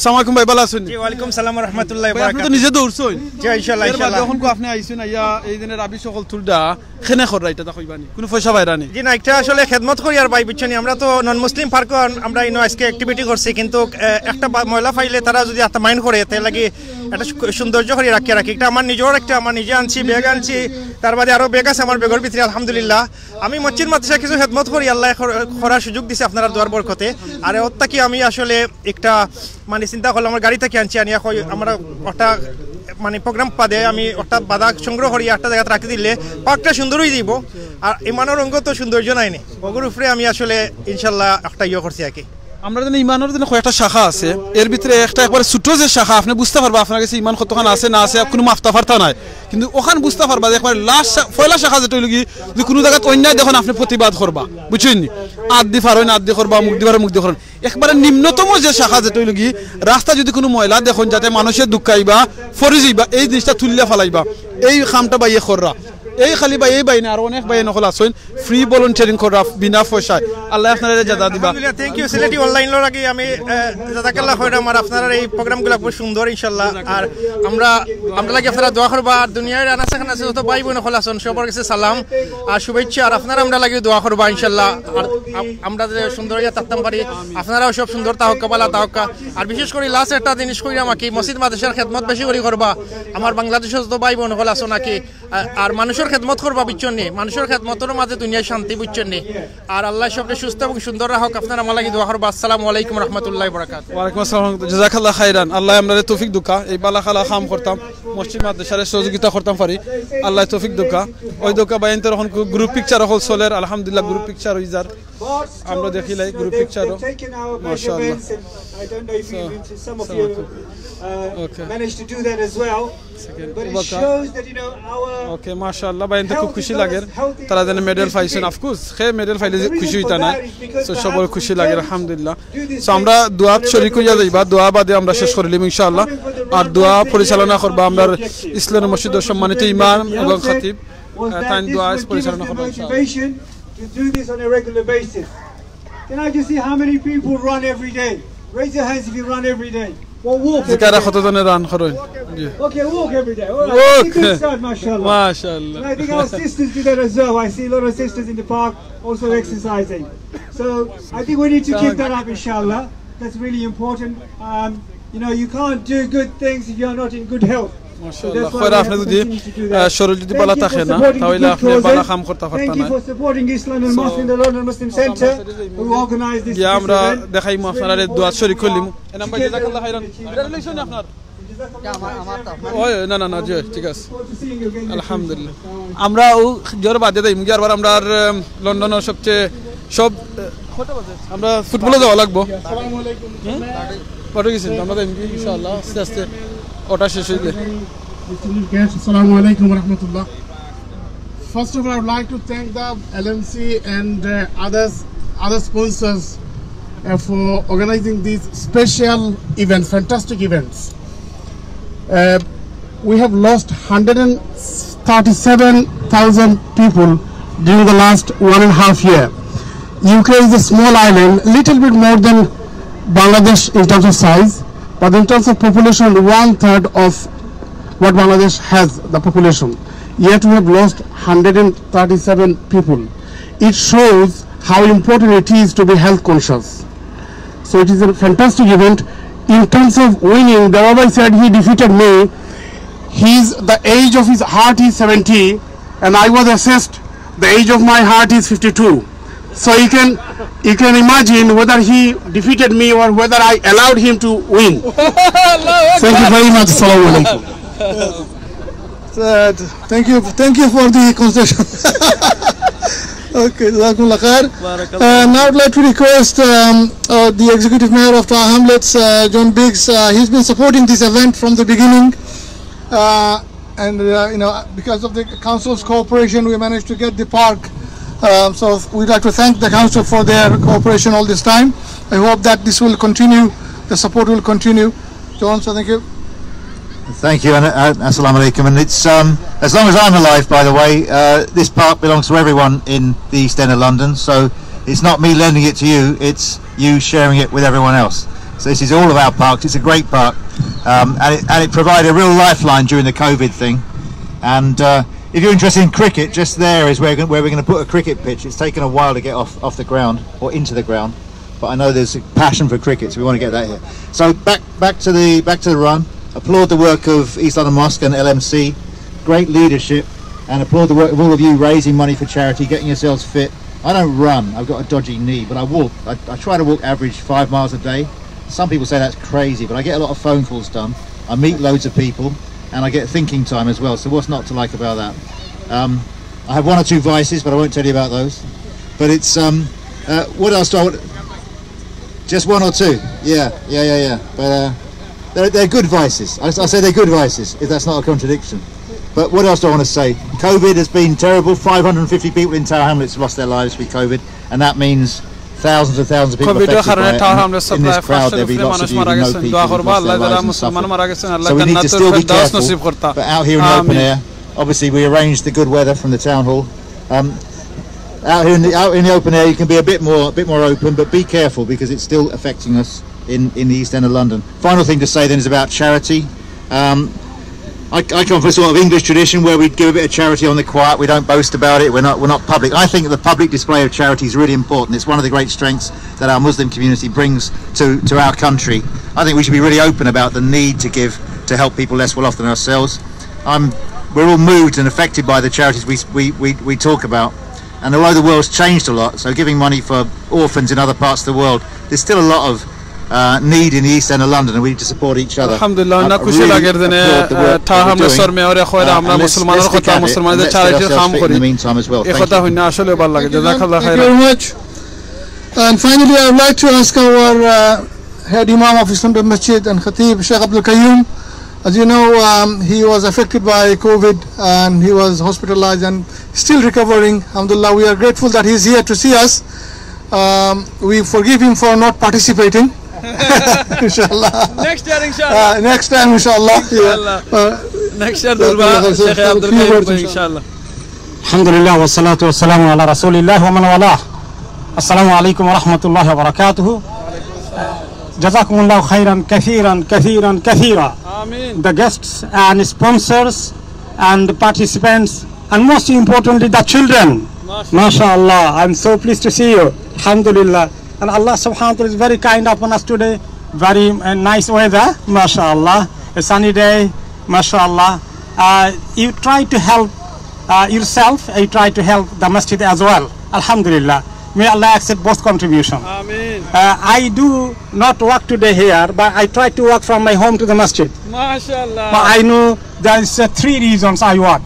সালাম আলাইকুম ভাই, ভালা আছইন? জি, ওয়ালাইকুম সালাম ওয়া রাহমাতুল্লাহি ওয়া ভাই, আপনি তো বারাকাতুহু। নিজে দৌড়ছইন। জি, ইনশাআল্লাহ, এর বাদে ইনশাআল্লাহ। এখন কো আপনি আইছইন, আইয়া এই দিনে রাবিশ অকল তুলরা, কেনে কররা ইটা তা কইবা নি? কোনো পয়সা পাইরা নি? জি না, একটা আসলে খেদমত করি আর ভাই, বুঝছইন নি, আমরা তো নন মুসলিম পার্কও আন-, আমরা ইনো আজকে অ্যাক্টিভিটি করছি, কিন্তু আহ, একটা বা-, ময়লা পাইলে তারা যদি একটা মাইন্ড করে, তার লাগি একটা সু-, সৌন্দর্য করি রাখিয়া রাখি। একটা আমার নিজের, একটা আমার নিজে আনছি, ব্যাগ আনছি, তার বাদে আরো ব্যাগ আছে আমার ব্যাগর ভিতরে, আলহামদুলিল্লাহ। আমি মসজিদ মাদ্রাসা কিছু খেদমত করি, আল্লাহ কর-, করার সুযোগ দিছে আপনারার দোয়ার বরকতে। আর ওর থাকি আমি আসলে একটা মানে চিন্তা করলাম, আমার গাড়ি থাকি আনছি, আনিয়া কই আমরা একটা মানে প্রোগ্রাম বাদে আমি একটা বাদা সংগ্রহ করি, একটা জায়গাত রাখি দিলে পার্কটা সুন্দর হয়ে দিব। আর ইমানর রঙ তো সৌন্দর্য নাই নি, ওগুর উপরে আমি আসলে ইনশাল্লাহ একটা ইয়ে করছি আর কি। আমরা জানি ইমানর জন্য কয়েকটা শাখা আছে, এর ভিতরে একটা একবারে ছোট যে শাখা, আপনি বুঝতে পারবা আপনার কাছে ইমান কতখান আছে না আছে, কোনো মাপতা পারতা নাই, কিন্তু ওখান বুঝতে পারবা যে একবারে লাস্ট শা-, পয়লা শাখা যেটা হইল কি, যদি কোনো জায়গাত অন্যায় দেখুন আপনি প্রতিবাদ করবা, বুঝছইন নি? আত দি পারইন আত দি করবা, মুখ দি পারইন মুখ দি করইন। একবারে নিম্নতম যে শাখা যেটা হইল কি, রাস্তা যদি কোনো ময়লা দেখুন যাতে মানুষের দুঃখাইবা, ফরি যাইবা, এই জিনিসটা তুলিয়া ফালাইবা, এই কামটা বাইয়ে কররা। এই খালি ভাই, এই ভাই না, আর অনেক ভাই নকল আছইন, ফ্রি ভলান্টিয়ারিং কররা বিনা পয়সায়। আল্লাহ আপনারা জাযা দিবা। আলহামদুলিল্লাহ, থ্যাংক ইউ সিলেটি অনলাইনর লাগি আমি আহ, জাযাকাল্লাহ খাইরান। আর আপনারার এই প্রোগ্রামগুলো খুব সুন্দর ইনশাল্লাহ। আর আমরা, আমরা লাগি আপনারা দোয়া করবা। আর দুনিয়ার আনাচে কানাচে যত ভাই বোন হকল আছইন, সবার কাছে সালাম আর শুভেচ্ছা। আর আপনারা আমরা লাগি দোয়া করবা ইনশাল্লাহ। আর আম-, আমরা যে সুন্দর হইয়া থাকতাম পারি, আপনারাও সব সুন্দর তাহক্কা, বালা তাহক্কা। আর বিশেষ করি লাস্ট একটা জিনিস কইরাম আর কি, মসজিদ মাদ্রাসার খেদমত বেশি করি করবা। আমার বাংলাদেশে যত ভাই বোন হকল আছইন নাকি, আ-, আর মানুষর খেদমত করবা, বুঝছইন নি? মানুষর খেদমতর মাঝে দুনিয়ার শান্তি, বুঝছইন নি? আর আল্লায় সবরে সুস্থ এবং সুন্দর রাখউক। আপনারা আমার লাগি দোয়া করবা। আসসালামু আলাইকুম রহমতুল্লাহ বরকাত। ওয়ালাইকুম আসসালাম। জাযাকাল্লাহ খাইরান। আল্লায় আমরারে তৌফিক দেউক্কা, এই বালা খালা কাম করতাম, মসজিদ মাদ্রাসারে সহযোগিতা করতাম পারি। আল্লায় তৌফিক দেউক্কা। ওই দেউক্কা ভাইয়াইন্তর অখন group picture অকল চলের, আলহামদুলিল্লাহ group picture অইযার। আমরা দেখিলাই group picture ও। মাশাআল্লাহ। So, some of you, uh, managed to do that as well. But it shows that, you know, our ওকে, মাশাআল্লাহ, ভাইয়াইন্তে খুব খুশি লাগের। তারা যেন medal পাইছইন, of course, হে medal পাইলে যে খুশি অইতা নায়। So, সবর খুশি লাগের, আলহামদুলিল্লাহ। So, আমরা দোয়াত শরিক অইয়া যাইবা, দোয়া বাদে আমরা শেষ করিলিমু ইনশাআল্লাহ। আর দোয়া পরিচালনা করবা আমরার ইসলামী মসজিদর সম্মানিত ইমাম এবং খতিব, আহ, তাইন দোয়া পরিচালনা করবা ইনশাআল্লাহ। To do this on a regular basis. Can I just see how many people run every day? Raise your hands if you run every day. Well, walk every day. জিকারা কতজনে run করইন? জি। Okay, walk every day. All right. Walk। That's a good start, mashallah. Mashallah. And I think our sisters do that as well. I see a lot of sisters in the park also exercising. So I think we need to keep that up, inshallah. That's really important. Um, you know, you can't do good things if you're not in good health. মাশাআল্লাহ। কইরা আপনে যদি, আহ, শরীর যদি ভালা থাকে না, তাইলে আপনে ভালা কাম করতা পারতা না। Thank you for supporting Islam and Muslim, the London Muslim Centre, who organized this event. ইয়া, আমরা দেখাইমু আপনারারে, দোয়াত শরিক করিলিমু। এ নাম্বার জাযাকাল্লাহ খাইরান। Congratulations আপনার। ওই, না, না, না, জি, ঠিক আছে। আলহামদুলিল্লাহ। আমরা ও জোর বাদে দেই, মুগি আরবার আমরা আর, উম, লন্ডনর সবচেয়ে সব, আহ, কয়টা বাজে? আমরা ফুটবলো যাওয়া লাগবো। হুম? কত গেছেন? আমরা যাই, ইনশাআল্লাহ, আস্তে আস্তে ওটা শেষ হইলে। Distinguished guests, Assalamu alaikum wa rahmatullah. First of all, I would like to thank the L M C and, uh, others, other sponsors, uh, for organizing these special events, fantastic events. Uh, we have lost hundred and thirty-seven thousand people during the last one and a half year. U K is a small island, little bit more than Bangladesh in terms of size, but in terms of population, one third of what Bangladesh has, the population. Yet we have lost hundred and thirty-seven people. It shows how important it is to be health conscious. So it is a fantastic event. In terms of winning, the rabbi said he defeated me. He's, the age of his heart is seventy, and I was assessed, the age of my heart is fifty-two. So you can, you can imagine whether he defeated me or whether I allowed him to win. Thank you very much. Assalamu alaikum. Uh, thank you, thank you for the concession. Okay, jazakumullah khair. Uh, now I'd like to request, um, uh, the executive mayor of Tower Hamlets, uh, John Biggs. Uh, he's been supporting this event from the beginning, uh, and, uh, you know, because of the council's cooperation, we managed to get the park. Um, so we'd like to thank the council for their cooperation all this time. I hope that this will continue. The support will continue. John, so thank you. Thank you, and, uh, assalamu alaikum. And it's, um, as long as I'm alive, by the way, uh, this park belongs to everyone in the East End of London. So it's not me lending it to you; it's you sharing it with everyone else. So this is all of our parks. It's a great park, um, and it, and it provided a real lifeline during the COVID thing. And, uh, if you're interested in cricket, just there is where, where we're going to put a cricket pitch. It's taken a while to get off, off the ground or into the ground. But I know there's a passion for cricket, so we want to get that here. So back, back to the, back to the run. Applaud the work of East London Mosque and L M C. Great leadership, and applaud the work of all of you raising money for charity, getting yourselves fit. I don't run. I've got a dodgy knee, but I walk. I, I try to walk average five miles a day. Some people say that's crazy, but I get a lot of phone calls done. I meet loads of people, and I get thinking time as well. So what's not to like about that? Um, I have one or two vices, but I won't tell you about those. But it's, um, uh, what else do I want? Just one or two? Yeah, yeah, yeah, yeah. But, uh, they're, they're good vices. I, I say they're good vices, if that's not a contradiction. But what else do I want to say? COVID has been terrible. Five hundred and fifty people in Tower Hamlets lost their lives with COVID, and that means thousands and thousands of people affected by it. And in this crowd, there'll be lots of you who know people who've lost their lives and suffered. So we need to still be careful. But out here in the open air, obviously, we arranged the good weather from the town hall. Um, out here in the, out in the open air, you can be a bit more, a bit more open, but be careful because it's still affecting us in, in the East End of London. Final thing to say then is about charity. Um, I, I come from a sort of English tradition where we give a bit of charity on the quiet. We don't boast about it. We're not, we're not public. I think the public display of charity is really important. It's one of the great strengths that our Muslim community brings to, to our country. I think we should be really open about the need to give to help people less well off than ourselves. I'm We're all moved and affected by the charities we, we, we, we talk about. And although the world's changed a lot, so giving money for orphans in other parts of the world, there's still a lot of uh, need in the East End of London, and we need to support each other. আলহামদুলিল্লাহ, অনেক খুশি লাগের যেনে, আহ, তা আমরা সরমে ওরে কইরা আমরা মুসলমানর কথা, মুসলমানর যে charityর কাম করি। এই কথা হুনিয়া আসলে ভালা লাগে। জাযাকাল্লাহ খাইরান। Thank you very much. And finally, I would like to ask our uh, head Imam of Islambek Masjid and Khatib, Sheikh Abdul Qayyum. As you know, um, he was affected by COVID and he was hospitalized and still recovering. Alhamdulillah, we are grateful that he is here to see us. Um, we forgive him for not participating. Inshallah. Next year, inshallah. Uh, next time, inshallah. Inshallah. Uh, Next year, Durba, Sheikh Abdul Qayyum, inshallah. الحمد لله والصلاة والسلام على رسول الله ومن والاه. السلام عليكم ورحمة الله وبركاته. جزاكم الله خيرا كثيرا كثيرا كثيرا. آمين. The guests and sponsors and the participants and most importantly the children. ما شاء الله. I'm so pleased to see you. الحمد لله. And Allah subhanahu wa ta'ala is very kind upon us today. Very uh, nice weather. ما شاء الله. A sunny day. ما شاء الله. Uh, you try to help uh, yourself. You try to help the masjid as well. الحمد لله. May Allah accept both contribution. آمين. Uh, I do not work today here, but I try to work from my home to the masjid. ما شاء الله. But I know there is uh, three reasons I work.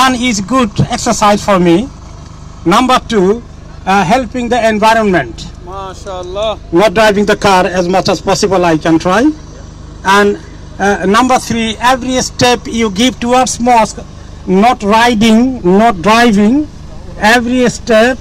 One is good exercise for me. Number two, uh, helping the environment. ما شاء الله. Not driving the car as much as possible I can try. And uh, number three, every step you give towards mosque, not riding, not driving, every step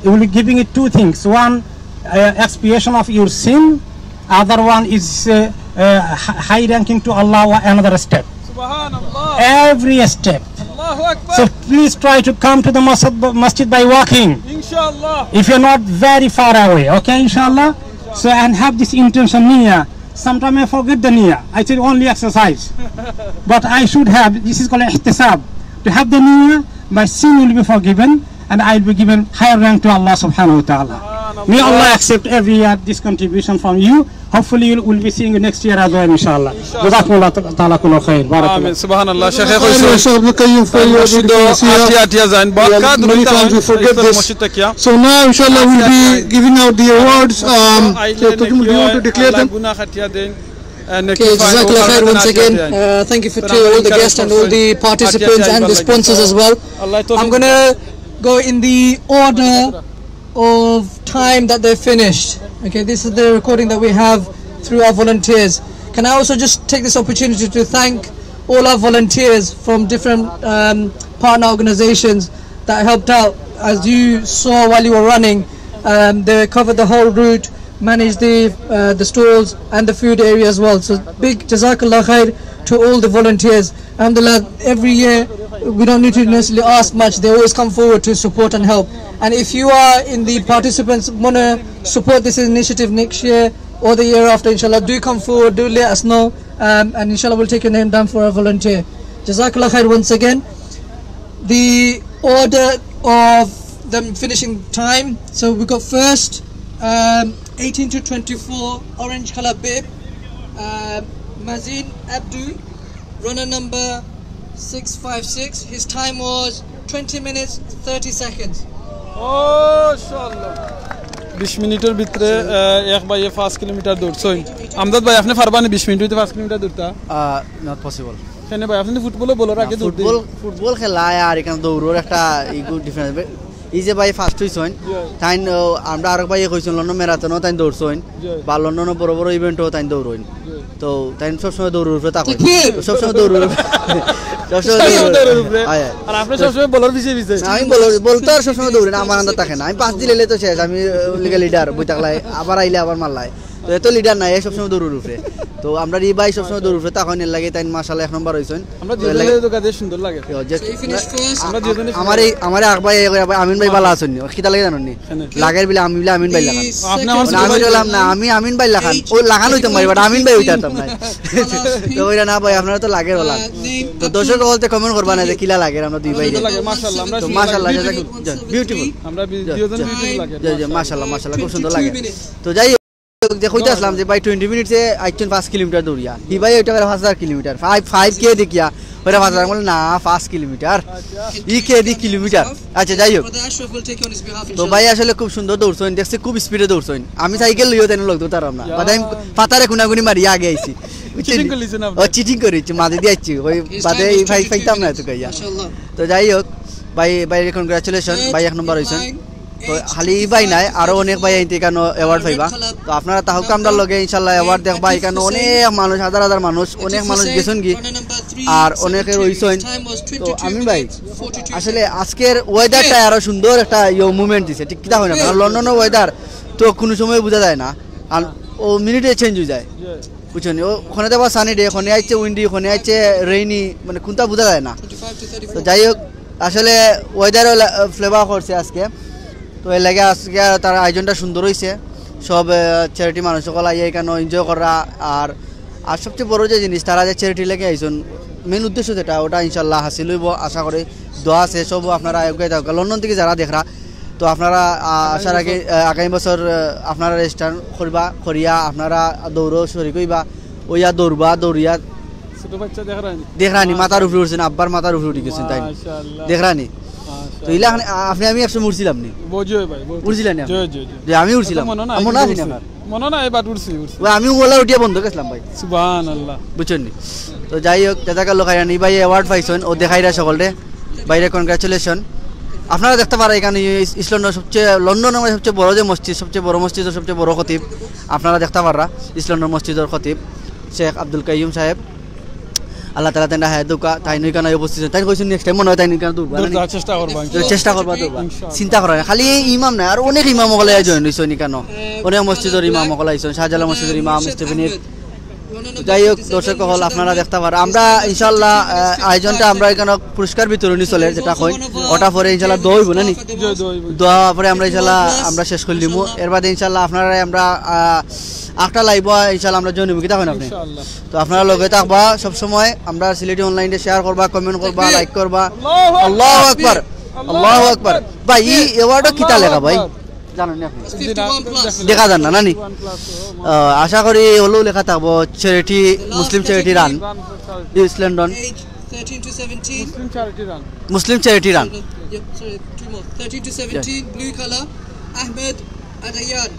you will be giving it two things. One, uh, expiation of your sin. Other one is uh, uh, hi- high ranking to Allah or another step. سبحان الله. Every step. الله أكبر. So please try to come to the masjid, masjid by walking. إن شاء الله. If you're not very far away, okay, inshallah. So and have this intention, niyyah. Sometimes I forget the niyyah. I say only exercise. But I should have, this is called ihtisab. To have the niyyah, my sin will be forgiven and I will be given higher rank to Allah subhanahu wa ta'ala. May Allah accept every year this contribution from you. Hopefully you will be seeing you next year as well, inshallah. جزاكم الله تعالى كل خير. بارك الله. آمين. سبحان الله. Sheikh-e কইছইন, Sheikh Abdul Qayyum, for your মসজিদো dedication here. আটিয়া আটিয়া যাইন। বরকত Yeah, many times we forget this. মসজিদ থাকিয়া। So now, inshallah, we'll be giving out the awards. Um, আইলে so, Tukum, do you want to নেকি declare আল্লাহ them? গুনাহ কাটিয়া দেইন। And Okay, Jazakallah khair once again. Uh, thank you for to all the guests and all the participants and the sponsors as well. I'm gonna go in the order of time that they finished. Okay, this is the recording that we have through our volunteers. Can I also just take this opportunity to thank all our volunteers from different um, partner organizations that helped out. As you saw while you were running, um, they covered the whole route, managed the uh, the stalls and the food area as well. So big jazakallah khair to all the volunteers. Alhamdulillah, every year we don't need to necessarily ask much. They always come forward to support and help. And if you are in the participants, wanna support this initiative next year or the year after, inshallah, do come forward. Do let us know, um, and inshallah we'll take your name down for a volunteer. Jazakallah khair once again. The order of them finishing time. So we got first, um, eighteen to twenty-four, orange color bib, uh, Mazin Abdu, runner number six five six. His time was twenty minutes, thirty seconds. বিশ মিনিটর ভিতরে আহ, এক ভাইয়ে পাঁচ কিলোমিটার দৌড়ছইন। আমজাদ ভাই, আপনি পারবা নি বিশ মিনিট ভিতরে পাঁচ কিলোমিটার দৌড়তা? Uh, not possible. কেনে ভাই, আপনি ফুটবলও বলর আগে দৌড় দেন। ফুটবল ফুটবল খেলায় আর এখানে দৌড়র একটা ইগু ডিফারেন্স। এই যে ভাই ফার্স্ট হইছইন, তাইন ও, আমরা আরক ভাইয়ে কইছইন লন্ডন ম্যারাথনও তাইন দৌড়ছইন, বা লন্ডনও বড় বড় ইভেন্টও তাইন দৌড়ইন। তো তাইন সবসময় দৌড়র উপরে থাকইন। তো সবসময় দৌড়র উপরে। সবসময় দৌড়র উপরে। হয়, হয়। আর আপনি সবসময় বলর পিছে পিছে। না, আমি বল বলতে আর সবসময় দৌড়ি না, আমার আন্দাজ থাকে না। আমি পাঁচ দিন এলে তো শেষ, আমি লিগা লিডার বই থাকলাই, আবার আইলে আবার মারলাই। তো এত লিডার নাই, এ সবসময় দৌড়র উপরে। তো আমরা ই ভাই সবসময় দৌড়র উপরে থাকইন, এর লাগি তাইন মাশাআল্লাহ এক নম্বর হইছইন। আমরা তো এর লাগি- দুজনে তো গাদে সুন্দর লাগে। তো যে- আমরা দুজনে আমার এই আমার এক ভাই, এক ভাই আমিন ভাই ভালা আছইন নি? কিতা লাগে জানইন নি? লাগের বিলে আমি বিলে আমিন ভাই লাখান। আপনি আমার মানে আমি বললাম না, আমি আমিন ভাই লাখান। ও লাখান হইতাম পারি, but আমিন ভাই হইতাম না। তো ওইটা না ভাই, আপনারা তো লাগের ওলা। তো দর্শক বলতে কমেন্ট করবা না যে কিলা লাগের আমরা দুই ভাই। লাগে, মাশাআল্লাহ, আমরা তো সুন্দর মাশাআল্লাহ, লাগে। জাজাক- বিউটিফুল। আমরা বি- দুজনে বিউটিফুল লাগে। জি, জি, মাশাআল্লাহ, মাশাআল্লাহ, খুব সুন্দর লাগে। তো যাই হোক, যে কইতে আসলাম যে ভাই টোয়েন্টি মিনিটসে আইছইন পাঁচ কিলোমিটার দৌড়িয়া, হি ভাই ওইটা বেলা পাঁচ হাজার কিলোমিটার, ফাইভ ফাইভ কে দেখিয়া পরে বাজার বলে না, পাঁচ কিলোমিটার। ই কে দি কিলোমিটার। আচ্ছা, যাই হোক। তো ভাই আসলে খুব সুন্দর দৌড়ছইন, দেখছি খুব স্পিডে দৌড়ছইন। আমি সাইকেল লইও তেন লগ ধরতাম না, বাদে আমি পাতারে গুনাগুনি মারি আগে আইছি, বুঝছেন? চিটিং করেছেন আপনি। ও চিটিং করেছি, মাঝে দিয়ে আইছি, ওই বাদে এই ভাই পাইতাম না তো কইয়া। তো যাই হোক, ভাই, ভাই কনগ্রাচুলেশন, ভাই এক নম্বর হইছেন। তো খালি ই ভাই নাই, আরো অনেক ভাই আইতে এখানে অ্যাওয়ার্ড পাইবা। তো আপনারা তাহলে আমরার লগে ইনশাল্লাহ অ্যাওয়ার্ড দেখবা। এখানে অনেক মানুষ, হাজার হাজার মানুষ, অনেক মানুষ গেছেন কি, আর অনেকে রইছেন। তো আমি ভাই, আসলে আজকের ওয়েদারটা আরো সুন্দর একটা ইয়ে মুভমেন্ট দিছে, ঠিক কিনা হয় না? কারণ লন্ডনের ওয়েদার তো কোনো সময় বোঝা যায় না, আর ও মিনিটে চেঞ্জ হয়ে যায়, বুঝছেন? ও ওখানে দেখবা সানি ডে, ওখানে আইছে উইন্ডি, ওখানে আইছে রেইনি, মানে কোনটা বোঝা যায় না। তো যাই হোক, আসলে ওয়েদারও ফ্লেভার করছে আজকে। তো এর লাগে আজকে তার আয়োজনটা সুন্দর হইছে। সব চ্যারিটি মানুষ সকল আইয়া এখানে এনজয় করা। আর আর সবচেয়ে বড় যে জিনিস, তারা যে চ্যারিটি লেগে আইছন, মেইন উদ্দেশ্য যেটা, ওটা ইনশাল্লাহ হাসিল হইব আশা করি। দোয়া আছে সব, আপনারা এগিয়ে থাকবা। লন্ডন থেকে যারা দেখরা, তো আপনারা আহ, আশা রাখি আহ, আগামী বছর আহ, আপনারা রেজিস্টার করবা, করিয়া আপনারা দৌড়ও শরিক হইবা, ওইয়া দৌড়বা, দৌড়িয়া ছোট বাচ্চা দেখরানি। দেখরানি, মাথার উপরে উঠছেন, আব্বার মাথার উপরে উঠে গেছেন, তাই না? মাশাআল্লাহ। দেখরানি। মাশাআল্লাহ। তো ইলা আপনি, আমি একসময় উঠছিলাম নি? জি ভাই, জি। উঠছিলেন নি আপনি? জি, জি, জি। যে আমি উঠছিলাম। মনে নাই, মনে আছে নি আপনার? মনে নাই, but উঠছি, উঠছি। ওই আমি ওলা উঠিয়া বন্ধ গেছিলাম ভাই। সুবহানাল্লাহ। বুঝছেন নি? তো যাই হোক, জাযাকাল্লাহ খাইরান, এই ভাই অ্যাওয়ার্ড পাইছেন, ও দেখাইরা সকলরে। বাইরে কনগ্রাচুলেশন। আপনারা দেখতে পারা এখানে ইস-, ইস্ট লন্ডন সবচেয়ে, লন্ডনের মধ্যে সবচেয়ে বড় যে মসজিদ, সবচেয়ে বড় মসজিদ ও সবচেয়ে বড় খতিব, আপনারা দেখতে পাররা ইস্ট লন্ডন মসজিদর খতিব শেখ আব্দুল কাইয়ুম সাহেব। আল্লাহ তাআলা তাইন হায়াত দুকা, তাইন ওইখানে উপস্থিত, তাইন কইছেন নেক্সট টাইম মনে হয় তাইন ওইখানে দৌড়বা, দৌড় না নি? দেওয়ার চেষ্টা করবা, তো ইনশাআল্লাহ। চেষ্টা করবা দৌড়বা। ইনশাআল্লাহ। চিন্তা করা না, খালি এই ইমাম না, আর অনেক ইমাম হকলে জয়েন হইছেন এখানে, অনেক মসজিদর ইমাম হকলে আইছেন, শাহজালাল মসজিদর ইমাম, স্টিফেনির। যাই হোক, দর্শক হল আপনারা দেখতে পারেন, আমরা ইনশাআল্লাহ আহ, আয়োজনটা আমরা এখানে পুরস্কার বিতরণী চলে, যেটা হয় ওটা পরে ইনশাআল্লাহ দোয়া হইব না নি? জি, দোয়া হইব। দোয়া পরে আমরা ইনশাআল্লাহ আমরা শেষ করে দিমু। এর বাদে ইনশাআল্লাহ আপনারা আমরা আহ, একটা লাইভ ইনশাআল্লাহ আমরা জয়েন হইব, কিতা কইন আপনি? ইনশাআল্লাহ। তো আপনারা লগে থাকবা সব সময়, আমরা সিলেটি অনলাইনে শেয়ার করবা, কমেন্ট করবা, লাইক করবা। আল্লাহু আকবার। আল্লাহু আকবার। ভাই, এই অ্যাওয়ার্ডও কিতা লেখা ভাই? জানেন না আপনি? জি না, দেখা যান না, না নি? আহ, আশা করি হলেও লেখা থাকবো charity, Muslim charity run, East London. Thirteen to seventeen. Muslim charity run. Muslim charity run. Yep, sorry, two more. Thirteen to seventeen, blue colour, Ahmed Adayan.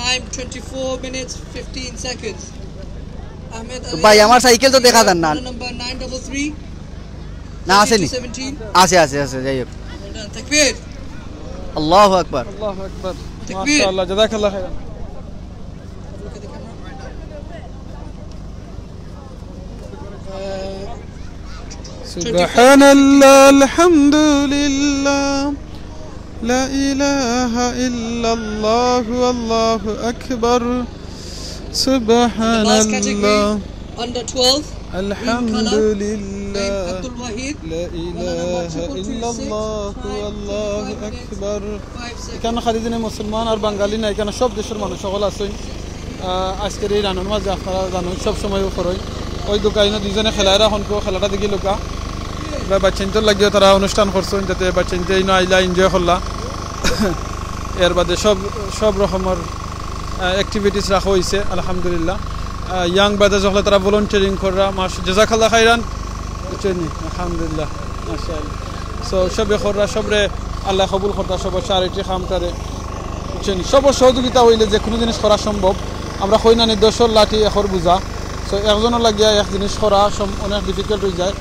Time twenty-four minutes, fifteen seconds. Ahmed তো ভাই, Adayan, আমার সাইকেল তো দেখা যার না। Number nine double three. না, আসেনি। Seventeen. আছে, আছে, আছে, যাই হোক। Well done. Takbir. আল্লাহু আকবার। আল্লাহু আকবার। তাকবীর। মাশাআল্লাহ, জাযাকাল্লাহ খাইরান। سبحان الله، الحمد لله، لا إله إلا الله، والله أكبر. سبحان الله. Under twelve, green colour, named Abdul Wahid. لا إله إلا الله، والله أكبر. এখানে খালি দিনে মুসলমান আর বাঙালি না, এখানে সব দেশের মানুষ সকল আছইন। আহ, আজকের এই রানর মাঝে আপনারা জানেন, সব সময় করইন। ওই দোকানে দুইজনে খেলায় রাখইন, কেউ খেলাটা দেখি লুকা। বা বাচ্চাইন্তর লাগিও তারা অনুষ্ঠান করছইন, যাতে বাচ্চাইন্তে ইনো আইলা, এনজয় করলা। এর বাদে সব, সব রকমের, আহ, অ্যাক্টিভিটিস রাখা হইছে, আলহামদুলিল্লাহ। আহ, ইয়াং ব্রাদার্স হকলে তারা ভলান্টিয়ারিং কররা, মাস-, জাযাকাল্লাহ খাইরান। বুঝছইন নি? আলহামদুলিল্লাহ, মাশাআল্লাহ। So, সবে কররা, সবরে আল্লাহ কবুল করতা, সবর চ্যারিটি কামটারে। বুঝছইন নি? সবর সহযোগিতা হইলে যে কোনো জিনিস করা সম্ভব। আমরা কই না নি, দশর লাঠি একর বুঝা। So, একজনর লাগিয়া এক জিনিস করা সম-, অনেক ডিফিকাল্ট হয়ে যায়।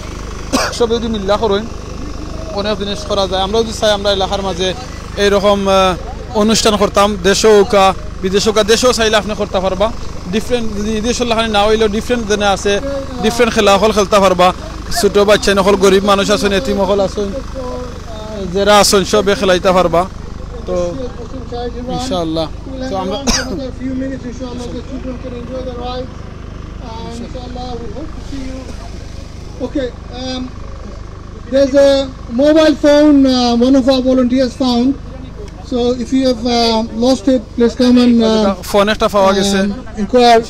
সবে যদি মিল্লা করইন, অনেক জিনিস করা যায়। আমরা যদি চাই, আমরা এলাকার মাঝে এইরকম, আহ, অনুষ্ঠান করতাম, দেশও হোকা, বিদেশও হোকা, দেশও চাইলে আপনি করতা পারবা। ডিফারেন্ট, যদি এই দেশর লাখানি না হইলেও ডিফারেন্ট দেনে আছে, ডিফারেন্ট খেলা হকল খেলতা পারবা। ছোট বাচ্চা হকল, গরিব মানুষ আছইন, এতিম হকল আছইন, যারা আছইন সবে খেলাইতা পারবা। তো ইনশাআল্লাহ। তো আমরা Okay, um, there's a mobile phone, uh, one of our volunteers found. So if you have, uh, lost it, please come and, uh, phone একটা পাওয়া গেছে। Um, inquire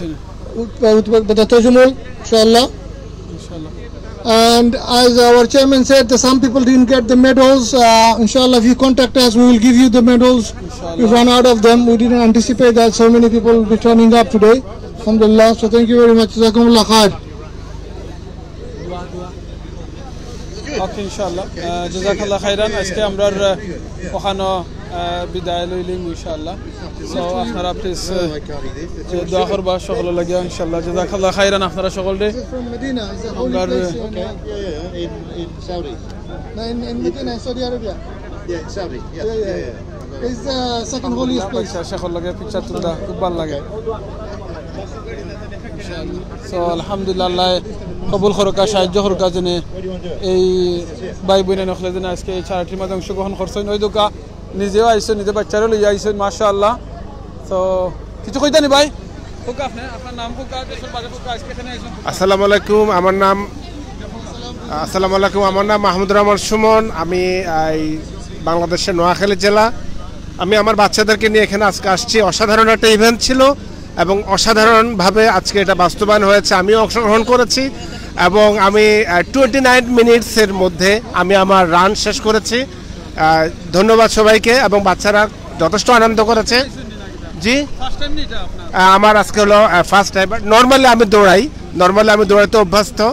with, with, with the Tajamul, inshallah. And as our chairman said, that some people didn't get the medals. Uh, inshallah, if you contact us, we will give you the medals. We've run out of them. We didn't anticipate that so many people will be turning up today. Alhamdulillah. So thank you very much. Jazakumullah khair. ওকে, ইনশাআল্লাহ। আহ, জাযাকাল্লাহ খাইরান। আজকে আমরার, আহ, ওখানো, আহ, বিদায় লইলিমু ইনশাআল্লাহ। So, আপনারা please, আহ, দোয়া করবা সকলর লাগিয়া ইনশাআল্লাহ। জাযাকাল্লাহ খাইরান আপনারা সকলরে। This is from Medina. It's a holy আমরার place in, uh, Yeah, yeah, in, in Saudi. No, in, in Medina, in Saudi Arabia. Yeah, in Saudi. Yeah, Yeah, yeah, yeah, yeah. yeah. It's the second holiest place. আচ্ছা, সকলর লগে picture তুলতা খুব ভালা লাগে। So, আলহামদুলিল্লাহ, আল্লায় কবুল করুক্কা, সাহায্য করুক্কা যেন এই ভাই বইন অকলে যেন আজকে এই charity-র মাঝে অংশগ্রহণ করছইন। ওই দেখউক্কা, নিজেও আইছইন, নিজে বাচ্চারেও লইয়া আইছইন, মাশাআল্লাহ। So, কিছু কইতা নি ভাই? কউক্কা আপনে, আপনার নাম কউক্কা, দেশর বাড়ি কউক্কা, আজকে এখানে আইছইন কউক্কা। আসসালামু আলাইকুম, আমার নাম, আসসালামু আলাইকুম, আমার নাম মাহমুদুর রহমান সুমন। আমি এই বাংলাদেশের নোয়াখালী জেলা। আমি আমার বাচ্চাদেরকে নিয়ে এখানে আজকে আসছি। অসাধারণ একটা event ছিল এবং অসাধারণভাবে আজকে এটা বাস্তবায়ন হয়েছে। আমিও অংশগ্রহণ করেছি এবং আমি, আহ, twenty nine minutes-এর মধ্যে আমি আমার রান শেষ করেছি। আহ, ধন্যবাদ সবাইকে এবং বাচ্চারা যথেষ্ট আনন্দ করেছে। জি। First time নি এটা আপনার? আহ, আমার আজকে হলো, আহ, first time। Normally আমি দৌড়াই, normally আমি দৌড়াইতে অভ্যস্ত।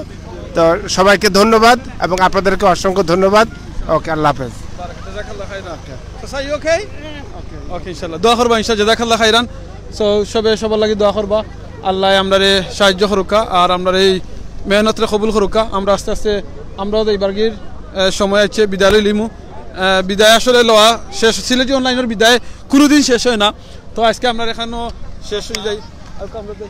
তো সবাইকে ধন্যবাদ এবং আপনাদেরকে অসংখ্য ধন্যবাদ। ওকে, আল্লাহ হাফেজ। জাযাকাল্লাহ খাইরান। So, sir, you okay? ওকে, ইনশাআল্লাহ। দোয়া করবা, ইনশাআল্লাহ। জাযাকাল্লাহ খাইরান। So, সবে সবার লাগি দোয়া করবা। আল্লায় আমরারে সাহায্য করুক্কা, আর আমরার এই মেহনতরে কবুল করুক্কা। আমরা আস্তে আস্তে, আমরাও যাইবার গির, আহ, সময় আইছে, বিদায় লইলিমু। আহ, বিদায় আসলে লওয়া শেষ, সিলেটি online-র বিদায় কুনুদিন শেষ অয় না। তো আজকে আমরার এখানো শেষ অই যায়। আর আমরা যাই।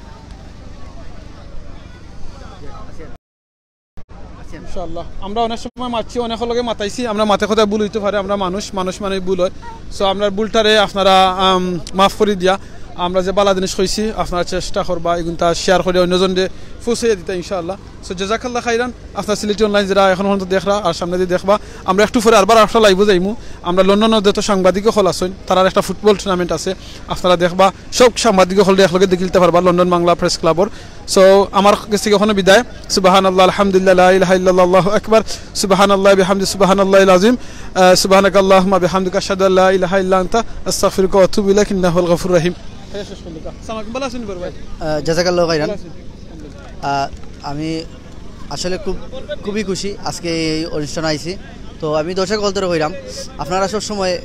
ইনশাআল্লাহ। আমরা অনেক সময় মাতছি, অনেকর লগে মাতাইছি, আমরা মাতে কথায় ভুল অইতে পারে, আমরা মানুষ, মানুষ মানেই ভুল অয়। So, আমরার ভুলটারে আপনারা, আম, মাফ করি দিয়া, আমরা যে ভালা জিনিস কইছি, আপনারা চেষ্টা করবা, এগুনতা share করি অন্যজনরে পৌঁছাইয়া দিতা, ইনশাআল্লাহ। So, জাযাকাল্লাহ খাইরান, আপনার সিলেটি online যেরা এখন পর্যন্ত দেখরা আর সামনেদি দেখবা, আমরা একটু পরে আরবার আরকটা live-ও যাইমু। আমরা লন্ডনর যত সাংবাদিক অকল আছইন, তারার একটা football tournament আছে, আপনারা দেখবা, সব সাংবাদিক অকলরে একলগে দেখিলিতা পারবা লন্ডন বাংলা Press Club-র। So, আমার গেছ থাকি অখনো বিদায়। সুবহানাল্লাহ, আলহামদুলিল্লাহ, লা ইলাহা ইল্লাল্লাহ, আল্লাহু আকবার। সুবহানাল্লাহ বিহামদি, সুবহানাল্লাহিল আযীম। আহ, সুবহানাকাল্লাহুম্মা বিহামদিকা, আশহাদু আল্লা ইলাহা ইল্লা আনতা, আস্তাগফিরুকা ওয়া আতুবু ইলাইক, ইন্নাকা হুয়াল গাফুরুর রহিম। ভালা আছইন বড় ভাই? আহ, জাযাকাল্লাহু খাইরান। ভালা আছইন? আহ, আমি আসলে খুব, খুবই খুশি আজকে এই অনুষ্ঠানে আইছি। তো আমি দর্শক অকলরে কইরাম, আপনারা সবসময়,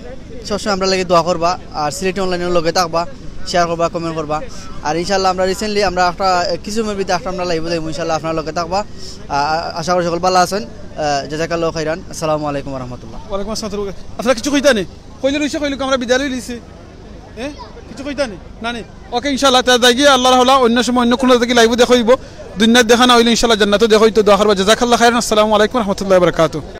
সবসময় আমরার লাগি দোয়া করবা, আর সিলেটি online-র লগে থাকবা, share করবা, comment করবা। আর ইনশাআল্লাহ আমরা recently আমরা একটা, কিছু সময়ের ভিতরে একটা আমরা live-ও যাইমু, ইনশাআল্লাহ আপনারা লগে থাকবা। আ-, আ-, আশা করি সকল ভালা আছইন। আ, জাযাকাল্লাহু খাইরান। আসসালামু আলাইকুম ওয়া রাহমাতুল্লাহ। ওয়ালাইকুম আসসালাম। আপনারা কিছু কইতা নি? কইলে রইছে, কইলে আমরা বিদায় লই লিছি। এ? কিছু কইতা নি? না নি? ওকে, ইনশাআল্লাহ, তে যাই গিয়া আল্লাহর হাওলা, অন্য সময় অন্য কুনু থাকি live-ও দেখা অইবো। দুনিয়াত দেখা না অইলে ইনশাআল্লাহ জান্নাতো দেখা অইতো, দোয়া করবা। জাযাকাল্লাহু খাইরান। আসসালামু আলাইকুম ওয়া রাহমাতুল্লাহি ওয়া বারাকাতুহু।